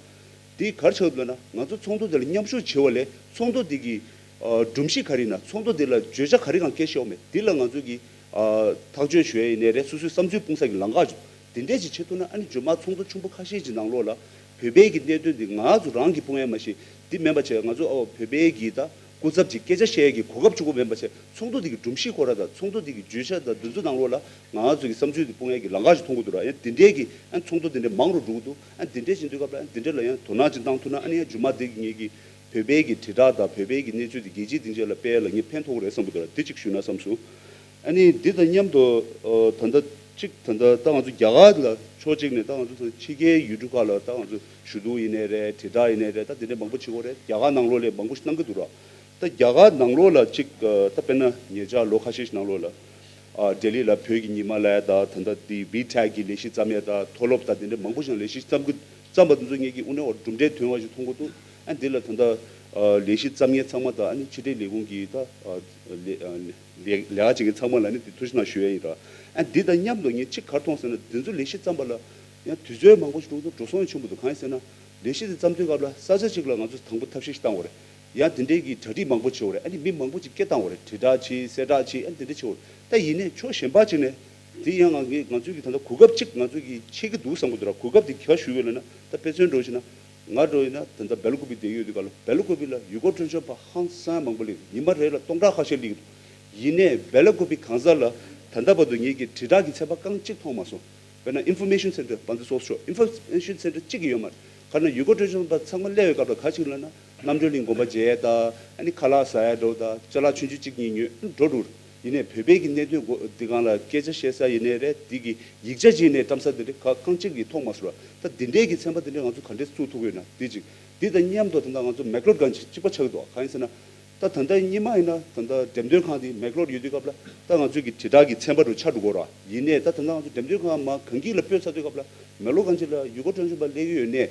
དེ་ག་རེ་ཆགས་ཡོད་ལབ་ན་ང་ཚོ་ཚོགས་འདུ་དེ་ལ་མཉམ་ཞུགས་བྱེད་པ་ལས་ཚོགས་འདུ་དེ་གི་ཨ་སྒྲོམ་གཞི་ག་རེ་ཡིན་ན། ཚོགས་འདུ་དེ་ལ་བརྗོད་བྱ་ག་རེ་གང་སྐད་བཤད་ཡོད་མེད་དེ་ལ་ང་ཚོ་གི་ཨ་ཐག་གཅོད་ཞུ་ཡ་ཡིན་ནའི་རེད། སོ་སོའི་བསམ་ཚུལ་སྤུངས་ས་གི་ལམ་ཁ་ཅིག་དེ་འདྲས་ཅིག་བྱེད་ཐུབ་ན། ཨ་ནི་རྗེས་མ་ཚོགས་འདུ་ཆུང་པོ་ཁ་ཤས་ཅིག་ནང་ལོགས་ལ་བོད་པའི་གི་གནད་དོན་འདི་ང་ཚོ་རང་གི་སྤུངས་ཡ་མ་གཞི་འདི་མིན་པ་བྱས་ང་ཚོ་ཨ་བོད་པའི་གི་ད་སྐུ་ཚབ་ཅིག་སྐད་ཆ་བཤད་ཡ་གི་གོ་སྐབས་གཅིག་པོ་མིན་པ་བྱས་ཚོགས་འདུ་འདི་གི་སྒྲོམ་གཞི་ཁོ་ར་དང་ཚོགས་འདུ་འདི་གི་བརྗོད་བྱ་དང་འདི་ཚོ་ནང་ལོགས་ལ་ང་ཚོ་གི་བསམ་ཚུལ་འདི་སྤུངས་ཡ་གི་ལམ་ཁ་ཞིག་མཐོང་གི་འདུག་ར། ཡང་འདི་འདྲས་ཀྱི་ཨ་ཚོགས་འདུ་འདི་འདྲས་མང་རུ་འགྲོ་གི་འདུག་ཨ་འདི་འདྲས་ཅིག་འདུག་སྐབས་ལ་ཨ་འདི་འདྲས་ལ་ཡང་དོ་སྣང་ཅིག་བཏང་ཐུབ་ན། ཨ་ནི་ཡང་རྗེས་མ་འདི་གི་ངེད་ཀྱི་བོད་པའི་གི་དྲིལ་བསྒྲགས་དང་བོད་པའི་གི་གནས་ཚུལ་འདི་རྒྱལ་སྤྱིའི་སྡིངས་ཆ་ལ་སྤེལ་ཡ་ལ་ངས་ཕན་ཐོགས་ཀྱི་རེད་བསམ་གི་འདུག་ར། འདི་གཅིག་ཞུས་ན་བསམ་སོང་། ཨ་ནི་འདི་དང་མཉམ་དུ་ཨ་ད་ལྟ་གཅིག་ད་ལྟ་ད་ང་ཚོ་རྒྱ་གར་ལ་ཕྱོགས་གཅིག་ནས་ད་ང་ཚོ་ཕྱི་རྒྱལ་ཡུལ་གྲུ་ཁག་ལ་ད་ང་ཚོ་ཞུ་གཏུག་ཡིན་ནའི་རེད། དྲིལ་བསྒྲགས་ཡིན་ནའི་རེད། ད་འདི་འདྲས་མང་པོ་བྱེད་ཀྱི་ཡོད་རེད། རྒྱ་གར་ནང་ལོགས་ལ་མང་པོ་ཞིག་གནང་གི་འདུག་ར། ད་རྒྱ་གར་ནང་ལོགས་ལ་གཅིག་ཨ་ད་དཔེར་ན་ཉེ་ཆར་ལོ་ཁ་ཤས་ཤིག་ནང་ལོགས་ལ་ཨ་ལྡི་ལི་ལ་བོད་ཀྱི་ཉི་མ་ལབ་ཡ་དང་ད་ལྟ་དེ་ཝི་ཊེག་གི་ལས་གཞི་བརྩམས་ཡ་དང་མཐོ་སློབ་དང་དེ་འདྲ་མང་པོ་ཞིག་ལས་གཞི་བརྩམས་ཀྱི་བརྩམས་པ་དེ་ཚོ་ངེད་ཀྱི་དངོས་གནས་འོ་གྲུབ་འབྲས་ཐོན་པ་ཞིག་མཐོང་གི་འདུག་ཨ་འདི་ལ་ད་ལྟ་ཨ་ལས་གཞི་བརྩམས་མཁན་ཚང་མ་དང་ཨ་ནི་ཕྱི་དྲིལ་ལས་ཁུངས་ཀྱི་ད་ཨ་ལས་ཨ་ལས་ལས་ཀ་བྱེད་མཁན་ཚང་མ་ལ་ནི་དེ་ཐུགས་རྗེ་གནང་ཞུ་ཡ་ཡིན་ར། ཨ་འདི་དང་མཉམ་དུ་ངས་གཅིག་ག་རེ་མཐོང་ཟེར་ན་དེ་ཚོ་ལས་གཞི་བརྩམས་པ་ལ་ཡང་དུས་ཚོད་མང་པོ་ཞིག་འགྲོ་འགྲོ་སོང་ཡང་ཆེན་པོ་འདུག་གང་ཡིན་ཟེར་ན་ལས་གཞི་དེ་བརྩམས་དུས་སྐབས་ལ་ས་ཆ་གཅིག་ལ་ང་ཚོས་དང་པོ་ཐབས་ཤེས་ཤིག་བཏང་དགོས་རེད། ཡང་དེ་འདྲའི་གི་གྲ་སྒྲིག་མང་པོ་བྱེད་དགོས་རེད། ཨ་ནི་མི་མང་པོ་ཅིག་སྐད་བཏང་དགོས་རེད། དྲིལ་བསྒྲགས་བྱེད། གསལ་བསྒྲགས་བྱེད། ཨ་ནི་དེ་འདྲ་བྱེད་དགོས་རེད། ད་ཡིན་ནའི་ཕྱོགས་གཞན་པ་ཅིག་ནས་དེ་ཡང་ང་ང་ཚོའི་གི་ད་ལྟ་གོ་སྐབས་ཅིག་ང་ཚོའི་གི་འཆད་ཀྱི་འདུག་བསམ་གི་འདུག་ར། གོ་སྐབས་དེ་ག་ཞུ་དགོས་ལབ་ན་ད་དཔེ་མཚོན་འགྲོ་བྱས་ན་ང་འགྲོ་ཡིན་ན་ད་ལྟ་སྦེལ་ཀོབ་པི་དེ་ཡོད་དུས་སྐབས་ལ་སྦེལ་ཀོབ་པི་ལ་ཡུལ་སྐོར་སྤྲོ་འཆམ་པ་ཧང་སང་མང་པོ་སླེབས་འདུག་ཉི་མ་རེ་ལ་སྟོང་ཕྲག་ཁ་ཤས་སླེབས་ཀྱི་འདུག་ཡིན་ནའི་སྦེལ་ཀོབ་པི་གང་ཟག་ལ་ད་ལྟ་བར་དུ་ངེད་ཀྱི་དྲིལ་བསྒྲགས་ཀྱི་ཚན་པ་རྐང་གཅིག་མཐོང་མ་སོང་། དཔེར་ན་ཨིན་ཕོར་མེ་ཤན་སེན་ཊར་པ་ཚོ་སོགས་ཤོག་ཨིན་ཕོར་མེ་ཤན་སེན་ཊར་གཅིག་ཀྱང་ཡོད་མ་རེད། ག་ན་ཡུལ་སྐོར་སྤྲོ་འཆམ་པ་ཚང་མ་སླེབས་པའི་སྐབས་ལ་ག་ཅིག་ལབ་ན་རྣམ་གྲོལ་གླིང་དགོན་པ་མཇལ་ཡས་དང་ཨ་ནི་ཁ་ལག་ཟ་ཡས་འགྲོ་དང་ཅ་ལག་ཆུང་ཆུང་གཅིག་གཉིས་ཉོས་འགྲོ་འགྲོ་རེད། ཡིན་ནའི་བོད་པའི་གི་གནད་དོན་འགོ་འདི་སྒང་ལ་སྐད་ཆ་བཤད་ས་ཡིན་ནའི་རེད། འདི་གི་ཡིག་ཆ་ཅིག་ནས་བཀྲམ་ས་འདི་འདྲ་ག་རྐང་གཅིག་ལས་མཐོང་མ་སོང་ར། ད་འདི་འདྲའི་གི་ཚན་པ་འདི་འདྲ་ང་ཚོ་ག་འདྲས་བཙུགས་ཐུབ་ཀྱི་ཡོད་ན་འདི་གཅིག་འདི་དང་མཉམ་དུ་ད་ལྟ་ང་ཚོ་མེག་ལོར་གང་ཅིག་གཅིག་པ་ཆགས་ཀྱི་འདུག་གང་ཡིན་ཟེར་ན། ད་ད་ལྟ་སྔོན་མ་ཡིན་ན་ད་ལྟ་འགྲེམས་སྟོན་ཁང་དེ་མེག་ལོར་ཡོད་དུས་སྐབས་ལ་ད་ང་ཚོའི་གི་དྲིལ་བསྒྲགས་ཀྱི་ཚན་པ་རུ་ཆགས་འགྲོ་གི་རེད། ཡིན་ནའི་ད་ད་ལྟ་ང་ཚོ་འགྲེམས་སྟོན་ཁང་མར་གངས་སྐྱིད་ལ་སྤོས་ཚར་དུས་སྐབས་ལ་མེག་ལོར་གང་ཅིག་ལ་ཡུལ་སྐོར་སྤྲོ་འཆམ་པ་སླེབས་ཀྱི་ཡོད་ནའི་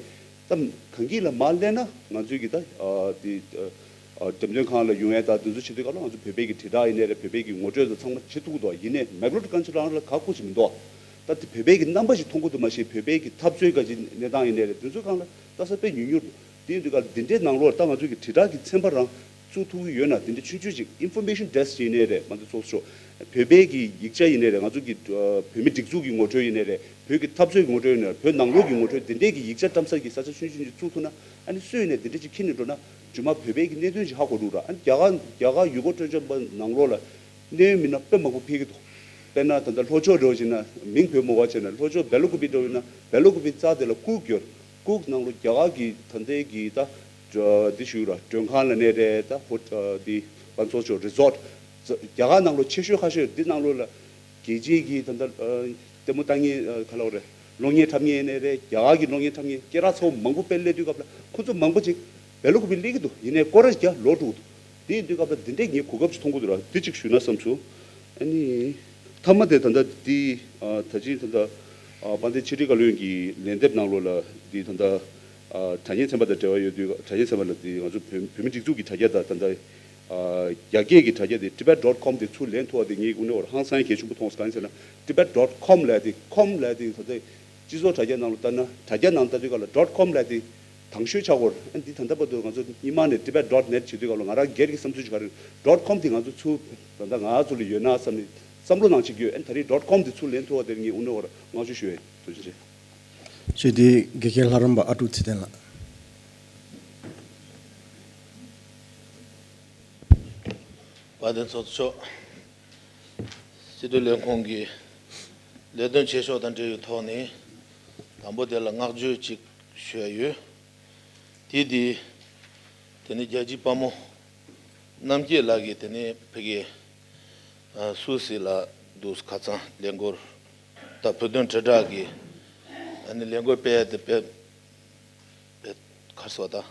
ད་གངས་སྐྱིད་ལ་མར་སླེབས་ན་ང་ཚོའི་གི་ད་ཨ་དེ་ཨ་འགྲེམས་སྟོན་ཁང་ལ་ཡོང་ཡས་ད་དེ་ཚོ་བྱེད་དུས་སྐབས་ལ་ང་ཚོ་བོད་པའི་གི་དྲིལ་བསྒྲགས་ཡིན་ནའི་རེད། བོད་པའི་གི་ངོ་སྤྲོད་ད་ཚང་མ་བྱེད་ཐུབ་ཀྱི་འདུག་ཡིན་ནའི་མེག་ལོར་གང་ཅིག་རང་ལ་ག་ཁུ་ཅིག་མི་འདུག་ད་དེ་བོད་པའི་གི་རྣམ་པ་ཞིག་མཐོང་གི་འདུག་མ་གཞི་བོད་པའི་གི་འཐབ་རྩོད་ག་ཅིག་གནས་སྟངས་ཡིན་ནའི་རེད། དེ་ཚོའི་སྒང་ལ་ལྟ་ས་དཔེ་ཉུང་ཉུང་རེད། དེ་ཡིན་དུས་ག་ལ་འདི་འདྲའི་ནང་ལོགས་ད་ང་ཚོ་གི་དྲིལ་བསྒྲགས་ཀྱི་ཚན་པ་རང་བཙུགས་ཐུབ་ཀྱི་ཡོད་ན། དེ་འདྲའི་ཆུང་ཆུང་ཅིག་ཨིན་ཕོར་མེ་ཤན་ཌེ་སི་ཀི་ཡིན་ནའི་རེད། ང་ཚོ་ཚོགས་གཙོ་བོད་པའི་གི་ཡིག་ཆ་ཡིན་ནའི་རེད། ང་ཚོ་གི་ཨ་བོད་མི་སྒྲིག་འཛུགས་ཀྱི་ངོ་སྤྲོད་ཡིན་ནའི་རེད། བོད་ཀྱི་འཐབ་རྩོད་ཀྱི་ངོ་སྤྲོད་ཡིན་ནའི་རེད། བོད་ནང་ལོགས་ཀྱི་ངོ་སྤྲོད། དེ་འདྲའི་གི་ཡིག་ཆ་བཀྲམ་ས་གི་ས་ཆ་ཆུང་ཆུང་ཅིག་བཙུགས་ཐུབ་ན། ཨ་ནི་སུ་ཡིན་ནའི་དེ་འདྲ་ཅིག་འཁྱེར་ནས་འགྲོ་ན་རྗེས་མ་བོད་པའི་གི་གནད་དོན་ཅིག་ཧ་གོ་འགྲོ་ར། ཨ་ནི་རྒྱ་གར་རྒྱ་གར་ཡུལ་སྐོར་སྤྲོ་འཆམ་པ་ནང་ལོགས་ལ་གནད་ཡོད་མི་སྣ་དཔེ་མང་པོ་ཕེབས་ཀྱི་འདུག་དཔེར་ན་ད་ལྟ་ལྷོ་ཕྱོགས་འདྲ་བོ་ཅིག་ན། མིང་བོས་མ་དགོས་བྱས་ན་ལྷོ་ཕྱོགས་སྦེལ་ཀོབ་པི་འདྲ་བོ་ཡིན་ན། སྦེལ་ཀོབ་པི་རྩ་དེ་ལ་ཀུག་ཡོད། ཀུག་ནང་ལོགས་རྒྱ་གར་གི་ད་ལྟའི་གི་ད་འདི་ཞུ་ར། མགྲོན་ཁང་ལ་ནས་རེད། ད་ཧོ་འདི་ང་ཚོ་ཚོ་རི་ཟོཊ་རྒྱ་གར་ནང་ལོགས་ཆེ་ཤོས་ཁ་ཤོས་འདི་ནང་ལོགས་ལ་རྒྱལ་སྤྱིའི་གི་ད་ལྟ་ལྟད་མོ་ལྟ་མཁན་ག་ལ་བ་རེད། གློག་བརྙན་འཁྲབ་མཁན་ནས་རེད། རྒྱ་གར་གི་གློག་བརྙན་འཁྲབ་མཁན་སྐད་གྲགས་ཚ་བོ་མང་པོ་དཔེ་སླེབས་དུས་སྐབས་ལ་ཁོ་ཚོ་མང་པོ་ཅིག་སྦེལ་ཀོབ་པི་སླེབས་ཀྱི་འདུག་ཡིན་ནའི་སྐོར་ར་རྒྱ་ལོག་འགྲོ་གི་འདུག་དེ་ཡིན་དུས་སྐབས་ལ་འདི་འདྲའི་ངས་གོ་སྐབས་ཅིག་མཐོང་གི་འདུག་ར། འདི་ཅིག་ཞུས་ན་བསམ་སོང་། ཨ་ནི་མཐའ་མ་དེ་ད་ལྟ་འདི་ཨ་ད་ཅི་ད་ལྟ་ཨ་དཔལ་ལྡན་ཕྱི་དྲིལ་བཀའ་བློན་གྱི་ལན་འདེབས་ནང་ལོགས་ལ་འདི་ད་ལྟ་ཨ་དྲ་བརྙན་ཚན་པ་དང་འབྲེལ་བ་ཡོད་དུས། དྲ་བརྙན་ཚན་པ་ལ་འདི་ང་ཚོ་བོད་བོད་མི་སྒྲིག་འཛུགས་ཀྱི་དྲ་རྒྱ་དང་ད་ལྟ་ཨ་རྒྱ་སྐད་ཀྱི་དྲ་རྒྱ་དེ་tibet dot com དེ་ཚུར་ལེན་ཐུབ་པ་དེ་ངས་དངོས་གནས་ཁོ་རང་ཧང་སང་གལ་ཆེན་པོ་མཐོང་སོང་། གང་ཡིན་ཟེར་ན་tibet dot com ལབ་དེ་com ལབ་དེ་ད་ལྟ་སྤྱི་ཚོགས་དྲ་རྒྱ་ནང་ལ་ལྟ་ན། དྲ་རྒྱ་ནང་ལྟ་དུས་སྐབས་ལ་dot com ལབ་དེ་དང་ཤོས་ཆགས་ཀྱི་ཡོད་རེད། ཨ་འདི་ད་ལྟ་བར་དུ་ང་ཚོ་སྔོན་མ་ནས་tibet dot net བྱེད་དུས་སྐབས་ལ་ང་རང་སྒེར་གྱི་བསམ་ཚུལ་ཞིག་ག་རེ། dot com དེ་ང་ཚོ་ཚུར་ད་ལྟ་ང་ཚོ་ལ་ཡོད་ན་བསམ་ནས་བསམ་བློ་ནང་བྱེད་ཀྱི་ཡོད། ཨ་ད་རེས་dot com དེ་ཚུར་ལེན་ཐུབ་པ་དེར་ངས་དངོས་གནས་ཁོ་རང་བསྔགས་བརྗོད་ཞུ་ཡས། ཐུགས་རྗེ་ཆེ། ཞུ་དེ་དགེ་རྒན་ལྷ་རམས་པ་ཨ་ཀྲུག་ཚེ་བརྟན་ལགས། དཔལ་ལྡན་ཚོགས་གཙོ་མཆོག་སྤྱི་འཐུས་ལས་ཁུངས་ཀྱི་ལས་དོན་བྱེད་ཕྱོགས་དང་འབྲེལ་བའི་ཐོག་ནས་དང་པོ་དེ་ལ་བསྔགས་བརྗོད་ཅིག་ཞུ་ཡ་ཡོད། དེ་དེ་དེ་ནས་རྒྱལ་གཅེས་དཔའ་མོ་རྣམ་རྒྱལ་ལགས་ཀྱིས་དེ་ནས་ཕ་གི་ཨ་སུད་སི་ལ་འདུག་ཁ་སང་ལས་འགུལ་ད་བོད་དོན་དྲིལ་བསྒྲགས་ཀྱི་ཨ་ནི་ལས་འགུལ་སྤེལ་ཡ་དེ་སྤེལ་སྤེལ་ག་རེ་ཟེར་བ་ད།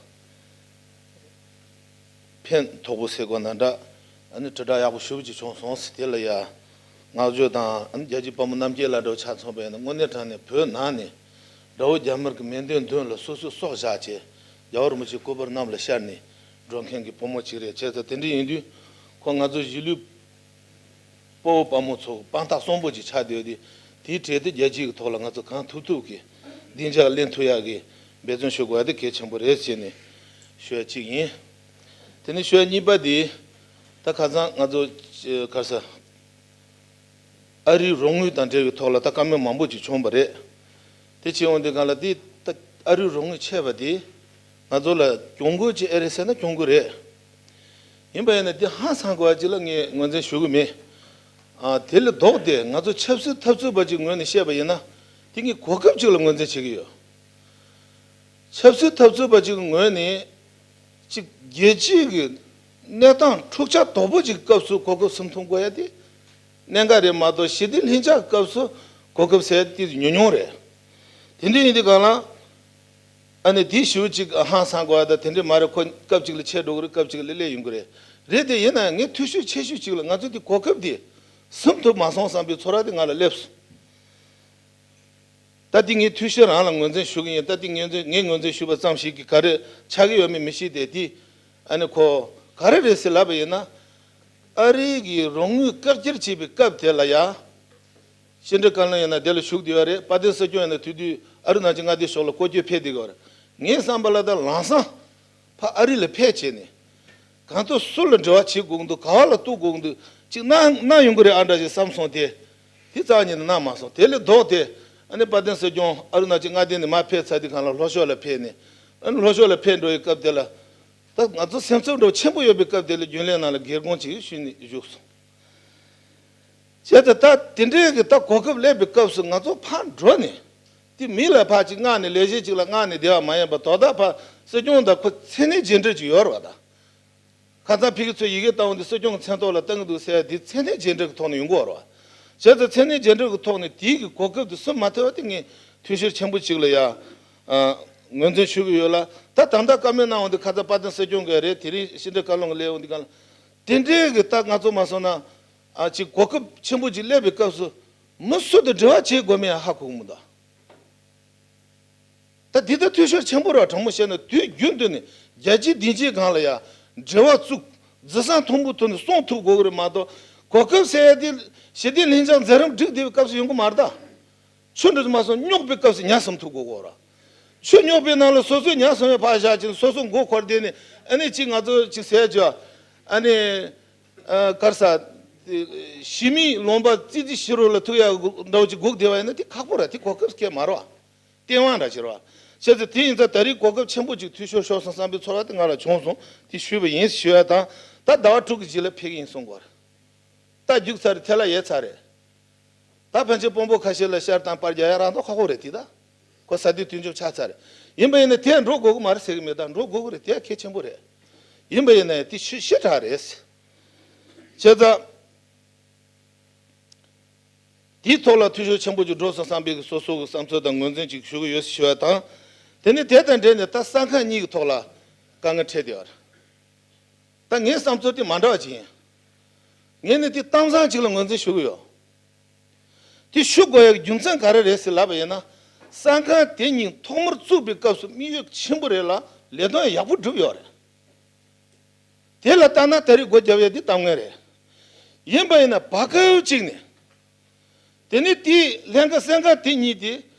ཕན་ཐོགས་པོ་ཟེར་དགོས་ན་འདྲ། ཨ་ནི་དྲིལ་བསྒྲགས་ཡག་པོ་ཞེ་པོ་ཅིག་བྱུང་སོང་ཟེར། དེ་ལ་ཡ་བསྔགས་བརྗོད་དང་། ཨ་ནི་རྒྱལ་གཅེས་དཔའ་མོ་རྣམ་རྒྱལ་ལགས་འདྲ་བོ་ཆ་མཚོན་པ་ཡིན་ན་དངོས་གནས་དྲང་གནས་བོད་ནང་ནས་དགྲ་བོ་རྒྱ་དམར་གྱི་མེ་མདུན་མདུན་ལ་སོ་སོས་སྲོག་བཞག་བྱས། རྒྱལ་བ་རིན་པོ་ཆེའི་སྐུ་པར་གནམ་ལ་ཤར་ནས་འགྲོ་མཁན་གྱི་བུ་མོ་ཅིག་རེད། བྱས་ཙང་དེ་འདྲ་ཡིན་དུས་ཁོ་ང་ཚོ་གཞིས་ལུས་དཔའ་བོ་དཔའ་མོ་ཚོ་དཔང་རྟགས་གསོན་པོ་ཅིག་ཆགས་བསྡད་ཡོད་དེ། དེའི་གྲས་དེ་རྒྱལ་སྤྱི་གི་ཐོག་ལ་ང་ཚོ་གང་ཐུབ་ཐུབ་ཀྱིས་བདེ་འཇགས་ལེན་ཐུབ་ཡག་གི་འབད་བརྩོན་ཞུ་དགོས་ཡ་དེ་གལ་ཆེན་པོ་རེད་ཟེར་ནས་ཞུ་ཡ་གཅིག་ཡིན། དེ་ནས་ཞུ་ཡ་གཉིས་པ་དེ་ད་ཁ་སང་ང་ཚོ་ག་རེ་ཟེར། ཨ་རིའི་རོགས་དངུལ་དང་འབྲེལ་བའི་ཐོག་ལ་ད་བཀའ་མོལ་མང་པོ་ཅིག་བྱུང་བ་རེད། དེ་བྱས་འོང་དུས་སྒང་ལ་དེ་ད་ཨ་རིའི་རོགས་དངུལ་ཆད་པ་དེ་ང་ཚོ་ལ་གྱོང་གུད་ཅིག་ཨེ་རེད་ཟེར་ན་གྱོང་གུད་རེད། ཡིན་པ་ཡིན་ན་དེ་ཧང་སང་དགོས་པ་ཅིག་ལ་ངས་ངོས་འཛིན་ཞུ་གི་མེད། ཨ་དེ་ལས་ལྡོག་སྟེ་ང་ཚོ་ཆབ་སྲིད་འཐབ་རྩོད་པ་ཅིག་ངོས་ནས་བཤད་པ་ཡིན་ན་དེ་ངས་གོ་སྐབས་ཅིག་ལ་ངོས་འཛིན་བྱེད་ཀྱི་ཡོད། ཆབ་སྲིད་འཐབ་རྩོད་པ་ཅིག་གི་ངོས་ནས་ཅིག་རྒྱལ་སྤྱིའི་གི་གནས་སྟངས་འཁྲུག་ཆ་དོག་པོ་ཅིག་གི་སྐབས་སུ་གོ་སྐབས་ཟིན་ཐུབ་དགོས་ཡ་དེ་གནད་འགག་རེད་མ་གཏོགས་ཞི་བདེ་ལྷིང་འཇགས་སྐབས་སུ་གོ་སྐབས་ཟེར་ཡ་དེ་ཉུང་ཉུང་རེད། དེ་འདྲ་ཡིན་དུས་སྒང་ལ་ཨ་ནི་དེ་ཞེ་པོ་ཅིག་ཧང་སང་དགོས་ཡ་ད་དེ་འདྲ་མ་རེད། ཁོ་སྐབས་ཅིག་ལ་ཆད་འགྲོ་གི་རེད། སྐབས་ཅིག་ལ་སླེབས་ཡོང་གི་རེད། རེད་དེ་ཡིན་ན་ཡང་ངས་འཐུས་ཤོར་ཆེ་ཤོས་ཅིག་ལ་ང་ཚོ་དེ་གོ་སྐབས་དེ་ཟིན་ཐུབ་མ་སོང་བསམ་པའི་ཚོར་བ་དེ་ང་ལ་སླེབས་སོང་། ད་འདི་ངས་འཐུས་ཤོར་རང་ལ་ངོས་འཛིན་ཞུ་གི་ཡིན། ད་འདི་ངོས་འཛིན་ངས་ངོས་འཛིན་ཞུས་པ་ཙམ་ཞིག་གིས་ག་རེ་ཆགས་ཀྱི་ཡོད་མེད་མི་ཤེས། དེ་འདི་ཨ་ནི་ཁོ་ག་རེ་རེད་ཟེར་ལབ་པ་ཡིན་ན། ཨ་རི་གི་རོགས་དངུལ་བཀག་སྐྱིལ་བྱས་པའི་སྐབས་དེ་ལ་ཡ། ཕྱི་འབྲེལ་བཀའ་བློན་ཡིན་ན་དེ་ལ་བཞུགས་བསྡད་ཡོད་རེད། དཔལ་ལྡན་སྲིད་སྐྱོང་ཡིན་ན་དེ་དུས་ཨ་རུ་ནང་ཆེན་མངའ་སྡེ་ཕྱོགས་ལ་སྐོར་སྐྱོད་ཕེབས་བསྡད་ཡོད་རེད། ངའི་བསམ་པ་ལ་ད་ལམ་སང་ཕར་ཨ་རི་ལ་ཕེབས་བྱས་ནས་གང་ཐུབ་སུ་ལ་འབྲེལ་བ་བྱེད་དགོས་ཀྱི་འདུག་ག་བ་ལ་གཏུག་དགོས་ཀྱི་འདུག་ཅིག་གནང་གནང་ཡོང་གི་རེད་ཨ་འདྲ་ཞིག་བསམ་སོང་སྟེ། དེ་རྩ་བ་ཉིད་ནས་གནང་མ་སོང་། དེ་ལས་ལྡོག་སྟེ་ཨ་ནི་དཔལ་ལྡན་སྲིད་སྐྱོང་ཨ་རུ་ནང་ཆེན་མངའ་སྡེ་ནས་མར་ཕེབས་ཚར་དུས་སྒང་ལ་ལྷོ་ཕྱོགས་ལ་ཕེབས་ནས། ཨ་ནི་ལྷོ་ཕྱོགས་ལ་ཕེབས་འགྲོ་བའི་སྐབས་དེ་ལ་ད་ང་ཚོ་སེམས་འཚབ་འདྲ་བོ་ཆེན་པོ་ཡོད་པའི་སྐབས་དེ་ལ་རྒྱུན་ལས་ནང་ལ་སྒེར་དགོངས་ཅིག་ཞུས་ནས་བཞུགས་སོང་། བྱས་ཙང་ད་དེ་འདྲའི་གི་ད་གོ་སྐབས་སླེབས་པའི་སྐབས་སུ་ང་ཚོ་ཕར་འགྲོ་ནས་དེ་མི་ལ་ཕར་ཅིག་མངགས་ནས་ལས་གཞི་ཅིག་ལ་མངགས་ནས་བསྡད་པ་མ་ཡིན་པ། དོ་བདག་ཕར་སྲིད་སྐྱོང་དང་ཁོ་མཚན་གནས་རྗེས་འབྲེལ་ཅིག་ཡོད་རེད་བ་ད། ཁ་སང་ཕ་གི་ཚོས་ཡི་གེ་བཏང་འོང་དུས་སྲིད་སྐྱོང་གི་མཚན་ཐོག་ལ་བཏང་གི་འདུག་ཟེར་ཡ་དེ་མཚན་གནས་རྗེས་འབྲེལ་གྱི་ཐོག་ནས་ཡོང་གི་ཡོད་རེད་བ། བྱས་ཙང་མཚན་གནས་རྗེས་འབྲེལ་གྱི་ཐོག་ནས་དེའི་གི་གོ་སྐབས་དེ་ཟིན་མ་ཐུབ་པ་དེ་ངས་འཐུས་ཤོར་ཆེན་པོ་ཅིག་ལ་ཡ་ཨ་ངོས་འཛིན་ཞུ་གི་ཡོད་ལ། ད་ད་ལྟ་བཀའ་མོལ་གནང་འོང་དུས་ཁ་སང་དཔལ་ལྡན་སྲིད་སྐྱོང་གིས་རེད། དེ་རིང་ཕྱི་འབྲེལ་བཀའ་བློན་གྱིས་སླེབས་འོང་དུས་སྒང་ལ་དེ་འདྲའི་གི་ད་ང་ཚོ་མ་སོང་ན་ཨ་ཅིག་གོ་སྐབས་ཆེན་པོ་ཅིག་སླེབས་པའི་སྐབས་སུ་མི་སུ་དང་འབྲེལ་བ་བྱེད་དགོས་མིན་ཡང་ཧ་གོ་གི་མི་འདུག་ད་འདི་ལྟར་འཐུས་ཤོར་ཆེན་པོ་རེད་བ། དྲང་མོ་བཤད་ན་དུས་རྒྱུན་དུ་ནས་རྒྱལ་སྤྱིའི་སྡིངས་ཆའི་སྒང་ལ་ཡ་འབྲེལ་བ་བཙུགས་རྫི་གསང་མཐོན་པོའི་ཐོག་ནས་སྲུང་ཐུབ་དགོས་ཀྱི་རེད་མ་གཏོགས། གོ་སྐབས་ཟེར་ཡ་དེ་ཞི་བདེ་ལྷིང་འཇགས་མཛད་རིམ་བསྒྲིགས་བསྡད་པའི་སྐབས་སུ་ཡོང་གི་མ་རེད་ད། ཆུ་འདྲ་མ་སོང་རྙོག་པའི་སྐབས་སུ་ཉ་གསུམ་ཐུག་དགོས་གོ་ར། ཆུ་རྙོག་པའི་ནང་ལ་སོ་སོའི་ཉ་གསུམ་ཡང་ཕར་བཞག་ཅིང་སོ་སོ་མགོ་འཁོར་བསྡད་ནས་ཨ་ནི་ཅིག་ང་ཚོ་ཅིག་ཟས་བཅུ་ཨ་ནི་ཨ་གར་ས་ཞི་མིའི་ལུང་པ་ཙི་ཙི་ཤི་རོ་ལ་ཐུག་ཡ་འདྲ་བོ་ཅིག་སྒུག་བསྡད་པ་ཡིན་ན་དེ་ཁག་པོ་ར། དེ་གོ་སྐབས་སྐྱེལ་མ་རོགས། བསྟན་དབང་འདྲ་ཅིག་རེད་བ། བྱས་ཙང་དེ་ཡིན་ཙང་ད་རེས་གོ་སྐབས་ཆེན་པོ་ཅིག་འཐུས་ཤོར་ཤོར་སོང་བསམ་པའི་ཚོར་བ་དེ་ང་ལ་བྱུང་སོང་། དེ་ཞུས་པ་ཡིན་ཞུ་ཡ་དང་། ད་ཟླ་བ་དྲུག་གི་རྗེས་ལ་ཕེབས་ཀྱི་ཡིན་གསུང་གི་ཡོད་རེད། ད་རྒྱུགས་ཚར་རེད། ཐལ་ལ་ཡལ་ཚར་རེད། ད་ཕན་ཆད་དཔོན་པོ་ཁ་ཤས་ལ་ཤར་དང་པར་རྒྱག་ཡ་རང་ཐོག་ཁག་པོ་རེད་དེ། ད་ཁོ་ས་དེ་དུས་འཇོག་ཆགས་ཚར་རེད། ཡིན་པ་ཡིན་ན་དེ་འགྲོ་དགོས་ཀྱི་མ་རེད་ཟེར་གྱི་མེད། ད་འགྲོ་དགོས་ཀྱི་རེད། དེ་གལ་ཆེན་པོ་རེད། ཡིན་པ་ཡིན་ན་དེ་ཤི་ཤི་དྲག་རེད། བྱས་ཙང་། དེའི་ཐོག་ལ་འཐུས་ཤོར་ཆེན་པོ་ཅིག་འགྲོ་སོང་བསམ་པའི་སོ་སོ་གི་བསམ་ཚུལ་དང་ངོས་འཛིན་ཅིག་ཞུ་གི་ཡོད་ཞུ་བ་དང་། དེ་ནས་དེ་དང་འབྲེལ་ནས་ད་གསར་ཁང་གཉིས་ཀྱི་ཐོག་ལ་དཀའ་ངལ་འཕྲད་བསྡད་ཡོད་རེད། ད་ངའི་བསམ་ཚུལ་དེ་མ་འདྲ་བ་ཅིག་ཡིན། ངས་ནི་དེ་གཏམ་བཟང་ཅིག་ལ་ངོས་འཛིན་ཞུ་གི་ཡོད། དེ་ཞུ་དགོས་ཡག་རྒྱུ་མཚན་ག་རེ་རེད་ཟེར་ལབ་པ་ཡིན་ན། གསར་ཁང་དེ་གཉིས་ཐོག་མར་བཙུགས་པའི་སྐབས་སུ་དམིགས་ཡུལ་ཆེན་པོ་རེད་ལ་ལས་དོན་ཡག་པོ་བསྒྲུབས་ཡོད་རེད། དེ་ལ་ལྟ་ན་ད་རེས་སྒོ་བརྒྱབ་ཡས་འདི་གཏམ་ངན་རེད། ཡིན་པ་ཡིན་ན་བར་སྐབས་གཅིག་ནས། དེ་ནི་དེའི་ལྷན་ཁང་གསན་ཁང་དེ་གཉིས་དེ་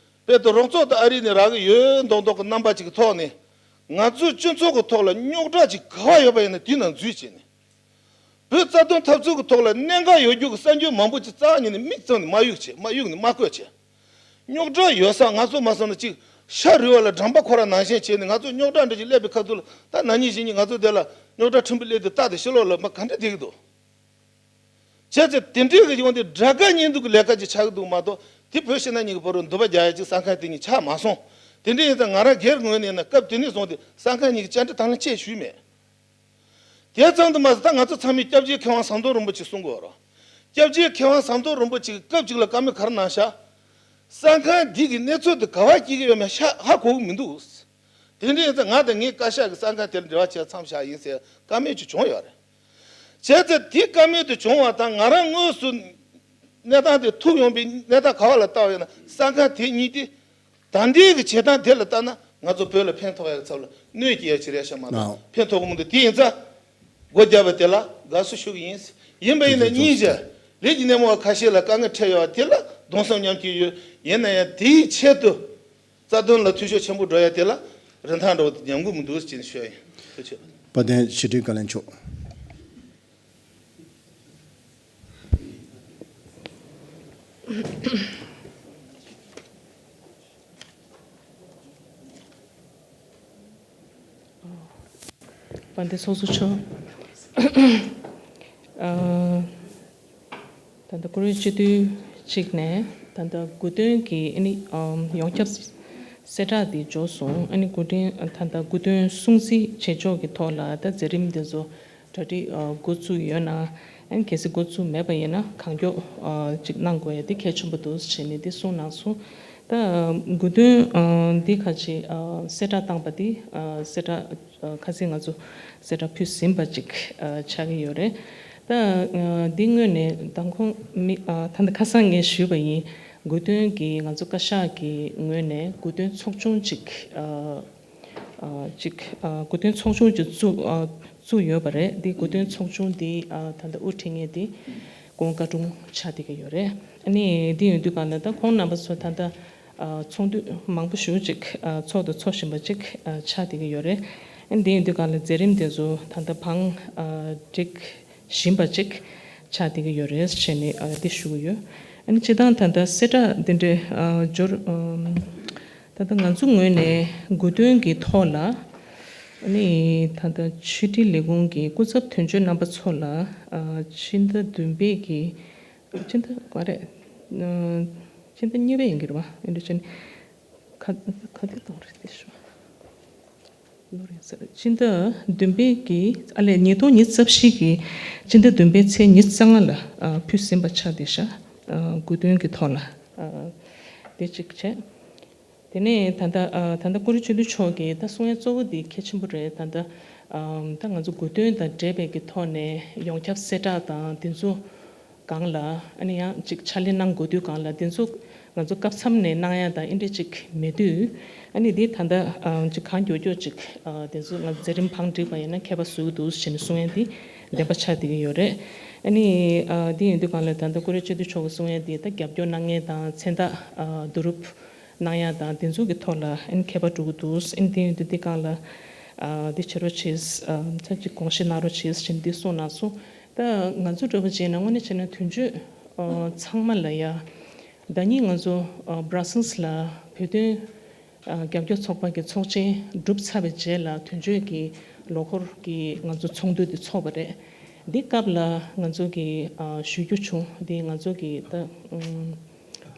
དཔལ་དུ་རོགས་ཚོགས་དང་ཨ་རི་ནས་རག་གི་ཡོད་མདོག་མདོག་གི་རྣམ་པ་ཅིག་གི་ཐོག་ནས། ང་ཚོའི་སྤྱི་ཚོགས་ཀྱི་ཐོག་ལ་རྙོག་དྲ་ཅིག་ག་བ་ཡོད་པ་ཡིན་ན་དེའི་ནང་འཛུལ་བྱས་ནས། བོད་རྩ་དོན་འཐབ་རྩོད་ཀྱི་ཐོག་ལ་གནད་འགག་ཡོད་རྒྱུ་གི་གསར་འགྱུར་མང་པོ་ཅིག་རྩ་བ་ཉིད་ནས་མིག་བཙུམ་ནས་མ་གཡུག་བྱས། མ་གཡུག་ནས་མ་བཀོད་བྱས། རྙོག་དྲ་ཡོད་ས་ང་ཚོ་མ་སོང་ན་ཅིག་ཤ་རུལ་བ་ལ་འགྲམ་པ་འཁོར་བ་ནང་བཞིན་བྱས་ནས། ང་ཚོ་རྙོག་དྲ་འདྲ་ཅིག་སླེབས་པའི་ཁ་ཐུག་ལ་ད་ན་ནིང་གཞེས་ནིང་ང་ཚོ་དེ་ལ་རྙོག་དྲ་ཕྲན་བུ་སླེབས་དུས་ལྟ་དེ་ཕྱི་ལོགས་ལ་མ་ག་འདྲ་བསྡད་ཀྱི་འདུག་བྱས་ཙང་དེ་འདྲའི་གི་ཡོང་དེ་དགྲ་དགའ་གཉེན་སྡུག་གི་ལས་ཀ་ཅིག་ཆགས་ཀྱི་འདུག་མ་གཏོགས། དེ་བོད་ཕྱི་ནང་གཉིས་ཀྱི་བར་རུ་འདུ་བ་རྒྱག་ཡ་ཅིག་གསར་ཁང་དེ་གཉིས་ཆགས་མ་སོང་། དེ་འདྲ་ཡིན་ཙང་ང་རང་སྒེར་ངོས་ནས་ན་སྐབས་དེ་ནས་བཟུང་སྟེ་གསར་ཁང་གཉིས་ཀྱི་བཅར་འདྲི་དང་ལེན་བཅས་ཞུས་མེད། དེ་ཙམ་དུ་མ་ཟད། ད་ང་ཚོ་ཚང་མས་སྐྱབས་རྗེ་མཁས་དབང་ཟམ་གདོང་རིན་པོ་ཆེ་གསུང་གི་ཡོད་རེད། སྐྱབས་རྗེ་མཁས་དབང་ཟམ་གདོང་རིན་པོ་ཆེ་གི་སྐབས་གཅིག་ལ་བཀའ་མོལ་ག་རེ་གནང་ཤག་གསར་ཁང་འདི་གི་གནས་ཚུལ་དེ་ག་བ་སྐྱེལ་གྱི་ཡོད་མེད་ཧ་ཧ་གོ་གི་མི་འདུག་དེ་འདྲ་ཡིན་ཙང་ང་དང་ངའི་བཀའ་ཤག་གིས་གསར་ཁང་དེར་འབྲེལ་བ་བྱས་མཚམས་བཞག་ཡིན་ཟེར་བཀའ་མོལ་ཅིག་བྱུང་ཡོད་རེད། བྱས་ཙང་དེ་བཀའ་མོལ་དེ་བྱུང་བ་དང་། ང་རང་དངོས་སུ་གནས་སྟངས་དེ་ཐུག་ཡོང་པའི་གནས་སྟངས་ག་བ་ལ་ལྟ་བ་ཡིན་ན། གསར་ཁང་དེ་གཉིས་དེ་ད་ལྟའི་གི་བྱེད་སྟངས་དེ་ལ་ལྟ་ན་ང་ཚོ་བོད་ལ་ཕན་ཐོགས་ཡག་གི་ཚབ་ལ་གནོད་སྐྱེལ་ཡ་ཅིག་རེད་ཤག་མ་གཏོགས། ཨ། ཕན་ཐོགས་གི་མི་འདུག་དེ་ཡིན་ཙང་སྒོ་བརྒྱབ་པ་དེ་ལ་དགའ་བསུ་ཞུ་གི་ཡིན། ཡིན་པ་ཡིན་ན་དེ་དེ་སྙིང་རྗེ། ལས་ཀྱི་སྣེ་མོ་བ་ཁ་ཤས་ལ་དཀའ་ངལ་འཕྲད་ཡོད་པ་དེ་ལ་གདུང་སེམས་མཉམ་སྐྱེད་ཡོད། ཡིན་ན་ཡང་དེའི་ཆེད་དུ་རྩ་དོན་ལ་འཐུས་ཤོར་ཆེན་པོ་འགྲོ་ཡ་དེ་ལ་རིན་ཐང་འདྲ་བོ་དེ་ཉམས་གི་མི་འདུག་ཅེས་ཞུ་ཡ་ཡིན། ཐུགས་རྗེ་ཆེ། དཔལ་ལྡན་ཕྱི་དྲིལ་བཀའ་བློན་མཆོག་དཔལ་ལྡན་ཚོགས་གཙོ་མཆོག་ཨ། ད་ལྟ་ཀུ་རེ་སྤྱི་འཐུས་གཅིག་ནས་ད་ལྟ་དགུ་སྟོན་གྱི་ཨ་ནི་ཨམ་ཡོངས་ཁྱབ་གསལ་བསྒྲགས་འདི་འབྱོར་སོང་། ཨ་ནི་དགུ་སྟོན་ད་ལྟ་དགུ་སྟོན་སྲུང་བརྩི་བྱེད་ཕྱོགས་ཀྱི་ཐོག་ལ་ད་མཛད་རིམ་འདི་ཚོ་གྲ་སྒྲིག་ཨ་འགོ་བཙུགས་ཡོད་ན། ཨ་ནི་གལ་སྲིད་འགོ་བཙུགས་མེད་པ་ཡིན་ན་གང་མགྱོགས་ཨ་ཅིག་གནང་དགོས་ཡ་དེ་གལ་ཆེན་པོ་འདུག་བྱས་ནས་འདི་གསུངས་གནང་སོང་། ད་དགུ་སྟོན་ཨ་འདི་ཁ་ཅིག་ཨ་གསལ་བསྒྲགས་བཏང་པ་འདི་ཨ་གསལ་བསྒྲགས་ཁ་སང་ང་ཚོ་གསལ་བསྒྲགས་ཕུལ་ཟིན་པ་ཅིག་ཆགས་ཀྱི་ཡོད་རེད། ད་འདི་སྔོན་ནས་མདང་དགོང་མི་ད་ལྟ་ཁ་སང་ངས་ཞུས་པ་ཡིན། དགུ་སྟོན་གྱི་ང་ཚོ་བཀའ་ཤག་གི་ངོས་ནས་དགུ་སྟོན་ཚོགས་ཆུང་ཅིག་ཅིག་དགུ་སྟོན་ཚོགས་ཆུང་ཅིག་བཙུགས་བཙུགས་ཡོད་པ་རེད། འདི་དགུ་སྟོན་ཚོགས་ཆུང་འདི་ད་ལྟ་དབུ་ཁྲིད་མཁན་འདི་ཀོང་བཀའ་དྲུང་ཆགས་བསྡད་ཀྱི་ཡོད་རེད། ཨ་ནི་འདི་ཡོད་དུས་གང་ལ་ད་ཁོང་རྣམ་པ་ཚོ་ད་ལྟ་ཚོགས་འདུ་མང་པོ་ཞེ་ཅིག་ཚོགས་དང་ཚོགས་བཞིན་པ་ཅིག་ཆགས་བསྡད་ཀྱི་ཡོད་རེད། ཨ་ནི་འདི་ཡིན་དུས་གང་ལ་མཛད་རིམ་དེ་ཚོ་ད་ལྟ་བང་སྒྲིག་བཞིན་པ་ཅིག་ཆགས་བསྡད་ཀྱི་ཡོད་རེད་ཟེར་ནས་འདི་ཞུ་གི་ཡོད། ཨ་ནི་སྤྱིར་བཏང་ད་ལྟ་གསལ་བསྒྲགས་འདི་འདྲའི་འབྱོར། ད་ལྟ་ང་ཚོ་ངོས་ནས་དགུ་སྟོན་གྱི་ཐོག་ལ་ཨ་ནི་ད་ལྟ་ཕྱི་དྲིལ་ལས་ཁུངས་ཀྱི་སྐུ་ཚབ་དོན་གཅོད་རྣམ་པ་ཚོ་ལ་ཕྱི་ཟླ་བདུན་པའི་གི་ཕྱི་ཟླ་ག་རེ། ཕྱི་ཟླ་གཉིས་པ་ཡིན་གྱི་རེད་བ། ཨེ་འདྲ་བྱས་ནས་ག་ག་དུས་གཏོང་རེད་དེ་ཤོག་ལོ་རེ་ཟེར། ཕྱི་ཟླ་བདུན་པའི་གི་ཨ་ལས་ཉིས་སྟོང་ཉི་ཤུ་རྩ་བཞི་གི་ཕྱི་ཟླ་བདུན་པའི་ཚེས་ཉི་ཤུ་རྩ་ལྔ་ལ་ཨ་ཕུལ་ཟིན་པ་ཆགས་བསྡད་ཤག་ཨ་དགུ་སྟོན་གྱི་ཐོག་ལ་ཨ་དེ་གཅིག་བྱས། དེ་ནས་ད་ལྟ་ཨ་ད་ལྟ་ཀུ་རེ་ཆོས་སྡུད་མཆོག་གིས་ད་གསུང་ཡ་གཙོ་བོ་དེ་གལ་ཆེན་པོ་རེད། ད་ལྟ་ཨ་ད་ང་ཚོ་དགུ་སྟོན་དང་འབྲེལ་བའི་གི་ཐོག་ནས་ཡོངས་ཁྱབ་གསལ་བསྒྲགས་དང་དེ་ཚོ་སྒང་ལ་ཨ་ནི་ཡང་ཅིག་ཕྱག་ལས་གནང་དགོས་དུས་སྒང་ལ་དེ་ཚོ་ ང་ཚོ་སྐབས་མཚམས་ནས་གནང་ཡ་དང་ཨེ་འདྲ་ཅིག་མེད་དུས། ཨ་ནི་འདི་ད་ལྟ་ཨ་ཅིག་གང་མགྱོགས་མགྱོགས་ཅིག་ཨ་དེ་ཚོ་ང་ཚོ་མཛད་རིམ་བང་བསྒྲིགས་པ་ཡིན་ན་མཁས་པ་བཟོ་གི་འདུག་ཟེར་ནས་གསུང་ཡ་འདི་བདེན་པ་ཆགས་བསྡད་ཀྱི་ཡོད་རེད། ཨ་ནི་ཨ་འདི་ཡིན་དུས་གང་ལ་ད་ལྟ་ཀུ་རེ་སྤྱི་འཐུས་མཆོག་གིས་གསུང་ཡ་འདི་ད་རྒྱབ་སྐྱོར་གནང་མཁན་དང་མཚན་རྟགས་ཨ་བསྡུ་རུབ་གནང་ཡ་དང་དེ་ཚོ་གི་ཐོག་ལ་ཨ་ནི་མཁས་པ་འགྲོ་གི་འདུག་ཨ་ནི་འདི་ཡིན་དུས་འདི་གང་ལ་ཨ་འདི་བྱེད་རོགས་བྱེད། ཨ་ཚ་ཅིག་དགོངས་བཞེས་གནང་རོགས་བྱེད་ཟེར་ནས་འདི་གསུངས་གནང་སོང་། ད་ང་ཚོ་འདྲ་པོ་བྱས་ན་དངོས་གནས་བྱས་ན་དོན་གཅོད་ཨ་ཚང་མ་ལ་ཡ། ཟླ་ཉིན་ང་ཚོ་ཨ་Brussels་ལ་བོད་དོན་ཨ་རྒྱབ་སྐྱོར་ཚོགས་པ་གི་ཚོགས་ཆེན་གྲུབ་ཚར་བའི་རྗེས་ལ་དོན་གཅོད་ཀྱི་ལོ་འཁོར་གྱི་ང་ཚོ་ཚོགས་འདུ་དེ་ཚོགས་པ་རེད། འདི་སྐབས་ལ་ང་ཚོ་གི་ཨ་ཞུ་རྒྱུ་བྱུང་། འདི་ང་ཚོ་གི་ད་ཨམ་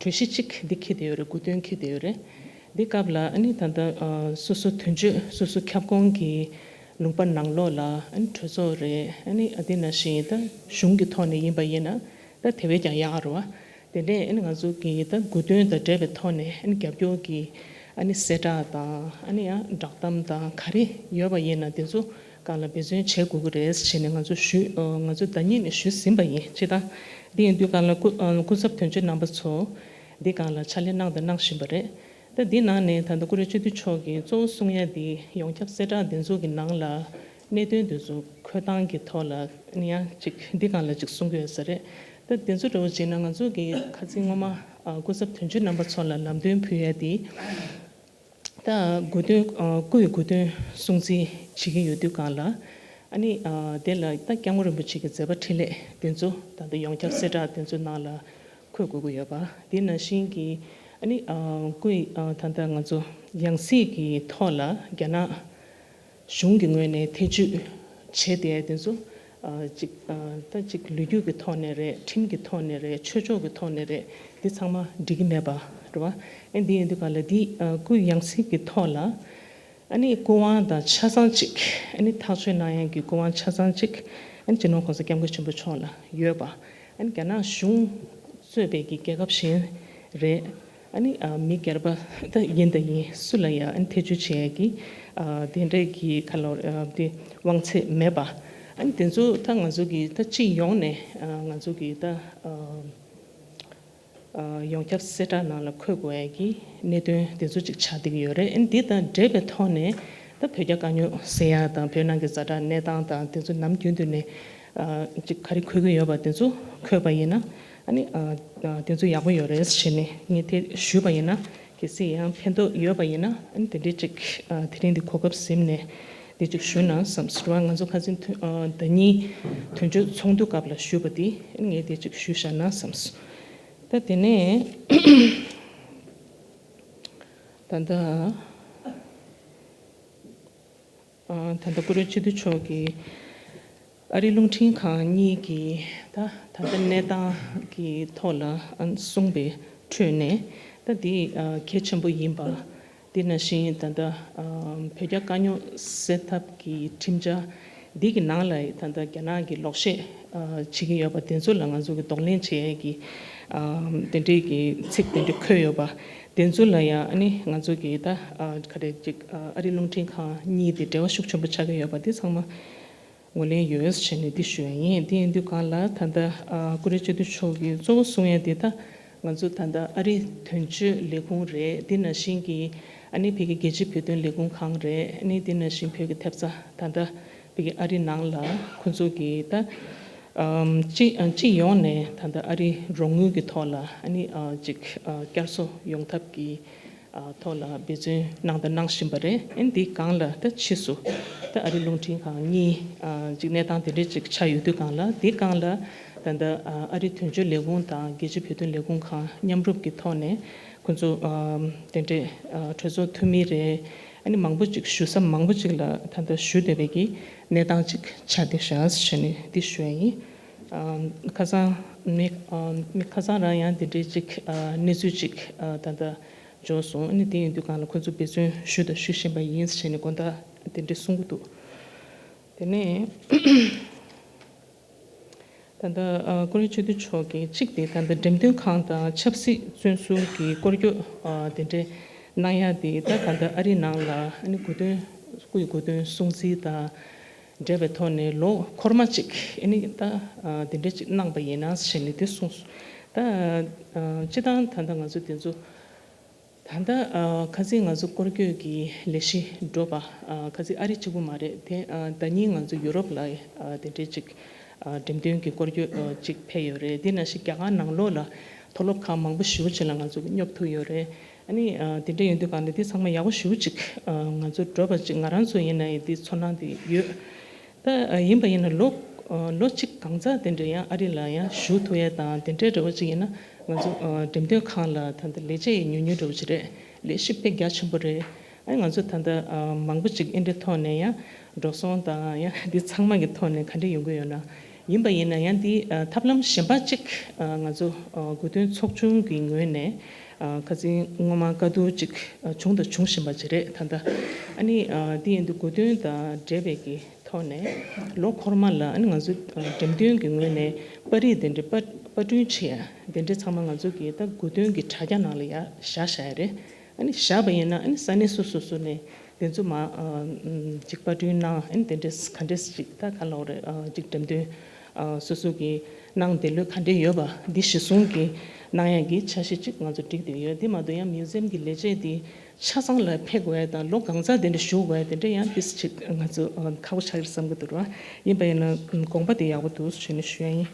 གྲོས་གཞི་གཅིག་འདི་འཁྱེར་བསྡད་ཡོད་རེད། དགོས་འདུན་འཁྱེར་བསྡད་ཡོད་རེད། འདི་སྐབས་ལ་ཨ་ནི་ད་ལྟ་ཨ་སོ་སོ་དོན་གཅོད་སོ་སོ་ཁྱབ་ཁོངས་ཀྱི་ལུང་པ་ནང་ལོགས་ལ་ཨ་ནི་གྲོས་ཚོགས་རེད། ཨ་ནི་ཨ་འདི་ནང་བཞིན་ད་གཞུང་གི་ཐོག་ནས་ཡིན་པ་ཡིན་ན་ད་དེ་བས་ཀྱང་ཡག་རེད་བ། དེ་ནས་ཨ་ནི་ང་ཚོ་གི་ད་དགོས་འདུན་དང་འབྲེལ་བའི་ཐོག་ནས་ཨ་ནི་རྒྱབ་སྐྱོར་གྱི་ཨ་ནི་གསལ་བསྒྲགས་དང་ཨ་ནི་ཡང་བསྒྲགས་གཏམ་དང་ག་རེ་ཡོད་པ་ཡིན་ན་དེ་ཚོ་སྒང་ལ་འབད་བརྩོན་བྱེད་དགོས་ཀྱི་རེད་ཟེར་ནས་ང་ཚོ་ཞུས། ཨ་ང་ཚོ་ཟླ་གཉིས་ནས་ཞུས་ཟིན་པ་ཡིན། ཅེས་དང་། འདི་ཡིན་དུས་སྒང་ལ་སྐུ་ཨ་སྐུ་ཚབ་དོན་གཅོད་རྣམ་པ་ཚོ་འདི་སྒང་ལ་ཕྱག་ལས་གནང་དང་གནང་བཞིན་པ་རེད། ད་འདི་ནང་ནས་ད་ལྟ་ཀུ་རེ་སྤྱི་འཐུས་མཆོག་གིས་གཙོ་བོ་གསུང་ཡ་འདི་ཡོངས་ཁྱབ་གསལ་བསྒྲགས་འདི་ཚོ་གི་ནང་ལ་གནད་དོན་འདི་ཚོ་འཁོད་སྟངས་ཀྱི་ཐོག་ལ་ཡང་ཅིག་འདི་སྒང་ལ་ཅིག་གསུང་གི་ཡོད་ས་རེད། ད་འདི་ཚོ་འདྲ་བོ་བྱས་ན་ང་ཚོ་གི་ཁ་སང་སྔོན་མ་ཨ་སྐུ་ཚབ་དོན་གཅོད་རྣམ་པ་ཚོ་ལ་ལམ་སྟོན་ཕུལ་ཡ་འདི། ད་དགོས་འདུན་ཨ་སྐུའི་དགོས་འདུན་སྲུང་བརྩི་བྱེད་ཀྱི་ཡོད་དུས་སྒང་ལ། ཨ་ནི་ཨ་དེ་ལ་ད་སྐྱབས་མགོན་རིན་པོ་ཆེ་གི་མཛད་པ་འཕྲིན་ལས་དེ་ཚོ་ད་ལྟ་ཡོངས་ཁྱབ་གསལ་བསྒྲགས་དེ་ཚོ་ནང་ལ་འཁོད་དགོས་ཀྱི་ཡོད་པ། དེ་ནང་བཞིན་གྱི་ཨ་ནི་ཨ་སྐུའི་ཨ་ད་ལྟ་ང་ཚོ་ཡང་སྲིད་ཀྱི་ཐོག་ལ་རྒྱ་ནག་གཞུང་གི་ངོས་ནས་ཐེ་བྱུས་བྱས་ཏེ་དེ་ཚོ་ཨ་ཅིག་ཨ་ད་ཅིག་ལོ་རྒྱུས་ཀྱི་ཐོག་ནས་རེད། ཁྲིམས་ཀྱི་ཐོག་ནས་རེད། ཆོས་ཕྱོགས་ཀྱི་ཐོག་ནས་རེད། འདི་ཚང་མ་འགྲིག་གི་མེད་པ་རེད་བ། ཨ་འདི་ཡིན་དུས་ག་ལ་འདི་ཨ་སྐུ་ཡང་སྲིད་ཀྱི་ཐོག་ལ་ཨ་ནི་སྐུ་དབང་དང་ཆ་ཚང་གཅིག་ཨ་ནི་ཐག་གཅོད་གནང་ཡག་གི་སྐུ་དབང་ཆ་ཚང་གཅིག་ཨ་ནི་སྤྱི་ནོར་༸གོང་ས་༸སྐྱབས་མགོན་ཆེན་པོ་མཆོག་ལ་ཡོད་པ། ཨ་ནི་རྒྱ་ནག་གཞུང་གཙོས་པའི་གི་རྒྱལ་ཁབ་གཞན་རེད། ཨ་ནི་ཨ་མི་སྒེར་པ་ད་ཡིན་ད་ཡིན་སུ་ལ་ཡང་ཨ་ནི་ཐེ་བྱུས་བྱེད་ཡ་གི་ཨ་དེ་འདྲས་ཀྱི་ཁ་ལོ་ཨ་དེ་དབང་ཚད་མེད་པ། ཨ་ནི་དེ་ཚོ་ད་ང་ཚོ་གི་ད་སྤྱི་ཡོངས་ནས་ཨ་ང་ཚོ་གི་ད་ཨ་ཨ་ཡོངས་ཁྱབ་གསལ་བསྒྲགས་ནང་ལ་འཁོད་དགོས་ཡ་གི་གནད་དོན་དེ་ཚོ་ཅིག་ཆགས་བསྡད་ཀྱི་ཡོད་རེད། ཨ་ནི་དེ་དང་འབྲེལ་བའི་ཐོག་ནས་ད་བོད་རྒྱ་དཀའ་རྙོག་སེལ་ཡ་དང་བོད་ནང་གི་ཛ་དྲག་གནས་སྟངས་དང་དེ་ཚོ་ནམ་རྒྱུན་དུ་ནས་ཨ་ཅིག་ག་རེ་འཁོད་ཀྱི་ཡོད་པ་དེ་ཚོ་འཁོད་པ་ཡིན་ན། ཨ་ནི་ཨ་ཨ་དེ་ཚོ་ཡག་པོ་ཡོད་རེད་ཟེར་ནས་ངས་དེ་ཞུས་པ་ཡིན་ན། གལ་སྲིད་ཡང་ཕན་ཐོགས་ཡོད་པ་ཡིན་ན་ཨ་ནི་དེ་འདྲའི་ཅིག་ཨ་དེ་རིང་འདི་གོ་སྐབས་ཟིན་ནས་དེ་ཅིག་ཞུས་ན་བསམས་སོང་བ། ང་ཚོ་ཁ་སང་ཐུ་ཨ་ཟླ་ཉིན་དོན་གཅོད་ཚོགས་འདུ་སྐབས་ལ་ཞུས་པ་དེ་ཨ་ནི་ངས་དེ་ཅིག་ཞུས་བཞག་ན་བསམས་སོང་། ད་དེ་ནས་ད་ལྟ། ཨ་ད་ལྟ་ཀུ་རེ་སྤྱི་འཐུས་མཆོག་གིས་ཨ་རི་རླུང་འཕྲིན་ཁང་གཉིས་ཀྱིས་ད་ད་ལྟ་གནས་སྟངས་ཀྱི་ཐོག་ལ་ཨ་གསུངས་པའི་ཁྲོད་ནས་ད་འདི་ཨ་གལ་ཆེན་པོ་ཡིན་པ། དེ་ནང་བཞིན་ད་ལྟ་ཨ་བོད་རྒྱ་དཀའ་རྙོག་སེལ་ཐབས་ཀྱི་ཁྲིམས་འཆར་འདི་གི་ནང་ལ་ད་ལྟ་རྒྱ་ནག་གིས་ལོག་བཤད་ཨ་བྱེད་ཀྱི་ཡོད་པ་དེ་ཚོ་ལ་ང་ཚོ་གི་གདོང་ལེན་བྱེད་ཡས་ཀྱི་ཨ་དེ་འདྲའི་གི་ཚིག་དེ་འདྲ་འཁོད་ཡོད་པ། དེ་ཚོ་ལ་ཡང་ཨ་ནི་ང་ཚོ་གི་ད་ཨ་ག་རེ་ཅིག་ཨ་ཨ་རི་རླུང་འཕྲིན་ཁང་གཉིས་དེ་འབྲེལ་བ་ཤུགས་ཆེན་པོ་ཆགས་ཀྱི་ཡོད་པ་དེ་ཚང་མ་ངོས་ལེན་ཡོད་ཟེར་ནས་འདི་ཞུ་ཡ་ཡིན། དེ་ཡིན་དུས་སྒང་ལ་ད་ལྟ་ཨ་ཀུ་རེ་སྤྱི་འཐུས་མཆོག་གིས་གཙོ་བོ་གསུང་ཡ་དེ་ད་ང་ཚོ་ད་ལྟ་ཨ་རི་དོན་གཅོད་ལས་ཁུངས་རེད། དེ་ནང་བཞིན་གྱི་ཨ་ནི་ཕ་གི་རྒྱལ་སྤྱིའི་བོད་དོན་ལས་ཁུངས་ཁང་རེད། ཨ་ནི་དེ་ནང་བཞིན་བོད་ཀྱི་ཐེབས་རྩ་ད་ལྟ་ཕ་གི་ཨ་རི་ནང་ལ་ཁོ་ཚོ་གི་ད་ཨམ་སྤྱི་ཨ་སྤྱི་ཡོངས་ནས་ད་ལྟ་ཨ་རི་རོགས་དངུལ་གྱི་ཐོག་ལ་ཨ་ནི་ཨ་ཅིག་ཨ་བསྐྱར་གསོ་ཡོང་ཐབས་ཀྱི་ཨ་ཐོག་ལ་འབད་བརྩོན་གནང་དང་གནང་བཞིན་པ་རེད། ཨ་ནི་འདི་སྒང་ལ་ད་ཕྱིས་སུ་ད་ཨ་རི་རླུང་འཕྲིན་ཁང་གཉིས་ཨ་ཅིག་གནས་སྟངས་དེ་འདྲས་ཅིག་ཆགས་ཡོད་དུས་སྒང་ལ་འདི་སྒང་ལ་ད་ལྟ་ཨ་ཨ་རི་དོན་གཅོད་ལས་ཁུངས་དང་རྒྱལ་སྤྱིའི་བོད་དོན་ལས་ཁུངས་ཁང་མཉམ་རུབ་ཀྱི་ཐོག་ནས་ཁོ་ཚོ་ཨ་དེ་འདྲས་ཨ་གྲོས་ཚོགས་འཐུས་མི་རེད། ཨ་ནི་མང་པོ་ཅིག་ཞུ་ས་མང་པོ་ཅིག་ལ་ད་ལྟ་ཞུ་བསྡད་པའི་གི་གནས་སྟངས་ཅིག་ཆགས་བསྡད་བཞག་ཟེར་ནས་འདི་ཞུ་ཡ་ཡིན། ཨ་ཁ་སང་མི་ཨ་མི་ཁ་སང་རང་ཡང་འདི་འདྲའི་ཅིག་ཨ་གནས་ཚུལ་ཅིག་ཨ་ད་ལྟ་འབྱོར་སོང་། ཨ་ནི་དེ་ཡིན་དུས་སྒང་ལ་ཁོ་ཚོ་འབད་བརྩོན་ཞུས་དང་ཞུ་བཞིན་པ་ཡིན་ཟེར་ནས་དགོངས་དག་དེ་འདྲ་གསུང་གི་འདུག་དེ་ནས་ད་ལྟ་ཨ་ཀུ་རེ་སྤྱི་འཐུས་མཆོག་གིས་གཅིག་དེ་ད་ལྟ་འགྲེམས་སྟོན་ཁང་དང་ཆབ་སྲིད་བཙོན་ཟུར་གྱི་སྐོར་སྐྱོད་ཨ་དེ་འདྲ་གནང་ཡ་དེ་ད་ད་ལྟ་ཨ་རི་ནང་ལ་ཨ་ནི་དགོས་འདུན་སྐུའི་དགོས་འདུན་སྲུང་བརྩི་དང་འབྲེལ་བའི་ཐོག་ནས་ལོ་འཁོར་མ་གཅིག་ཨ་ནི་ད་ཨ་དེ་འདྲ་གཅིག་གནང་པ་ཡིན་ན་ཟེར་ནས་དེ་གསུངས་སོང་། ད་ཨ་སྤྱིར་བཏང་ད་ལྟ་ང་ཚོ་དེ་ཚོ་ད་ལྟ་ཨ་ཁ་སང་ང་ཚོ་སྐོར་སྐྱོད་ཀྱི་ལས་གཞི་འགྲོ་བ་ཨ་ཁ་སང་ཨ་རི་གཅིག་པུ་མ་རེད་དེ། ཨ་ཟླ་ཉིན་ང་ཚོ་ཡུ་རོབ་ལ་ཨ་དེ་འདྲའི་ཅིག་ཨ་འགྲེམས་སྟོན་གྱི་སྐོར་སྐྱོད་ཨ་ཅིག་ཕེབས་ཡོད་རེད། དེ་ནང་བཞིན་རྒྱ་གར་ནང་ལོགས་ལ་མཐོ་སློབ་ཁག་མང་པོ་ཞེ་པོ་ཅིག་ལ་ང་ཚོ་སྙོབ་ཐུབ་ཡོད་རེད། ཨ་ནི་ཨ་དེ་འདྲ་ཡོང་དུས་གང་ལ་དེ་ཚང་མ་ཡག་པོ་ཞེ་པོ་ཅིག་ཨ་ང་ཚོ་འགྲོ་བ་ཅིག་ང་རང་ཚོ་ཡིན་ན་ཡང་དེ་ཚོར་སྣང་དེ་ཡོད། ད་ཡིན་པ་ཡིན་ན་ལོ་ལོ་གཅིག་གང་ཙམ་དེ་འདྲ་ཡང་ཨ་རི་ལ་ཡང་བཞུགས་ཐུབ་ཡས་དང་དེ་འདྲའི་འདྲ་བོ་ཅིག་ཡིན་ན་ང་ཚོ་འགྲེམས་སྟོན་ཁང་ལ་ད་ལྟ་ལས་བྱེད་ཉུང་ཉུང་འདྲ་བོ་ཅིག་རེད། ལས་གཞི་དཔེ་རྒྱ་ཆེན་པོ་རེད། ཨ་ང་ཚོ་ད་ལྟ་མང་པོ་ཅིག་ཨེ་འདྲའི་ཐོག་ནས་ཡང་འགྲོ་སོང་དང་ཡང་འདི་ཚང་མ་གི་ཐོག་ནས་ག་འདྲ་ཡོང་གི་ཡོད་ན། ཡིན་པ་ཡིན་ན་ཡང་འདི་ཐབས་ལམ་གཞན་པ་ཅིག་ང་ཚོ་དགུ་སྟོན་ཚོགས་ཆུང་གི་ངོས་ནས་ཁ་སང་སྔོན་མ་བཀའ་བསྡུར་ཅིག་བྱུང་དང་འབྱུང་བཞིན་པ་ཅིག་རེད་ད་ལྟ། ཨ་ནི་འདི་ཡིན་དུས་དགུ་སྟོན་དང་འབྲེལ་བའི་གི་ཐོག་ནས་ལོ་འཁོར་མ་ལ་ཨ་ནི་ང་ཚོ་འགྲེམས་སྟོན་གྱི་ངོས་ནས་པར་རིས་དེ་འདྲའི་པར་པར་སྐྲུན་བྱེད་ཡ་དེ་འདྲའི་ཚང་མ་ང་ཚོ་གི་ད་དགུ་སྟོན་གྱི་དྲ་རྒྱ་ནང་ལ་ཡ་བཞག་བཞག་ཡ་རེད། ཨ་ནི་བཞག་པ་ཡིན་ན་ཨ་ནི་ས་གནས་སོ་སོ་སོ་ནས་དེ་ཚོ་མ་ཅིག་པར་སྐྲུན་གནང་ཨ་ནི་དེ་འདྲས་ག་འདྲས་ཅིག་ད་ག་ལབ་རེད་ཅིག་འགྲེམས་སྟོན་སོ་སོ་གི་གནང་བསྡད་ལུགས་ག་འདྲས་ཡོད་པ་འདི་གཞི་བཟུང་གི་གནང་ཡ་གི་འཆར་གཞི་ཅིག་ང་ཚོ་བསྒྲིགས་བསྡད་ཡོད། དེ་མ་གཏོགས་ཡང་མིའུ་ཛི་ཡམ་གི་ལས་བྱེད་དེ། ཆ་ཚང་ལ་ཕེབས་དགོས་ཡ་དང་ལོ་གང་ཙམ་དེ་འདྲ་བཞུགས་དགོས་ཡ་དེ་འདྲ་ཡང་ཏིས་ཅིག་ང་ཚོ་ཁག་པོ་ཆགས་ཀྱི་རེད་བསམ་གྱི་འདུག་ར། ཡིན་པ་ཡིན་ན་དགོངས་པ་དེ་ཡག་པོ་འདུག་ཞུས་ནས་ཞུ་ཡ་ཡིན།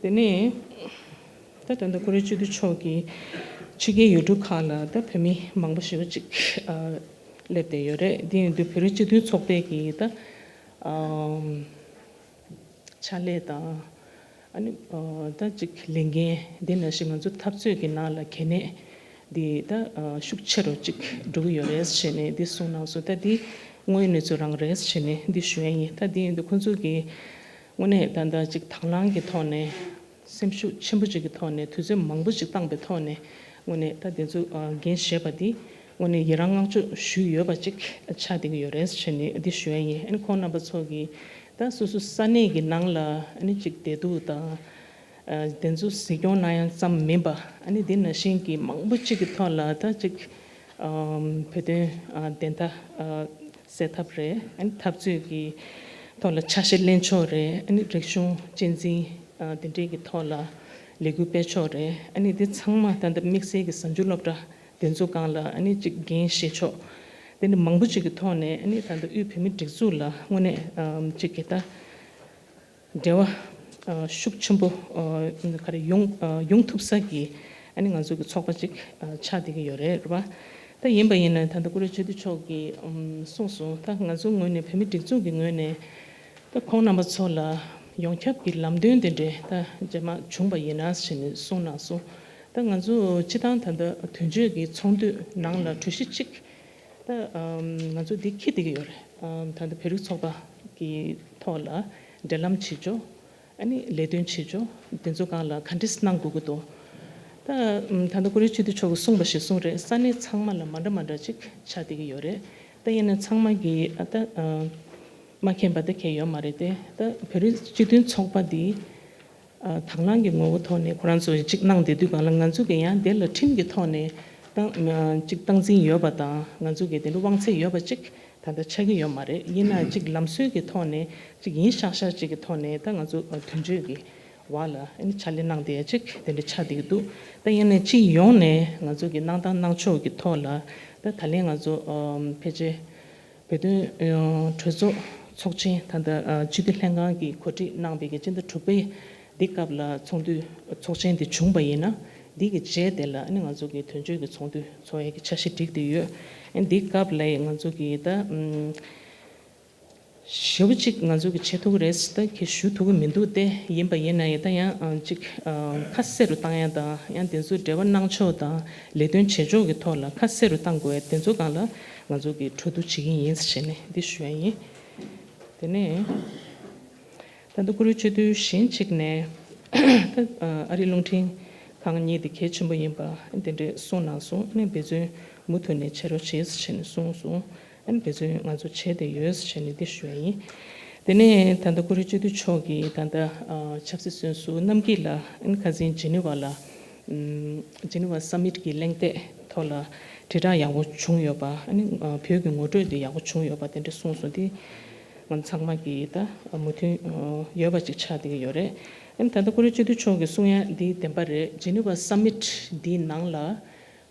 དེ་ནས་ད་ད་ལྟ་ཀུ་རེ་སྤྱི་འཐུས་མཆོག་གིས་ཕྱི་རྒྱལ་ཡུལ་གྲུ་ཁག་ལ་ད་བོད་མི་མང་པོ་ཞེ་པོ་ཅིག་སླེབས་བསྡད་ཡོད་རེད། དེ་ཡིན་དུས་བོད་རིགས་སྤྱི་མཐུན་ཚོགས་པའི་གི་ད་ཕྱག་ལས་དང་། ཨ་ནི་ད་ཅིག་ལས་འགན་འདི་ནང་བཞིན་ང་ཚོ་འཐབ་རྩོད་ཀྱི་ནང་ལ་གལ་གནད་འདི་ད་ཤུགས་ཆེ་རུ་ཅིག་འགྲོ་གི་ཡོད་རེད་ཟེར་ནས་འདི་གསུངས་གནང་སོང་། ད་འདི་དངོས་ཡོད་གནས་ཚུལ་རང་རེད་ཟེར་ནས་འདི་ཞུ་ཡ་ཡིན། ད་འདི་ཡིན་དུས་ཁོང་ཚོ་གིས་དངོས་གནས་ད་ད་ཅིག་དང་བླངས་ཀྱི་ཐོག་ནས་སེམས་ཤུགས་ཆེན་པོ་ཅིག་གི་ཐོག་ནས་དུས་ཚོད་མང་པོ་ཅིག་བཏང་པའི་ཐོག་ནས་དངོས་གནས་ད་འདི་ཚོ་འགན་བཞེས་པ་འདི་དངོས་གནས་ཡི་རང་བསྔགས་བརྗོད་ཞུས་ཡོད་པ་ཅིག་ཆགས་བསྡད་ཀྱི་ཡོད་རེད་ཟེར་ནས་འདི་ཞུ་ཡ་ཡིན། ཨ་ནི་ཁོང་རྣམ་པ་ཚོ་གིས་ད་སོ་སོ་ས་གནས་ཀྱི་ནང་ལ་ཨ་ནི་ཅིག་བདེ་སྡུག་དང་། ཨ་དེ་ཚོ་གཟིགས་སྐྱོང་གནང་ཡ་ཙམ་མིན་པ་ཨ་ནི་དེ་ནང་བཞིན་གྱི་མང་པོ་ཅིག་གི་ཐོག་ལ་ད་ཅིག་ཨམ་བོད་དོན་ཨ་བདེན་མཐའ་ཨ་གསལ་ཐབས་རེད། ཨ་ནི་འཐབ་རྩོད་ཀྱི་ཐོག་ལ་ཆ་ཤས་ལེན་ཕྱོགས་རེད། ཨ་ནི་རིག་གཞུང་གཅེས་འཛིན་ཨ་དེ་འདྲས་ཀྱི་ཐོག་ལ་ལས་འགུལ་སྤེལ་ཕྱོགས་རེད། ཨ་ནི་དེ་ཚང་མ་ད་ལྟ་དམིགས་བསལ་གྱི་གཟའ་མཇུག་སློབ་གྲྭ་དེ་ཚོ་སྒང་ལ་ཨ་ནི་ཅིག་འགན་བཞེས་ཕྱོགས་དེ་འདྲ་མང་པོ་ཅིག་གི་ཐོག་ནས་ཨ་ནི་ད་ལྟ་དབུས་བོད་མིའི་སྒྲིག་འཛུགས་ལ་དངོས་གནས་ཨམ་ཅིག་གི་ད་འབྲེལ་བ་ཤུགས་ཆེན་པོ་ག་རེ་ཡོང་ཡོང་ཐུབ་ས་གི་ཨ་ནི་ང་ཚོ་གི་ཚོགས་པ་ཅིག་ཆགས་བསྡད་ཀྱི་ཡོད་རེད་རེད་པ། ད་ཡིན་པ་ཡིན་ན་ད་ལྟ་ཀུ་རེ་སྤྱི་འཐུས་མཆོག་གིས་གསུངས་སོང་། ད་ང་ཚོ་ངོས་ནས་བོད་མི་སྒྲིག་འཛུགས་ཀྱི་ངོས་ནས་ད་ཁོང་རྣམ་པ་ཚོ་ལ་ཡོངས་ཁྱབ་ཀྱི་ལམ་སྟོན་དེ་འདྲས་ད་རྗེས་མ་བྱུང་པ་ཡིན་ན་ཞེས་ནས་གསུངས་གནང་སོང་། ད་ང་ཚོ་སྤྱི་བཏང་ད་ལྟ་དོན་གཅོད་ཀྱི་ཚོགས་འདུའི་ནང་ལ་གྲོས་གཞི་གཅིག་ད་ང་ཚོ་འདི་འཁྱེར་བསྡད་ཀྱི་ཡོད་རེད། ད་ལྟ་བོད་རིགས་ཚོགས་པ་གི་ཐོག་ལ་འབྲེལ་ལམ་བྱེད་ཕྱོགས་ཨ་ནི་ལས་དོན་བྱེད་ཕྱོགས་དེ་ཚོ་སྒང་ལ་ག་འདྲས་གནང་དགོས་ཀྱི་འདུག་ད་ད་ལྟ་ཀུ་རེ་སྤྱི་འཐུས་མཆོག་གིས་གསུངས་པ་ཞིག་གསུངས་རེད། ས་གནས་ཚང་མ་ལ་མ་འདྲ་མ་འདྲ་ཅིག་ཆགས་བསྡད་ཀྱི་ཡོད་རེད། ད་ཡིན་ན་ཚང་མ་གིས་ཨ་ད་མ་མཁྱེན་པ་ད་གང་ཡོད་མ་རེད་དེ། ད་བོད་རིགས་སྤྱི་མཐུན་ཚོགས་པ་འདི་ཨ་དང་བླངས་ཀྱི་ངོ་བོ་ཐོག་ནས་ཁོ་རང་ཚོ་གཅིག་གནང་བསྡད་དུས་སྒང་ལ་ང་ཚོ་གི་ཡང་དེ་ལ་ཁྲིམས་ཀྱི་ཐོག་ནས་ཏང་ཨ་གཅིག་སྟངས་འཛིན་ཡོད་པ་དང་ང་ཚོ་གི་དེ་འདྲ་དབང་ཚད་ཡོད་པ་གཅིག་ད་ལྟ་ཆགས་ཀྱི་ཡོད་མ་རེད། ཡིན་ན་གཅིག་ལམ་སྲོལ་གྱི་ཐོག་ནས་གཅིག་ཡིན་ཤག་ཤག་གཅིག་གི་ཐོག་ནས་ད་ང་ཚོ་ཨ་དོན་གཅོད་ཀྱི་འོག་ལ་ཨ་ནི་ཕྱག་ལས་གནང་བསྡད་ཡ་གཅིག་དེ་འདྲ་ཆགས་བསྡད་ཀྱི་འདུག་ད་ཡིན་ནའི་སྤྱི་ཡོངས་ནས་ང་ཚོ་གི་གནང་སྟངས་གནང་ཕྱོགས་ཀྱི་ཐོག་ལ་ད་ད་ལན་ང་ཚོ་ཨ་ཕལ་ཆེར་བོད་དོན་ཨ་གྲོས་ཚོགས་ཚོགས་ཆེན་ད་ལྟ་ཨ་སྤྱི་འཐུས་ལྷན་ཁང་གིས་གོ་སྒྲིག་གནང་བའི་གི་སྤྱི་ཟླ་དྲུག་པའི་འདི་སྐབས་ལ་ཚོགས་འདུ་ཚོགས་ཆེན་འདི་བྱུང་བ་ཡིན་ན་འདི་གི་རྗེས་དེ་ལ་ཨ་ནི་ང་ཚོ་གི་དོན་གཅོད་ཀྱི་ཚོགས་འདུ་ཚོགས་ཡས་ཀྱི་འཆར་གཞི་བསྒྲིགས་བསྡད་ཡོད། ཨ་ནི་འདི་སྐབས་ལ་ང་ཚོ་གི་ད་ཨམ་ཞེ་པོ་ཅིག་ང་ཚོ་གི་བྱེད་ཐུབ་ཀྱི་རེད་ཟེར་ད་གི་ཞུ་ཐུབ་ཀྱི་མི་འདུག་སྟེ། ཡིན་པ་ཡིན་ན་ཡང་ད་ཡང་ཨ་ཅིག་ཨ་ཁ་གསལ་རུ་བཏང་ཡ་དང་ཡང་དེ་ཚོ་འབྲེལ་བ་གནང་ཕྱོགས་དང་ལས་དོན་བྱེད་ཕྱོགས་ཀྱི་ཐོག་ལ་ཁ་གསལ་རུ་བཏང་དགོས་ཡ་དེ་ཚོ་སྒང་ལ་ང་ཚོ་གི་གྲོས་བསྡུར་བྱེད་ཀྱི་ཡིན་ཟེར་ནས་འདི་ཞུ་ཡ་ཡིན། དེ་ནས་ད་ལྟ་ཀུ་རེ་སྤྱི་འཐུས་གཞན་གཅིག་ནས་ད་ཨ་རི་རླུང་འཕྲིན་ཁང་གཉིས་དེ་གལ་ཆེན་པོ་ཡིན་པ་དེ་འདྲས་གསུངས་གནང་སོང་། ཨ་ནི་འབད་བརྩོན་མུ་མཐུད་ནས་བྱེད་རོགས་བྱེད་ཟེར་ནས་གསུངས་སོང་། ཨ་ནི་འབད་བརྩོན་ང་ཚོ་བྱས་བསྡད་ཡོད་ཟེར་ནས་འདི་ཞུ་ཡ་ཡིན། དེ་ནས་ད་ལྟ་ཀུ་རེ་སྤྱི་འཐུས་མཆོག་གིས་ད་ལྟ་ཨ་ཆབ་སྲིད་བཙོན་ཟུར་རྣམ་རྒྱལ་ལགས་ཨ་ནི་ཁ་སང་ཇི་ནི་ཝ་ལ་ཨམ་ཇི་ནི་ཝ་ས་མིཊ་གི་གླེང་སྟེགས་ཐོག་ལ་དྲིལ་བསྒྲགས་ཡག་པོ་བྱུང་ཡོད་པ། ཨ་ནི་ཨ་བོད་ཀྱི་ངོ་སྤྲོད་དེ་ཡག་པོ་བྱུང་ཡོད་པ་དེ་འདྲ་གསུངས་སོང་། དེ་ ང་ཚང་མ་གི་ད་མོས་མཐུན་ཡོད་པ་ཅིག་ཆགས་བསྡད་ཀྱི་ཡོད་རེད། ཨ་ནི་ད་ལྟ་ཀུ་རེ་སྤྱི་འཐུས་མཆོག་གིས་གསུང་ཡ་འདི་བདེན་པ་རེད། Geneva Summit འདིའི་ནང་ལ་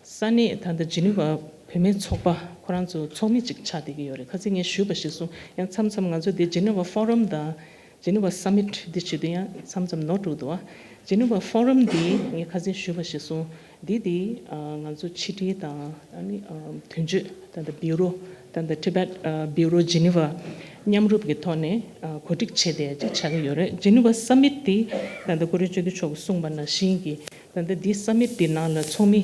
ས་གནས་ད་ལྟ་Geneva བོད་མིའི་ཚོགས་པ་ཁོ་རང་ཚོ་ཚོགས་མི་ཅིག་ཆགས་བསྡད་ཀྱི་ཡོད་རེད། ཁ་སང་ངས་ཞུས་པ་གཞིར་བཟུང་ཡང་མཚམས་མཚམས་ང་ཚོ་འདི་Geneva Forum དང་Geneva Summit འདི་བྱེད་དུས་ཡང་མཚམས་མཚམས་ནོར་འགྲོ་འདུག་བ། Geneva Forum འདི་ངས་ཁ་སང་ཞུས་པ་གཞིར་བཟུང་འདི་འདི་ང་ཚོ་ཕྱི་དྲིལ་དང་ཨ་ནི་དོན་གཅོད་ད་ལྟ་Bureau ད་ལྟ་Tibet Bureau Geneva མཉམ་རུབ་ཀྱི་ཐོག་ནས་གོ་སྒྲིག་བྱས་ཏེ་ཅིག་ཆགས་ཀྱི་ཡོད་རེད། Geneva Summit འདི་ད་ལྟ་ཀུ་རེ་སྤྱི་འཐུས་མཆོག་གིས་གསུངས་པ་ནང་བཞིན་གྱི་ད་ལྟ་འདི་Summit འདི་ནང་ལ་ཚོགས་མི་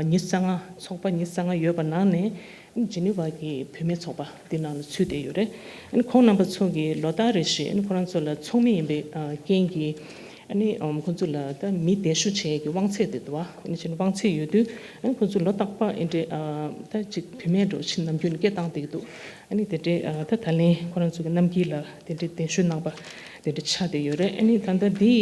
ཉི་ཤུ་རྩ་ལྔ་ཚོགས་པ་ཉི་ཤུ་རྩ་ལྔ་ཡོད་པ་ནང་ནས་Geneva གི་བོད་མིའི་ཚོགས་པ་འདི་ནང་ལ་ཚུད་བསྡད་ཡོད་རེད། ཨ་ནི་ཁོང་རྣམ་པ་ཚོ་གིས་ལོ་ལྟར་རེ་བཞིན་ཨ་ནི་ཁོ་རང་ཚོ་ལ་ཚོགས་མི་ཡིན་པའི་རྐྱེན་གྱིས་ཨ་ནི་ཁོང་ཚོ་ལ་ད་མི་གདན་ཞུ་བྱེད་ཀྱི་དབང་ཚད་དེ་འདུག་བ། ཨ་ནི་ཅིག་དབང་ཚད་ཡོད་དུས་ཨ་ནི་ཁོང་ཚོ་ལོ་རྟག་པར་ཨེ་འདྲས་ད་ཅིག་བུད་མེད་འགྲོ་ཕྱིན་ནམ་རྒྱུན་སྐད་བཏང་བསྡད་ཀྱི་འདུག་ཨ་ནི་དེ་འདྲས་ད་ད་ལན་ཁོ་རང་ཚོ་གི་རྣམ་འགྱུར་ལ་དེ་འདྲས་གདན་ཞུ་གནང་པ་དེ་འདྲས་ཆགས་བསྡད་ཡོད་རེད། ཨ་ནི་ད་ལྟ་འདི་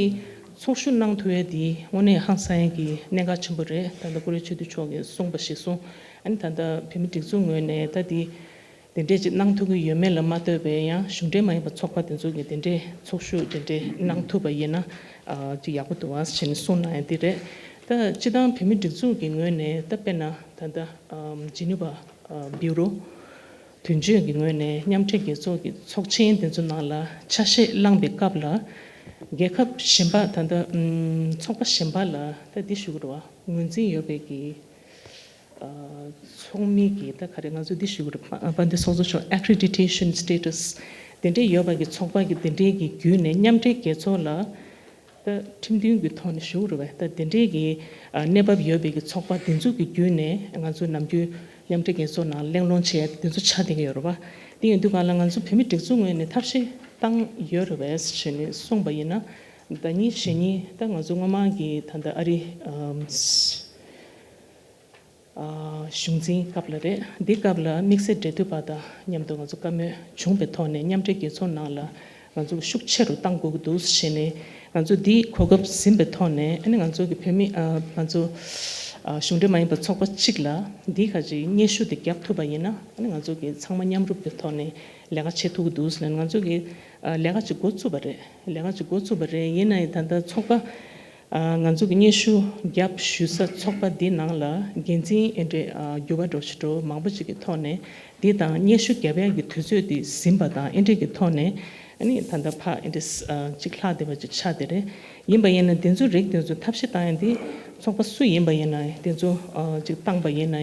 ཚོགས་ཞུགས་གནང་ཐུབ་ཡ་འདི་དངོས་གནས་ཧང་སང་ཡ་གི་གནད་འགག་ཆེན་པོ་རེད། ད་ལྟ་ཀུ་རེ་སྤྱི་འཐུས་མཆོག་གིས་གསུངས་པ་གཞིར་བཟུང་ཨ་ནི་ད་ལྟ་བོད་མི་སྒྲིག་འཛུགས་ངོས་ནས་ད་འདི་དེ་འདྲས་ཅིག་གནང་ཐུབ་ཀྱི་ཡོད་མེད་ལ་མ་ལྟོས་པའི་ཡང་གཞུང་འབྲེལ་མ་ཡིན་པ་ཚོགས་པ་དེ་ཚོ་གིས་དེ་འདྲས་ཚོགས་ཞུགས་དེ་འདྲས་གནང་ཐུབ་པ་ཡིན་ན་ཅིག་ཡག་པོ་འདུག་ཨ་ཟེར་ནས་གསུངས་གནང་ཡ་འདི་རེད། ད་སྤྱི་བཏང་བོད་མི་སྒྲིག་འཛུགས་ཀྱི་ངོས་ནས་ད་དཔེར་ན་ད་ལྟ་Geneva Bureau དོན་གཅོད་ཀྱི་ངོས་ནས་མཉམ་འབྲེལ་རྒྱལ་ཚོགས་ཀྱི་ཚོགས་ཆེན་དེ་ཚོ་ནང་ལ་ཆ་ཤས་བླངས་པའི་སྐབས་ལ་རྒྱལ་ཁབ་གཞན་པ་ད་ལྟ་ཚོགས་པ་གཞན་པ་ལ་ད་འདི་ཞུ་དགོས་རེད་བ། ངོས་འཛིན་ཡོད་པའི་གི་ཚོགས་མི་གི་ད་ག་རེ་ང་ཚོ་འདི་ཞུ་དགོས་རེད། དཔལ་ལྡན་ཚོགས་གཙོ་མཆོག་accreditation status དེ་འདྲས་ཡོད་པ་གི་ཚོགས་པ་གི་དེ་འདྲས་གི་བརྒྱུད་ནས་མཉམ་འབྲེལ་རྒྱལ་ཚོགས་ལ་ད་ཁྲིམས་མཐུན་གྱི་ཐོག་ནས་ཞུ་དགོས་རེད་བ། ད་དེ་འདྲས་གི་གནས་བབ་ཡོད་པའི་གི་ཚོགས་པ་དེ་ཚོ་གི་བརྒྱུད་ནས་ང་ཚོ་ནམ་རྒྱུན་མཉམ་འབྲེལ་རྒྱལ་ཚོགས་ནང་གླེང་སློང་བྱས་དེ་ཚོ་ཆགས་བསྡད་ཀྱི་ཡོད་རེད་བ། དེ་ཡིན་དུས་གང་ལ་ང་ཚོ་བོད་མི་སྒྲིག་འཛུགས་ངོས་ནས་ཐབས་ཤེས་བཏང་ཡོད་རེད་བས་ཞེས་ནས་གསུངས་པ་ཡིན་ན། ཟླ་ཉིན་གཞེས་ཉིན་ད་ང་ཚོ་སྔོན་མ་གི་ད་ལྟ་ཨ་རི་གཞུང་འཛིན་སྐབས་ལ་རེད། འདི་སྐབས་ལ་དམིགས་བསལ་འབྲེལ་མཐུད་པ་དང་མཉམ་དུ་ང་ཚོ་བཀའ་མོལ་བྱུང་པའི་ཐོག་ནས་མཉམ་འབྲེལ་རྒྱལ་ཚོགས་ནང་ལ་ང་ཚོ་ཤུགས་ཆེ་རུ་གཏང་དགོས་ཀྱི་འདུག་ཞེས་ནས་ང་ཚོ་འདིའི་གོ་སྐབས་ཟིན་པའི་ཐོག་ནས་ཨ་ནི་ང་ཚོ་གི་བོད་མི་ང་ཚོ་གཞུང་འབྲེལ་མ་ཡིན་པ་ཚོགས་པ་གཅིག་ལ་འདིའི་ཁ་ཅིག་སྙན་ཞུ་དེ་བརྒྱབ་ཐུབ་པ་ཡིན་ན་ཨ་ནི་ང་ཚོ་གི་ཚང་མ་མཉམ་རུབ་ཀྱི་ཐོག་ནས་ལས་ཀ་བྱེད་ཐུབ་ཀྱི་འདུག་ཟེར་ནས་ང་ཚོ་གི་ལས་ཀ་ཅིག་འགོ་བཙུགས་པ་རེད། ལས་ཀ་ཅིག་འགོ་བཙུགས་པ་རེད། ཡིན་ན་ཡང་ད་ལྟ་ཚོགས་པ་ང་ཚོ་གི་སྙན་ཞུ་བརྒྱབ་ཞུ་ས་ཚོགས་པ་འདི་ནང་ལ་འགན་འཛིན་ཨེ་འདྲས་འགྱུར་བ་འགྲོ་ཞིག་འགྲོ་མང་པོ་ཅིག་གི་ཐོག་ནས་འདི་དང་སྙན་ཞུ་བརྒྱབ་ཡག་གི་དུས་ཚོད་འདི་ཟིན་པ་དང་ཨེ་འདྲས་ཀྱི་ཐོག་ནས་ཨ་ནི་ད་ལྟ་ཕ་ཨེ་འདྲས་ཅིག་ལྷག་བསྡད་པ་ཅིག་ཆགས་བསྡད་རེད། ཡིན་པ་ཡིན་ན་དེ་ཚོའི་རིགས་དེ་ཚོ་ཐབས་ཤེས་བཏང་ཡག་འདི་ཚོགས་པ་སུ་ཡིན་པ་ཡིན་ན་དེ་ཚོ་ཅིག་བཏང་པ་ཡིན་ན་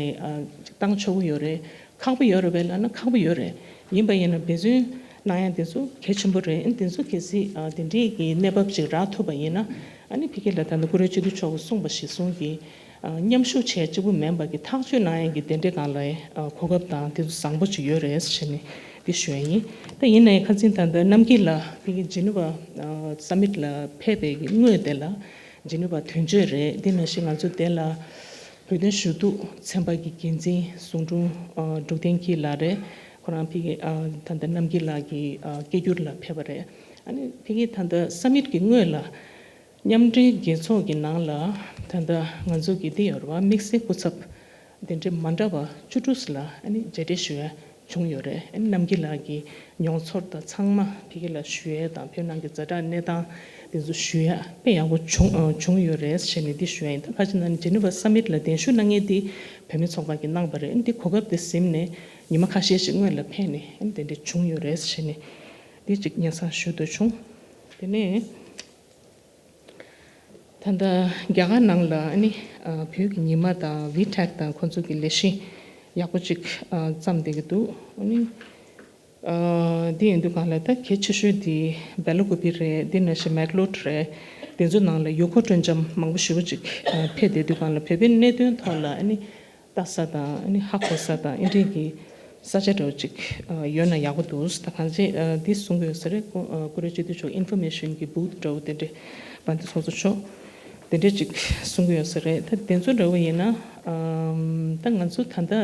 ཅིག་བཏང་ཆོག་གི་ཡོད་རེད། ཁག་པོ་ཡོད་རེད་པས་ལབ་ན་ཁག་པོ་ཡོད་རེད། ཡིན་པ་ཡིན་ན་འབད་བརྩོན་གནང་ཡག་དེ་ཚོ་གལ་ཆེན་པོ་རེད། ཨ་ནི་དེ་ཚོ་གལ་སྲིད་ཨ་དེ་འདྲའི་གི་གནས་བབ་ཅིག་རག་ཐུབ་པ་ཡིན་ན་ཨ་ནི་ཕ་གི་ལ་ད་ནི་ཀུ་རེ་སྤྱི་འཐུས་མཆོག་གིས་གསུངས་པ་གཞིར་བཟུང་གི་ཨ་མཉམ་ཞུགས་བྱས་གཅིག་པུ་མིན་པ་གི་ཐག་གཅོད་གནང་ཡག་གི་དེ་འདྲའི་སྒང་ལ་ཨ་གོ་སྐབས་དང་དེ་ཚོ་བཟང་པོ་ཅིག་ཡོད་རེད་ཟེར་ནས་འདི་ཞུ་ཡག་ཡིན། ད་ཡིན་ན་ཡང་ཁ་སང་ད་ལྟ་རྣམ་རྒྱལ་ལགས་ཕ་གི་ཇི་ནི་ཝ་ཨ་སམ་མིཊ་ལ་ཕེབས་པའི་གི་སྔོན་དེ་ལ་ཇི་ནི་ཝ་དོན་གཅོད་རེད། དེ་ནང་བཞིན་ང་ཚོ་དེ་ལ་བོད་དོན་ཞུ་གཏུག་ཚན་པ་གི་འགན་འཛིན་ཟུང་དྲུང་ཨ་འབྲུག་བསྟན་སྐྱིད་ལགས་རེད། ཁོ་རང་ཕ་གི་ཨ་ད་ལྟ་རྣམ་རྒྱལ་ལགས་ཀྱི་ཨ་སྐད་སྒྱུར་ལ་ཕེབས་པ་རེད། ཨ་ནི་ཕ་གི་ད་ལྟ་སམ་མིཊ་གི་སྔོན་ལ་མཉམ་འབྲེལ་རྒྱལ་ཚོགས་ཀྱི་ནང་ལ་ད་ལྟ་ང་ཚོ་གི་འདི་ཡོད་རེད་བ། དམིགས་བསལ་སྐུ་ཚབ་དེ་འདྲའི་མ་འདྲ་བ་བཅུ་དྲུག་ལ་ཨ་ནི་མཇལ་འཕྲད་ཞུ་ཡ་བྱུང་ཡོད་རེད། ཨ་ནི་རྣམ་རྒྱལ་ལགས་ཀྱི་མྱོང་ཚོར་དང་ཚང་མ་ཕ་གི་ལ་ཞུ་ཡ་དང་བོད་ནང་གི་ཛ་དྲག་གནས་སྟངས་དེ་ཚོ་ཞུ་ཡ་དཔེ་ཡག་པོ་བྱུང་ཨ་བྱུང་ཡོད་རེད་ཞེས་ནས་འདི་ཞུ་ཡ་ཡིན། ད་ཁ་ཅིག་ན་ནི་ཇི་ནི་ཝ་སམ་མིཊ་ལ་གདན་ཞུ་གནང་མཁན་དེ་བོད་མི་ཚོགས་པ་གིས་གནང་པ་རེད། ཨ་ནི་འདི་གོ་སྐབས་དེ་ཟིན་ནས་ཉི་མ་ཁ་ཤས་ཤིག་སྔོན་ལ་ཕེབས་ནས་ཨ་ནི་དེ་འདྲ་བྱུང་ཡོད་རེད་ཞེས་ནས་འདི་གཅིག་སྙན་སེང་ཞུ་འདོད་བྱུང་། དེ་ནས། ད་ལྟ་རྒྱ་གར་ནང་ལ་ཨ་ནི་ཨ་བོད་ཀྱི་ཉི་མ་དང་ཝི་ཊེག་དང་ཁོང་ཚོ་གི་ལས་གཞི་ཡག་པོ་ཅིག་ཨ་བརྩམས་བསྡད་ཀྱི་འདུག་ཨ་ནི་ཨ་འདི་ཡིན་དུས་གང་ལ་ད་གལ་ཆེ་ཤོས་འདི་སྦེ་ལ་ཀུ་པི་རེད། འདི་ནང་བཞིན་མེག་ལོད་རེད། དེ་ཚོ་ནང་ལ་ཡུལ་སྐོར་སྤྲོ་འཆམ་མང་པོ་ཞེ་པོ་ཅིག་ཨ་ཕེབས་བསྡད་དུས་གང་ལ་བོད་པའི་གནད་དོན་ཐོག་ལ་ཨ་ནི། ལྟ་ས་དང་ཨ་ནི་ཧ་གོ་ས་དང་ཨེ་འདྲས་ཀྱི་ས་ཆ་འདྲ་བོ་ཅིག་ཨ་ཡོད་ན་ཡག་པོ་འདུག་ད་གང་ཅི་ཨ་འདི་གསུང་གི་ཡོད་ས་རེད། ཀུ་ཨ་ཀུ་རེ་སྤྱི་འཐུས་མཆོག་ཨིན་ཕོར་མེ་ཤན་གྱི་བུ་ཐི་འདྲ་བོ་དེ་འདྲས་བན་དེ་ཚོགས་གཙོ་མཆོག་དེ་འདྲས་ཅིག་གསུང་གི་ཡོད་ས་རེད། ད་དེ་ཚོ་འདྲ་བོ་ཡིན་ན་ཨམ་ད་ང་ཚོ་ད་ལྟ་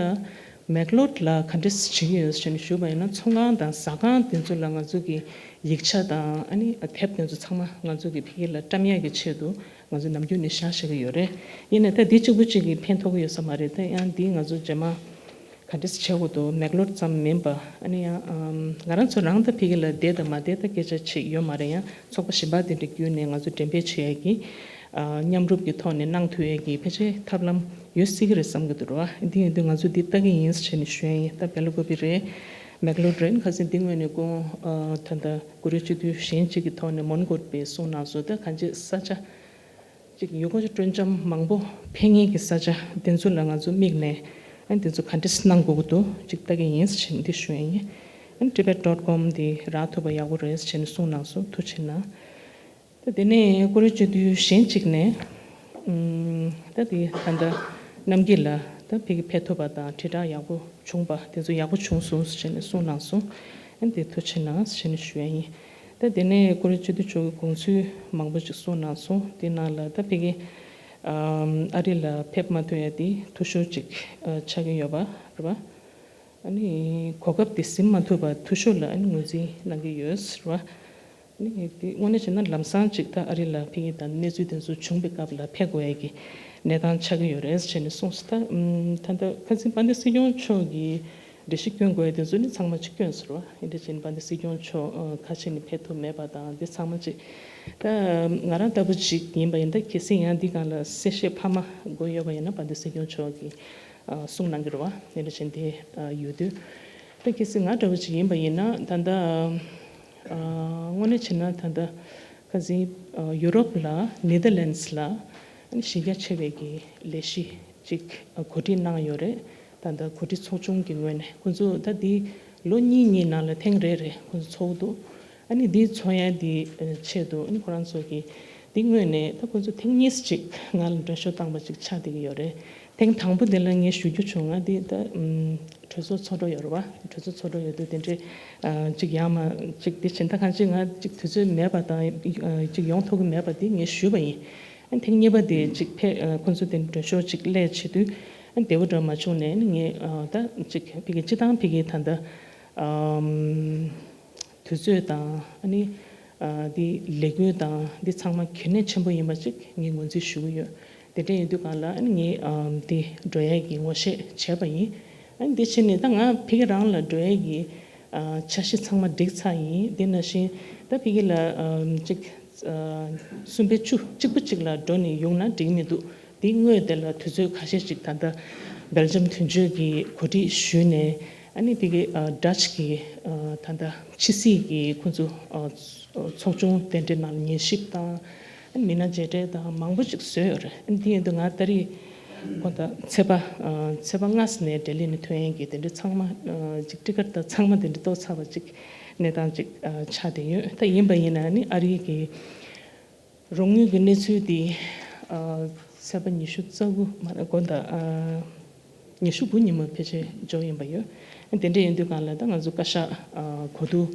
མེག་ལོད་ལ་ག་འདྲས་བྱེད་ཀྱི་ཡོད་ཟེར་ནས་ཞུས་པ་ཡིན་ན་ཚོང་ཁང་དང་ཟ་ཁང་དེ་ཚོ་ལ་ང་ཚོ་གི་ཡིག་ཆ་དང་ཨ་ནི་དེབ་དེ་ཚོ་ཚང་མ་ང་ཚོ་གི་ཕ་གི་ལ་བཀྲམ་ཡག་གི་ཆེད་དུ། ང་ཚོ་ནམ་རྒྱུན་ནས་བཞག་བཞག་གི་ཡོད་རེད། ཡིན་ནའི་ད་འདི་གཅིག་པུ་གཅིག་གིས་ཕན་ཐོགས་ཀྱི་ཡོད་ས་མ་རེད། ད་ཡང་འདི་ང་ཚོ་རྗེས་མ་ ག་འདྲས་བྱེད་དགོས་འདུག་མེག་ལོར་ཙམ་མིན་པ། ཨ་ནི་ཡང་ཨམ་ང་རང་ཚོ་རང་ད་ཕ་གི་ལ་བསྡད་དང་མ་བསྡད་ད་སྐད་ཆ་ཅིག་ཡོད་མ་རེད། ཡང་ཚོགས་པ་གཞན་པ་དེ་འདྲ་བརྒྱུད་ནས་ང་ཚོ་འགྲེམས་སྤེལ་བྱེད་ཡ་གི་ཨ་མཉམ་རུབ་ཀྱི་ཐོག་ནས་གནང་ཐུབ་ཡ་གི་ཕལ་ཆེར་ཐབས་ལམ་ཡོད་སྲིད་ཀྱི་རེད་བསམ་གྱི་འདུག་ར། འདི་ཡིན་དུས་ང་ཚོ་འདི་ལྟ་གི་ཡིན་ཟེར་ནས་ཞུ་ཡ་ཡིན། ད་བེ་ལ་ཀོ་པི་རེད། མེག་ལོར་རེད། ཁ་སང་འདི་སྔོན་ནས་ཀོ་ཨ་ད་ལྟ་ཀུ་རེ་སྤྱི་འཐུས་གཞན་གཅིག་གི་ཐོག་ནས་མོན་གྷོར་པའི་གསུང་གནང་སོང་། ད་གང་ཅི་ས་ཆ་ཅིག་ཡུལ་སྐོར་སྤྲོ་འཆམ་མང་པོ་ཕེབས་མཁན་གྱི་ས་ཆ་དེ་ཚོ་ལ་ང་ཚོ་དམིགས་ནས་ཨ་དེ་ཚོ་ག་འདྲས་གནང་དགོས་ཀྱི་འདུག་ཅིག་ལྟ་གི་ཡིན་ཟེར་ནས་འདི་ཞུ་ཡ་ཡིན། ཨ་tibet dot com འདི་རག་ཐུབ་པ་ཡག་པོ་རེད་ཟེར་ནས་གསུངས་གནང་སོང་། ཐུགས་རྗེ་གནང་། ད་དེ་ནས་ཀུ་རེ་སྤྱི་འཐུས་གཞན་གཅིག་ནས་ཨུམ་ད་དེ་ད་ལྟ་རྣམ་རྒྱལ་ལགས་ད་ཕ་གི་ཕེབས་ཐུབ་པ་དང་དྲིལ་བསྒྲགས་ཡག་པོ་བྱུང་པ་དེ་ཚོ་ཡག་པོ་བྱུང་སོང་ཟེར་ནས་གསུངས་གནང་སོང་། ཨ་ནི་དེ་ཐུགས་རྗེ་གནང་ཟེར་ནས་ཞུ་ཡ་ཡིན། ད་དེ་ནས་ཀུ་རེ་སྤྱི་འཐུས་མཆོག་གི་དགོངས་ཚུལ་མང་པོ་ཅིག་གསུངས་གནང་སོང་། དེ་ནང་ལ་ད་ཕ་གི་ཨམ་ཨ་རི་ལ་ཕེབས་མ་ཐུབ་ཡ་དེ་འཐུས་ཤོར་ཅིག་ཨ་ཆགས་ཀྱི་ཡོད་པ་རེད་པ། ཨ་ནི་གོ་སྐབས་དེ་ཟིན་མ་ཐུབ་པ་འཐུས་ཤོར་ལ་ཨ་ནི་ངོས་འཛིན་གནང་གི་ཡོད་ཟེར་བ། ཨ་ནི་དེ་དངོས་གནས་བྱས་ན་ལམ་སང་ཅིག་ད་ཨ་རི་ལ་ཕེབས་ཡས་དང་གནས་ཚུལ་དེ་ཚོ་བྱུང་པའི་སྐབས་ལ་ཕེབས་དགོས་ཡས་ཀྱི་གནས་སྟངས་ཆགས་ཀྱི་ཡོད་རེད་ཟེར་ནས་གསུངས་སོང་། ད་ཨམ་ད་ལྟ་ཁ་སང་དཔལ་ལྡན་སྲིད་སྐྱོང་མཆོག་གིས་འགྲེལ་བཤད་སྐྱོན་དགོས་ཡས་དེ་ཚོ་ནི་ཚང་མ་ཅིག་སྐྱོན་ཟེར་བ། ཨིན་དེ་བཞིན་དཔལ་ལྡན་སྲིད་སྐྱོང་མཆོག་ཨ་ཁ་ཕྱེ་ནས་ཕེབས་ཐུབ་མེད་པ་དང་འདི་ཚང་མ་ཅིག་ད་ང་རང་ལྟ་བུ་ཅིག་ཡིན་པ་ཡིན་ད་གལ་སྲིད་ཡང་འདི་སྒང་ལ་གསལ་བཤད་འཕར་མ་དགོས་ཡོད་པ་ཡིན་ན་དཔལ་ལྡན་སྲིད་སྐྱོང་མཆོག་གིས་ཨ་གསུངས་གནང་གི་རེད་བ། ཨིན་དེ་བཞིན་དེ་ཨ་ཡོད་དུས་ད་གལ་སྲིད་ང་འདྲ་བོ་ཅིག་ཡིན་པ་ཡིན་ན་ད་ལྟ་ཨ་དངོས་གནས་བྱས་ན་ད་ལྟ་ཁ་སང་ཨ་ཡུ་རོབ་ལ་ནེ་དར་ལན་སི་ལ་ཨ་ནི་གཞི་རྒྱ་ཆེ་བའི་གི་ལས་གཞི་ཅིག་ཨ་གོ་སྒྲིག་གནང་ཡོད་རེད། ད་ལྟ་གོ་སྒྲིག་ཚོགས་ཆུང་གི་ངོས་ནས་ཁོང་ཚོ་ད་འདི་ལོ་གཉིས་གཉིས་ནང་ལ་ཐེངས་རེ་རེ་ཁོང་ཚོ་ཚོགས་འདུག་ཨ་ནི་འདི་ཚོགས་ཡ་འདི་ཆེད་དུ་ཨ་ནི་ཁོ་རང་ཚོ་གི་འདི་ངོས་ནས་ད་ཁོང་ཚོ་ཐེངས་གཉིས་ཅིག་ང་ལ་མགྲོན་ཤོག་བཏང་པ་ཅིག་ཆགས་བསྡད་ཀྱི་ཡོད་རེད། ཐེངས་དང་པོ་འདི་ལ་ངས་ཞུ་རྒྱུ་བྱུང་། ང་འདི་ད་ཨམ་གྲོས་ཚོགས་ཚོགས་འགྲོ་ཡོད་རེད་བ། གྲོས་ཚོགས་ཚོགས་འགྲོ་ཡོད་དུས་དེ་འདྲའི་ཨ་ཅིག་ཡང་མ་ཅིག་འདི་བྱེད་ད་གང་ཅིག་ང་ཅིག་དུས་ཚོད་མེད་པ་དང་ཨ་ཅིག་ཡོང་ཐུབ་ཀྱི་མེད་པ་འདི་ངས་ཞུས་པ་ཡིན། ཨ་ཐེངས་གཉིས་པ་དེ་ཅིག་ཕེ་ཨ་ཁོང་ཚོ་དེ་མགྲོན་ཤོག་ཅིག་སླེབས་བྱེད་དུས་ཨ་བདེ་པོ་འདྲ་མ་བྱུང་ནས་ཨ་ངས་ཨ་ད་ཅིག་ཕ་གི་སྤྱི་བཏང་ཕ་གི་ད་ལྟ་ཨམ་དུས་ཚོད་དང་ཨ་ནི་ཨ་འདི་ལས་འགུལ་དང་འདི་ཚང་མ་གལ་གནད་ཆེན་པོ་ཡིན་པ་ཅིག་ངས་ངོས་འཛིན་ཞུ་གི་ཡོད། དེ་འདྲ་ཡིན་དུས་སྒང་ལ་ཨ་ནི་ངས་ཨམ་འདི་འགྲོ་ཡས་ཀྱི་ངོ་ཤེས་བྱས་པ་ཡིན། ཨ་ནི་འདི་བྱས་ནས་ད་ང་ཕ་གི་རང་ལ་འགྲོ་ཡས་ཀྱི་ཨ་འཆར་གཞི་ཚང་མ་བསྒྲིགས་ཚར་ཡིན། དེ་ནང་བཞིན་ད་ཕ་གི་ལ་ཨམ་ཅིག་ཨ་གསུམ་པའི་བཅུ་གཅིག་པ་གཅིག་ལ་འགྲོ་ནས་ཡོང་ན་འགྲིག་མི་འདུག་དེ་སྔོན་དེ་ལ་དུས་ཚོད་ཁ་ཤས་ཤིག་ད་ལྟ་སྦེལ་ཇམ་དོན་གཅོད་ཀྱིས་གོ་སྒྲིག་ཞུས་ནས་ཨ་ནི་ཕ་གི་ཨ་ཌ་ཅི་གི་ཨ་ད་ལྟ་ཕྱི་སྲིད་ཀྱི་ཁོང་ཚོ་ཨ་ཚོགས་ཆུང་དེ་འདྲའི་ནང་ལ་ཉན་ཞིབ་དང་ཨ་ནི་མི་སྣ་མཇལ་འཕྲད་དང་མང་པོ་ཅིག་བཟོས་ཡོད་རེད། ཨ་ནི་དེ་ཡིན་དུས་ང་ད་རེས་ཁོ་ད་ཚེས་པ་ཨ་ཚེས་པ་ལྔ་ནས་ལྡི་ལི་ནས་ཐོན་ཡས་ཀྱི་དེ་འདྲའི་ཚང་མ་ཨ་ཅིག་ཊི་ཀེ་ཊི་དང་ཚང་མ་དེ་འདྲ་གཏོར་ཚར་བ་ཅིག་གནས་སྟངས་ཅིག་ཨ་ཆགས་བསྡད་ཡོད། ད་ཡིན་པ་ཡིན་ན་ཨ་ནི་ཨ་རི་གི་རོགས་དངུལ་གྱི་གནས་ཚུལ་འདི་ཨ་ཚེས་པ་ཉི་ཤུ་རྩ་དགུ་མ་དགོངས་དག་ཨ་ཉི་ཤུ་དགུ་ཉིན་མོ་ཕལ་ཆེར་འབྱོར་ཡིན་པ་ཡོད། དེ་འདྲ་ཡིན་དུས་སྒང་ལ་ད་ང་ཚོ་བཀའ་ཤག་ཨ་གོ་བསྡུར་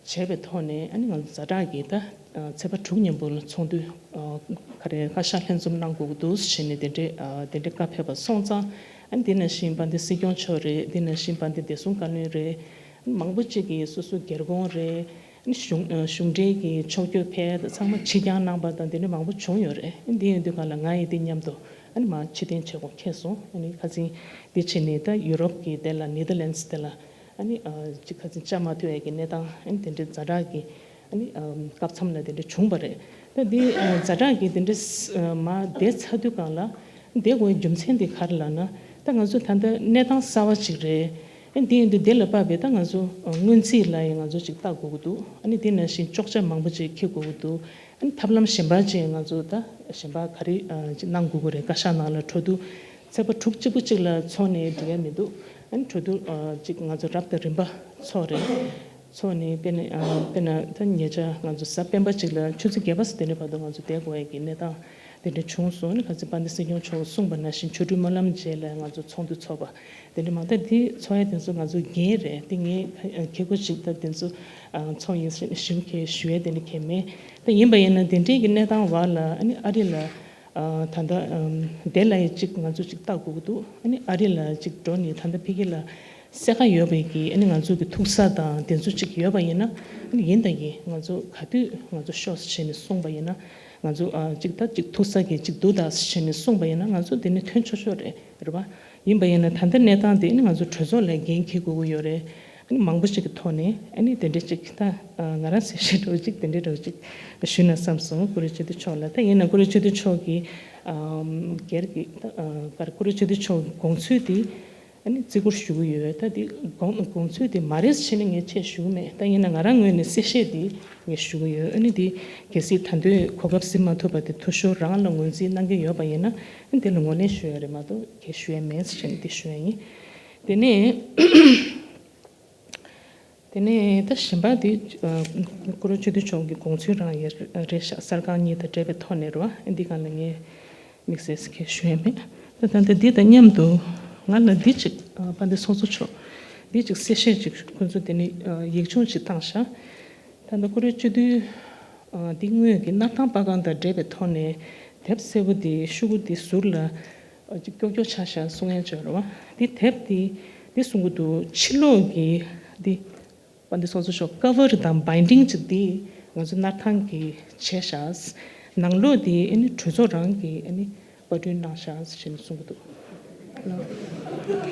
བྱས་པའི་ཐོག་ནས་ཨ་ནི་ང་ཚོ་ཛ་དྲག་གི་ད་ཨ་ཚེས་པ་དྲུག་ཉིན་མོ་ལ་ཚོགས་འདུ་ཨ་ག་རེ་བཀའ་ཤག་ལྷན་འཛོམས་གནང་དགོས་ཀྱི་འདུག་ཟེར་ནས་དེ་འདྲའི་ཨ་དེ་འདྲའི་བཀའ་ཕེབས་པ་སོང་ཙང་ཨ་ནི་དེ་ནང་བཞིན་དཔལ་ལྡན་སྲིད་སྐྱོང་མཆོག་རེད། དེ་ནང་བཞིན་དཔལ་ལྡན་བདེ་སྲུང་བཀའ་བློན་རེད། མང་པོ་ཅིག་གིས་སོ་སོའི་སྒེར་དགོངས་རེད། གཞུང་གཞུང་འབྲེལ་གྱི་ཕྱོགས་བསྐྱོད་ཕེབས་ཚང་མ་ཕྱིར་འགྱངས་གནང་པ་དང་དེ་འདྲ་མང་པོ་བྱུང་ཡོད་རེད། འདི་ཡིན་དུས་སྒང་ལ་ང་ཡིས་འདི་མཉམ་དུ་ཨ་ནི་མར་ཕྱིར་འཐེན་བྱེད་དགོས་འཁེལ་སོང་། ཨ་ནི་ཁ་སང་འདི་བྱས་ནས་ད་ཡུ་རོབ་ཀྱི་དེ་ལ་ནེ་དར་ལན་སི་དེ་ལ་ཨ་ནི་ཅིག་ཁ་སང་བཅར་མ་ཐུབ་ཡས་ཀྱི་གནས་སྟངས་ཨ་ནི་དེ་འདྲའི་ཛ་དྲག་གི་ཨ་ནི་སྐབས་མཚམས་ལ་དེ་འདྲ་བྱུང་བ་རེད། ད་འདི་ཛ་དྲག་གི་དེ་འདྲ་མར་བསྡད་ཚར་དུས་སྒང་ལ། འདི་དགོས་རྒྱུ་མཚན་དེ་ག་རེ་ལབ་ན། ད་ང་ཚོ་ད་ལྟ་གནས་སྟངས་གསར་བ་ཅིག་རེད། ཨ་འདི་ཡིན་དུས་འདི་ལ་དཔག་པའི་ད་ང་ཚོ་སྔོན་རྩིས་ལ་ཡང་ང་ཚོ་ཅིག་ལྟ་དགོས་ཀྱི་འདུག་ཨ་ནི་འདི་ནང་བཞིན་གཅོག་ཆ་མང་པོ་ཅིག་འཁྱེར་དགོས་ཀྱི་འདུག་ཨ་ནི་ཐབས་ལམ་གཞན་པ་ཅིག་ང་ཚོ་ད་གཞན་པ་ག་རེ་ཅིག་གནང་དགོས་ཀྱི་རེད། བཀའ་ཤག་ནང་ལ་འགྲོ་དུས་ཚེས་པ་དྲུག་གཅིག་པུ་གཅིག་ལ་ཚོགས་ནས་འགྲིག་ཡ་མི་འདུག་ཨ་ནི་འགྲོ་དུས་ཅིག་ང་ཚོ་རབ་དང་རིམ་པ་ཚོགས་རེད། ཚོགས་ནས་དཔེར་ན་དཔེར་ན་ད་ཉེ་ཆར་ང་ཚོ་གཟའ་སྤེན་པ་གཅིག་ལ་ཆུ་ཚོད་བརྒྱད་པ་ཙམ་དེ་འདྲ་བར་དུ་ང་ཚོ་བསྡད་དགོས་ཡ་གི་གནས་སྟངས། དེ་འདྲ་བྱུང་སོང་། ཨ་ནི་ཁ་སང་དཔལ་ལྡན་སྲིད་སྐྱོང་མཆོག་གསུངས་པ་ནང་བཞིན་ཆོ་འཕྲུལ་སྨོན་ལམ་རྗེས་ལ་ང་ཚོ་ཚོགས་འདུ་ཚོགས་པ་དེ་འདྲ་མང་། ད་དེ་ཚོགས་ཡ་དེ་ཚོ་ང་ཚོ་འགན་རེད། དེ་ངས་ཁེ་ཁོ་ཅིག་ད་དེ་ཚོ་ཚོགས་ཡིན་ཞུ་མཁན་ཞུ་ཡ་དེ་འདྲ་གང་ཡང་མེད། ད་ཡིན་པ་ཡིན་ན་དེ་འདྲའི་གི་གནས་སྟངས་བར་ལ་ཨ་ནི་ཨ་རི་ལ་ད་ལྟ་དེ་ལ་ཡ་ཅིག་ང་ཚོ་ཅིག་ལྟ་དགོས་ཀྱི་འདུག་ཨ་ནི་ཨ་རི་ལ་ཅིག་འགྲོ་ནས་ད་ལྟ་ཕ་གི་ལ་གསལ་ཁ་ཡོད་པའི་གི་ཨ་ནི་ང་ཚོ་གི་ཐུག་ས་དང་དེ་ཚོ་ཅིག་ཡོད་པ་ཡིན་ན་ཨ་ནི་ཡིན་ད་གི་ང་ཚོ་ག་དུས་ང་ཚོ་ཤོག་ཟེར་བྱས་ནས་གསུངས་པ་ཡིན་ན། ང་ཚོ་ཨ་ཅིག་ད་ཅིག་ཐུག་ས་གི་ཅིག་འདུག་ད་ཟེར་བྱས་ནས་གསུངས་པ་ཡིན་ན་ང་ཚོ་དེ་ནས་ཐོན་ཆོག་ཆོག་རེད། རེད་པ། ཡིན་པ་ཡིན་ན་ད་ལྟ་གནས་སྟངས་དེ་ནི་ང་ཚོ་གྲོས་ཚོགས་ལ་འགན་འཁྱེར་དགོས་ཀྱི་ཡོད་རེད། ཨ་ནི་མང་པོ་ཞིག་གི་ཐོག་ནས་ཨ་ནི་དེ་འདྲ་ཅིག་ད་ང་རང་གསལ་བཤད་འདྲ་བོ་ཅིག་དེ་འདྲ་འདྲ་བོ་ཅིག་ཞུས་ན་བསམ་སོང་། བཀུར་འོས་སྤྱི་འཐུས་མཆོག་ལ། ད་ཡིན་ན་བཀུར་འོས་སྤྱི་འཐུས་མཆོག་གིས་སྒེར་གྱི་ད་བཀུར་འོས་སྤྱི་འཐུས་མཆོག་གི་དགོངས་ཚུལ་དེ་ཨ་ནི་བརྩི་བཀུར་ཞུ་གི་ཡོད། ད་དེ་དགོངས་དགོངས་ཚུལ་དེ་མ་རེད་ཟེར་ནས་ངས་ཆེད་ཞུ་གི་མེད། ད་ཡིན་ན་ང་རང་ངོས་ནས་གསལ་བཤད་དེ་ངས་ཞུ་གི་ཡོད། ཨ་ནི་དེ་གལ་སྲིད་ད་དུང་གོ་སྐབས་ཟིན་མ་ཐུབ་པ་དེ་འཐུས་ཤོར་རང་ལ་ངོས་འཛིན་གནང་གི་ཡོད་པ་ཡིན་ན་ཨ་ནི་དེ་ལ་ངོས་ལེན་ཞུ་ཡ་རེད་མ་གཏོགས་གལ་ཞུ་ཡ་མེད་ཟེར་ནས་དེ་ཞུ་ཡ་ཡིན། དེ་ནས། དེ་ནས་ད་གཞན་པ་དེ་ཨ་བཀུར་འོས་སྤྱི་འཐུས་མཆོག་གི་དགོངས་ཚུལ་རང་ཡང་རེད་ཤག་གསར་ཁང་གཉིས་དང་འབྲེལ་བའི་ཐོག་ནས་རེད་བ། འདི་སྒང་ལ་ངས་དམིགས་བསལ་གྱི་ཞུ་ཡ་མེད། ད་ད་ལྟ་འདི་དང་མཉམ་དུ་ང་ལ་འདི་ཅིག་ཨ་དཔལ་ལྡན་ཚོགས་གཙོ་མཆོག་འདི་ཅིག་གསལ་བཤད་ཅིག་ཁོང་ཚོ་དེ་ནི་ཨ་ཡིག་ཆུང་ཅིག་བཏང་ཤག་ད་ལྟ་བཀུར་འོས་སྤྱི་འཐུས་ཨ་འདི་དངོས་ཀྱི་མནའ་ཐང་སྤར་ཁང་དང་འབྲེལ་བའི་ཐོག་ནས་དེབ་སེར་པོ་འདི་ཤོག་གུ་འདི་ཟུར་ལ་ཨ་ཅིག་ཀྱོག་ཀྱོག་ཆགས་ཤག་གསུང་ཡ་ཅིག་ཡོད་རེད་བ། འདི་དེབ་འདི་འདི་གསུང་གི་འདུག་ཕྱི་ལོགས་ཀྱི་འདི་དཔལ་ལྡན་ཚོགས་གཙོ་མཆོག་ཀ་བར་དང་བའིན་ཌིང་ཅིག་འདི་ང་ཚོ་མནའ་ཐང་གི་བྱས་ཤག་ནང་ལོགས་འདི་ཨ་ནི་གྲོས་ཚོགས་རང་གི་ཨ་ནི་པར་སྐྲུན་གནང་ཤག་ཟེར་ནས་གསུང་གི་འདུག་ལགས།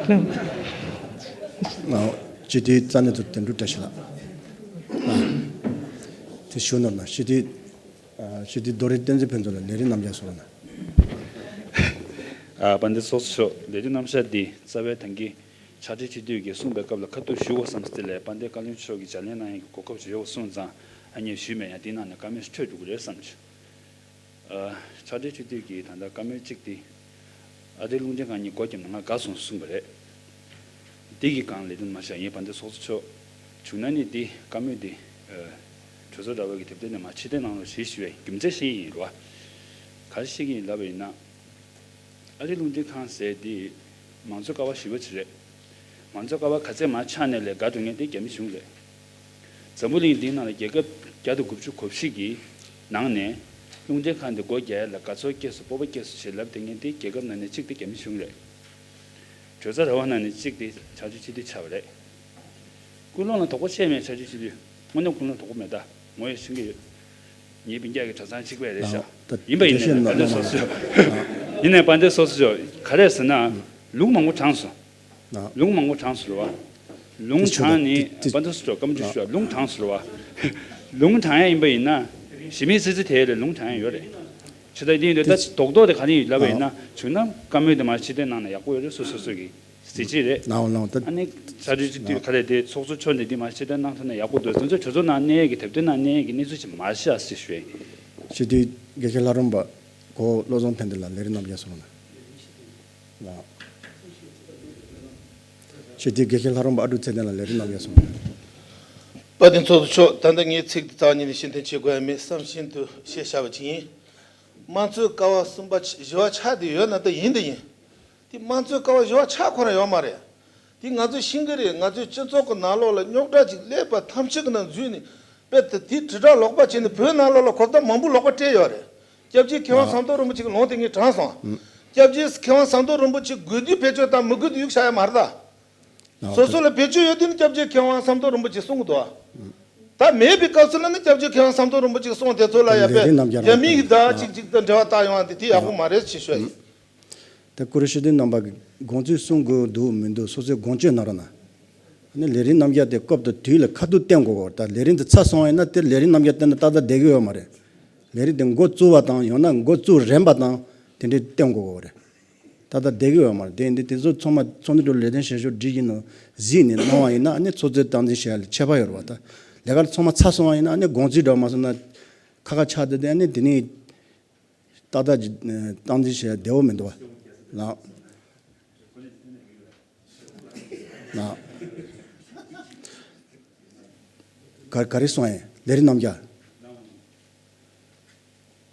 ལགས། ཨ་སྤྱི་འཐུས་རྩ་གནད་དུ་དོན་གྲུབ་བཀྲ་ཤིས་ལགས། ཨ་དེ་ཞུ་ནོར་ན་སྤྱི་འཐུས་ཨ་སྤྱི་འཐུས་རྡོ་རིང་བསྟན་འཛིན་ཕུན་ཚོགས་ལ་ལས་རིམ་རྣམ་གཞག་གསུང་རོགས་གནང་། ཨ་དཔལ་ལྡན་ཚོགས་གཙོ་མཆོག་ལས་རིམ་རྣམ་གཞག་འདི་རྩ་བའི་ཐང་གི་ཕྱག་སྦྲེལ་སྤྱི་འཐུས་ཀྱིས་གསུངས་པའི་སྐབས་ལ་ཁ་ཐུག་ཞུ་དགོས་བསམ་སྟེ་ལས་དཔལ་ལྡན་བཀའ་བློན་མཆོག་གིས་ལྗགས་ལན་གནང་ཡག་གི་གོ་སྐབས་ཅིག་ཡོད་པ་གསུངས་ཙང་ཨ་ནི་ཞུས་མེད། ཡང་དེའི་ནང་ནས་བཀའ་མོལ་ཞིག་འཕྲོད་འགྲོ་གི་རེད་བསམ་བྱུང་། ཨ་ཕྱག་སྦྲེལ་སྤྱི་འཐུས་ཀྱིས་ད་ལྟ་བཀའ་མོལ་གཅིག་དེ་ཨ་རིའི་རླུང་འཕྲིན་ཁང་གཉིས་སྒོ་བརྒྱབ་ནས་ང་དགའ་སོང་གསུངས་པ་རེད། འདི་གི་སྒང་ལས་དོན་མ་བྱས་ངས་དཔལ་ལྡན་ཚོགས་གཙོ་མཆོག་བྱུང་ན་ནི་འདི་བཀའ་མོལ་འདི་ཨ་གྲོས་ཚོགས་ར་བ་གི་དེབ་ཐེར་ནས་མར་ཕྱིར་འཐེན་གནང་རོགས་ཞེས་ཞུ་བའི་རྒྱུ་མཚན་ཤེས་ཀྱི་ཡིན་རོ། ག་རེ་ཤེས་ཀྱི་ཡིན་ལབ་པ་ཡིན་ན། ཨ་རིའི་རླུང་འཕྲིན་ཁང་ཟེར་འདི་མང་གཙོའི་ཀ་བ་ཞེ་པོ་ཅིག་རེད། མང་གཙོའི་ཀ་བ་ག་ཚད་མར་ཆག་ནས་ལས་འགའ་འགྲོ་མཁན་དེ་རྒྱ་མི་གཞུང་རེད། འཛམ་བུ་གླིང་འདིའི་ནང་ལ་རྒྱལ་ཁབ་བརྒྱ་དང་དགུ་བཅུ་གོ་བཞི་གི་ནང་ནས་རླུང་འཕྲིན་ཁང་འདི་སྒོ་རྒྱག་ཡ་ལ་དགའ་ཚོར་སྐྱེས་སོང་སྤོབས་པ་སྐྱེས་སོང་ཞེས་ལབ་བསྡད་མཁན་དེ་རྒྱལ་ཁབ་ནང་ནས་གཅིག་དེ་རྒྱ་མི་གཞུང་རེད། གྲོས་ཚོགས་ར་བ་ནང་ནས་གཅིག་དེ་ཕྱག་མཆོད་སྤྱི་འཐུས་ཆགས་པ་རེད། ཀུན་སློང་ལ་དོགས་པ་བྱས་མེད་ཕྱག་མཆོད་སྤྱི་འཐུས། དངོས་གནས་ཀུན་སློང་དོགས་པ་མེད་ད། ངོ་ཡང་ཤེས་ཀྱི་ཡོད། ངའི་སྤུན་ཀྱག་གི་གྲྭ་ཚང་གཅིག་པ་རེད་ཤག་ད་ཡིན་པ་ཡིན་ནའི་དཔལ་ལྡན་ཚོགས་གཙོ་མཆོག་ཡིན་ནའི་དཔལ་ལྡན་ཚོགས་གཙོ་མཆོག་ག་རེ་ཟེར་ན། ལུང་མང་པོ་དྲངས་སོང་། ལུང་མང་པོ་དྲངས་སོང་རེད་བ། ལུང་དྲངས་ནི་དཔལ་ལྡན་ཚོགས་གཙོ་མཆོག་བཀའ་མོལ་ཅིག་ཞུ་བ། ལུང་དྲངས་སོང་རེད་བ། ལུང་དྲངས་ཡ་ཡིན་པ་ཡིན་ན། གཞི་མེད་ཙི་ཙི་དེ་ལ་ལུང་དྲངས་ཡ་ཡོད་རེད། ཇི་ལྟར་འདི་ཡིན་དུས་ད་རྡོག་རྡོག་དེ་ག་རེ་ཡིན་ལབ་པ་ཡིན་ན། བྱུང་ན་བཀའ་མོལ་དེ་མར་ཕྱིར་འཐེན་གནང་ན་ཡག་པོ་ཡོད་རེད། སོ་སོ་སོ་གི་གཟི་བརྗིད་རེད། ནའོ་ནའོ་ད། ཨ་ནི་ཕྱག་མཆོད་སྤྱི་འཐུས་ག་རེ་དེ་ཚོགས་གཙོ་མཆོག་ནས་འདི་མར་ཕྱིར་འཐེན་གནང་ཐུབ་ན་ཡག་པོ་འདུག་དེ་ཚོ་གྲོས་ཚོགས་ནང་གནས་ཡས་ཀྱི་དེབ་ཐེར་ནང་གནས་ཡས་ཀྱི་གནས་ཚུལ་ཅིག་མ་ཤེས་ཨ་སི་ཞུ་ཡས། སྤྱི་འཐུས་དགེ་བཤེས་ལྷ་རམས་པ་གོ་བློ་བཟང་ཕན་བདེ་ལགས་ལས་རིམ་རྣམ་རྒྱལ་སོང་ན། ལགས། སྤྱི་འཐུས་དགེ་བཤེས་ལྷ་རམས་པ་ཨ་འབྲུག་ཚེ་བརྟན་ལགས་ལས་རིམ་རྣམ་རྒྱལ་སོང་ན། དཔལ་ལྡན་ཚོགས་གཙོ་མཆོག་ད་ལྟ་ངས་ཚིག་འདི་རྩ་བ་ཉིད་ནས་ཕྱིར་འཐེན་བྱེད་དགོས་ཡ་མེད་བསམ་བཞིན་དུ་བཤད་བཞག་པ་ཅིག་ཡིན། དམངས་གཙོའི་ཀ་བ་གསུམ་པ་བཞི་བ་ཆགས་བསྡད་ཡོད་ན་ད་ཡིན་ད་ཡིན། དེ་དམངས་གཙོའི་ཀ་བ་བཞི་བ་ཆགས་ཁོ་རང་ཡོད་མ་རེད། དེ་ང་ཚོས་ཤེས་ཀྱི་རེད། ང་ཚོའི་སྤྱི་ཚོགས་ཀྱི་ནང་ལོགས་ལ་རྙོག་དྲ་ཅིག་སླེབས་པ་ཐམས་ཅད་ཀྱི་ནང་འཛུལ་ནས་དཔེ་དེ་དེ་དྲིལ་བསྒྲགས་ལོག་པ་བྱས་ནས་བོད་ནང་ལོགས་ལ་གོ་བརྡ་མང་པོ་ལོག་པ་སྤྲད་ཡོད་རེད། སྐྱབས་རྗེ་མཁས་དབང་ཟམ་གདོང་རིན་པོ་ཆེ་གི་ལུང་དེ་ངས་དྲངས་སོང་། སྐྱབས་རྗེ་མཁས་དབང་ཟམ་གདོང་རིན་པོ་ཆེ་དགོས་དུས་བེད་སྤྱོད་དང་མི་དགོས་དུས་གཡུག་བཞག་ཡ་མ་རེད་ད། སོ་སོ་ལ་བེད་སྤྱོད་ཡོད་དུས་ནི་སྐྱབས་རྗེ་མཁས་དབང་ཟམ་གདོང་རིན་པོ་ཆེ་གསུང་གི་འདུག་ཨ། ད་མེད་པའི་སྐབས་སུ་ལ་ནི་སྐྱབས་རྗེ་མཁས་དབང་ཟམ་གདོང་རིན་པོ་ཆེ་གསུང་དེ་ཚོ་ལ་ཡ་ལས་རིམ་རྣམ་རྒྱལ་རྒྱ་མི་ཡི་ད་ཅིག་ཅིག་ཏུ་འབྲེལ་བ་བཏགས་ཡོང་བ་དེ་དེ་ཡག་པོ་མ་རེད་ཅེས་ཞུ་ཡ་ཡིན། ད་བཀུར་འོས་སྤྱི་འཐུས་རྣམ་པ་གི་དགོངས་ཚུལ་གསུང་དགོས་འདུག་མི་འདུག་སོ་སོའི་དགོངས་སྤྱོད་གནང་རོགས་གནང་། ཨ་ནི་ལས་རིམ་རྣམ་རྒྱལ་དེ་སྐབས་དང་དུས་ལ་ཁ་ཐུག་བསྟན་དགོས་གོ། ད་ལས་རིམ་དེ་ཚར་སོང་བ་ཡིན་ན་དེ་ལས་རིམ་རྣམ་རྒྱལ་བསྟན་ན་ཏག་ཏག་བསྡད་ཀྱི་ཡོད་མ་རེད། ལས་རིམ་དེ་འགོ་བཙུགས་པ་དང་ཡང་ན་འགོ་བཙུགས་རན་པ་དང་དེ་འདྲའི་བསྟན་དགོས་གོ་རེད། ཏག་ཏག་བསྡད་ཀྱི་ཡོད་མ་རེད། དེ་འདི་དེ་ཚོ་ཚང་མ་ཚོགས་འདུ་འགྲོ་ལས་དོན་བྱེད་ཕྱོགས་སྒྲིག་གཞི་ནང་གཟིགས་ནས་གནང་བ་ཡིན་ན་ཨ་ནི་ཚོགས་གཙོས་སྟངས་འཛིན་བྱེད་ཡ་ལ་ཁྱད་པར་ཡོད་རེད་བ། ད་ལས་ཀ་ཚང་མ་ཚར་སོང་བ་ཡིན་ན་ཨ་ནི་དགོངས་ཚུལ་འདྲ་བ་མ་སོང་ན་ཁ་ཁ་ཆགས་བསྡད་དེ་ཨ་ནི་དེ་ནས་ཏག་ཏག་ཅིག་སྟངས་འཛིན་བྱེད་ཡ་བདེ་བོ་མི་འདུག་བ། ལགས། ལགས། ག་ག་རེ་གསུངས་ཡིན། ལས་རིམ་རྣམ་རྒྱལ།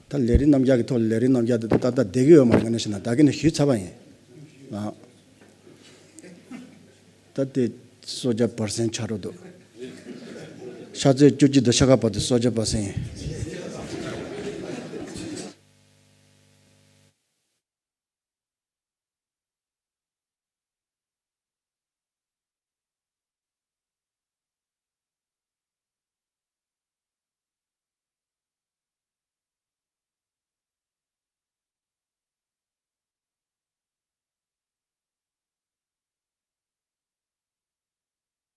ད་ལས་རིམ་རྣམ་རྒྱལ་གྱི་ཐོག་ལ་ལས་རིམ་རྣམ་རྒྱལ་དེ་ཏག་ཏག་བསྡད་ཀྱི་ཡོད་མ་རེད། ང་ནས་བཤད་ན་ད་གིན་ནས་ཞུས་ཚར་བ་ཡིན། ལགས། ད་དེ་སོ་བརྒྱ་པར་སེན་ཆགས་འགྲོ་འདུག་ཕྱག་ཚོད་བཅུ་གཅིག་དང་ཕྱེད་ཀ་བར་དུ་སོ་བརྒྱ་པར་སེན་ཡིན།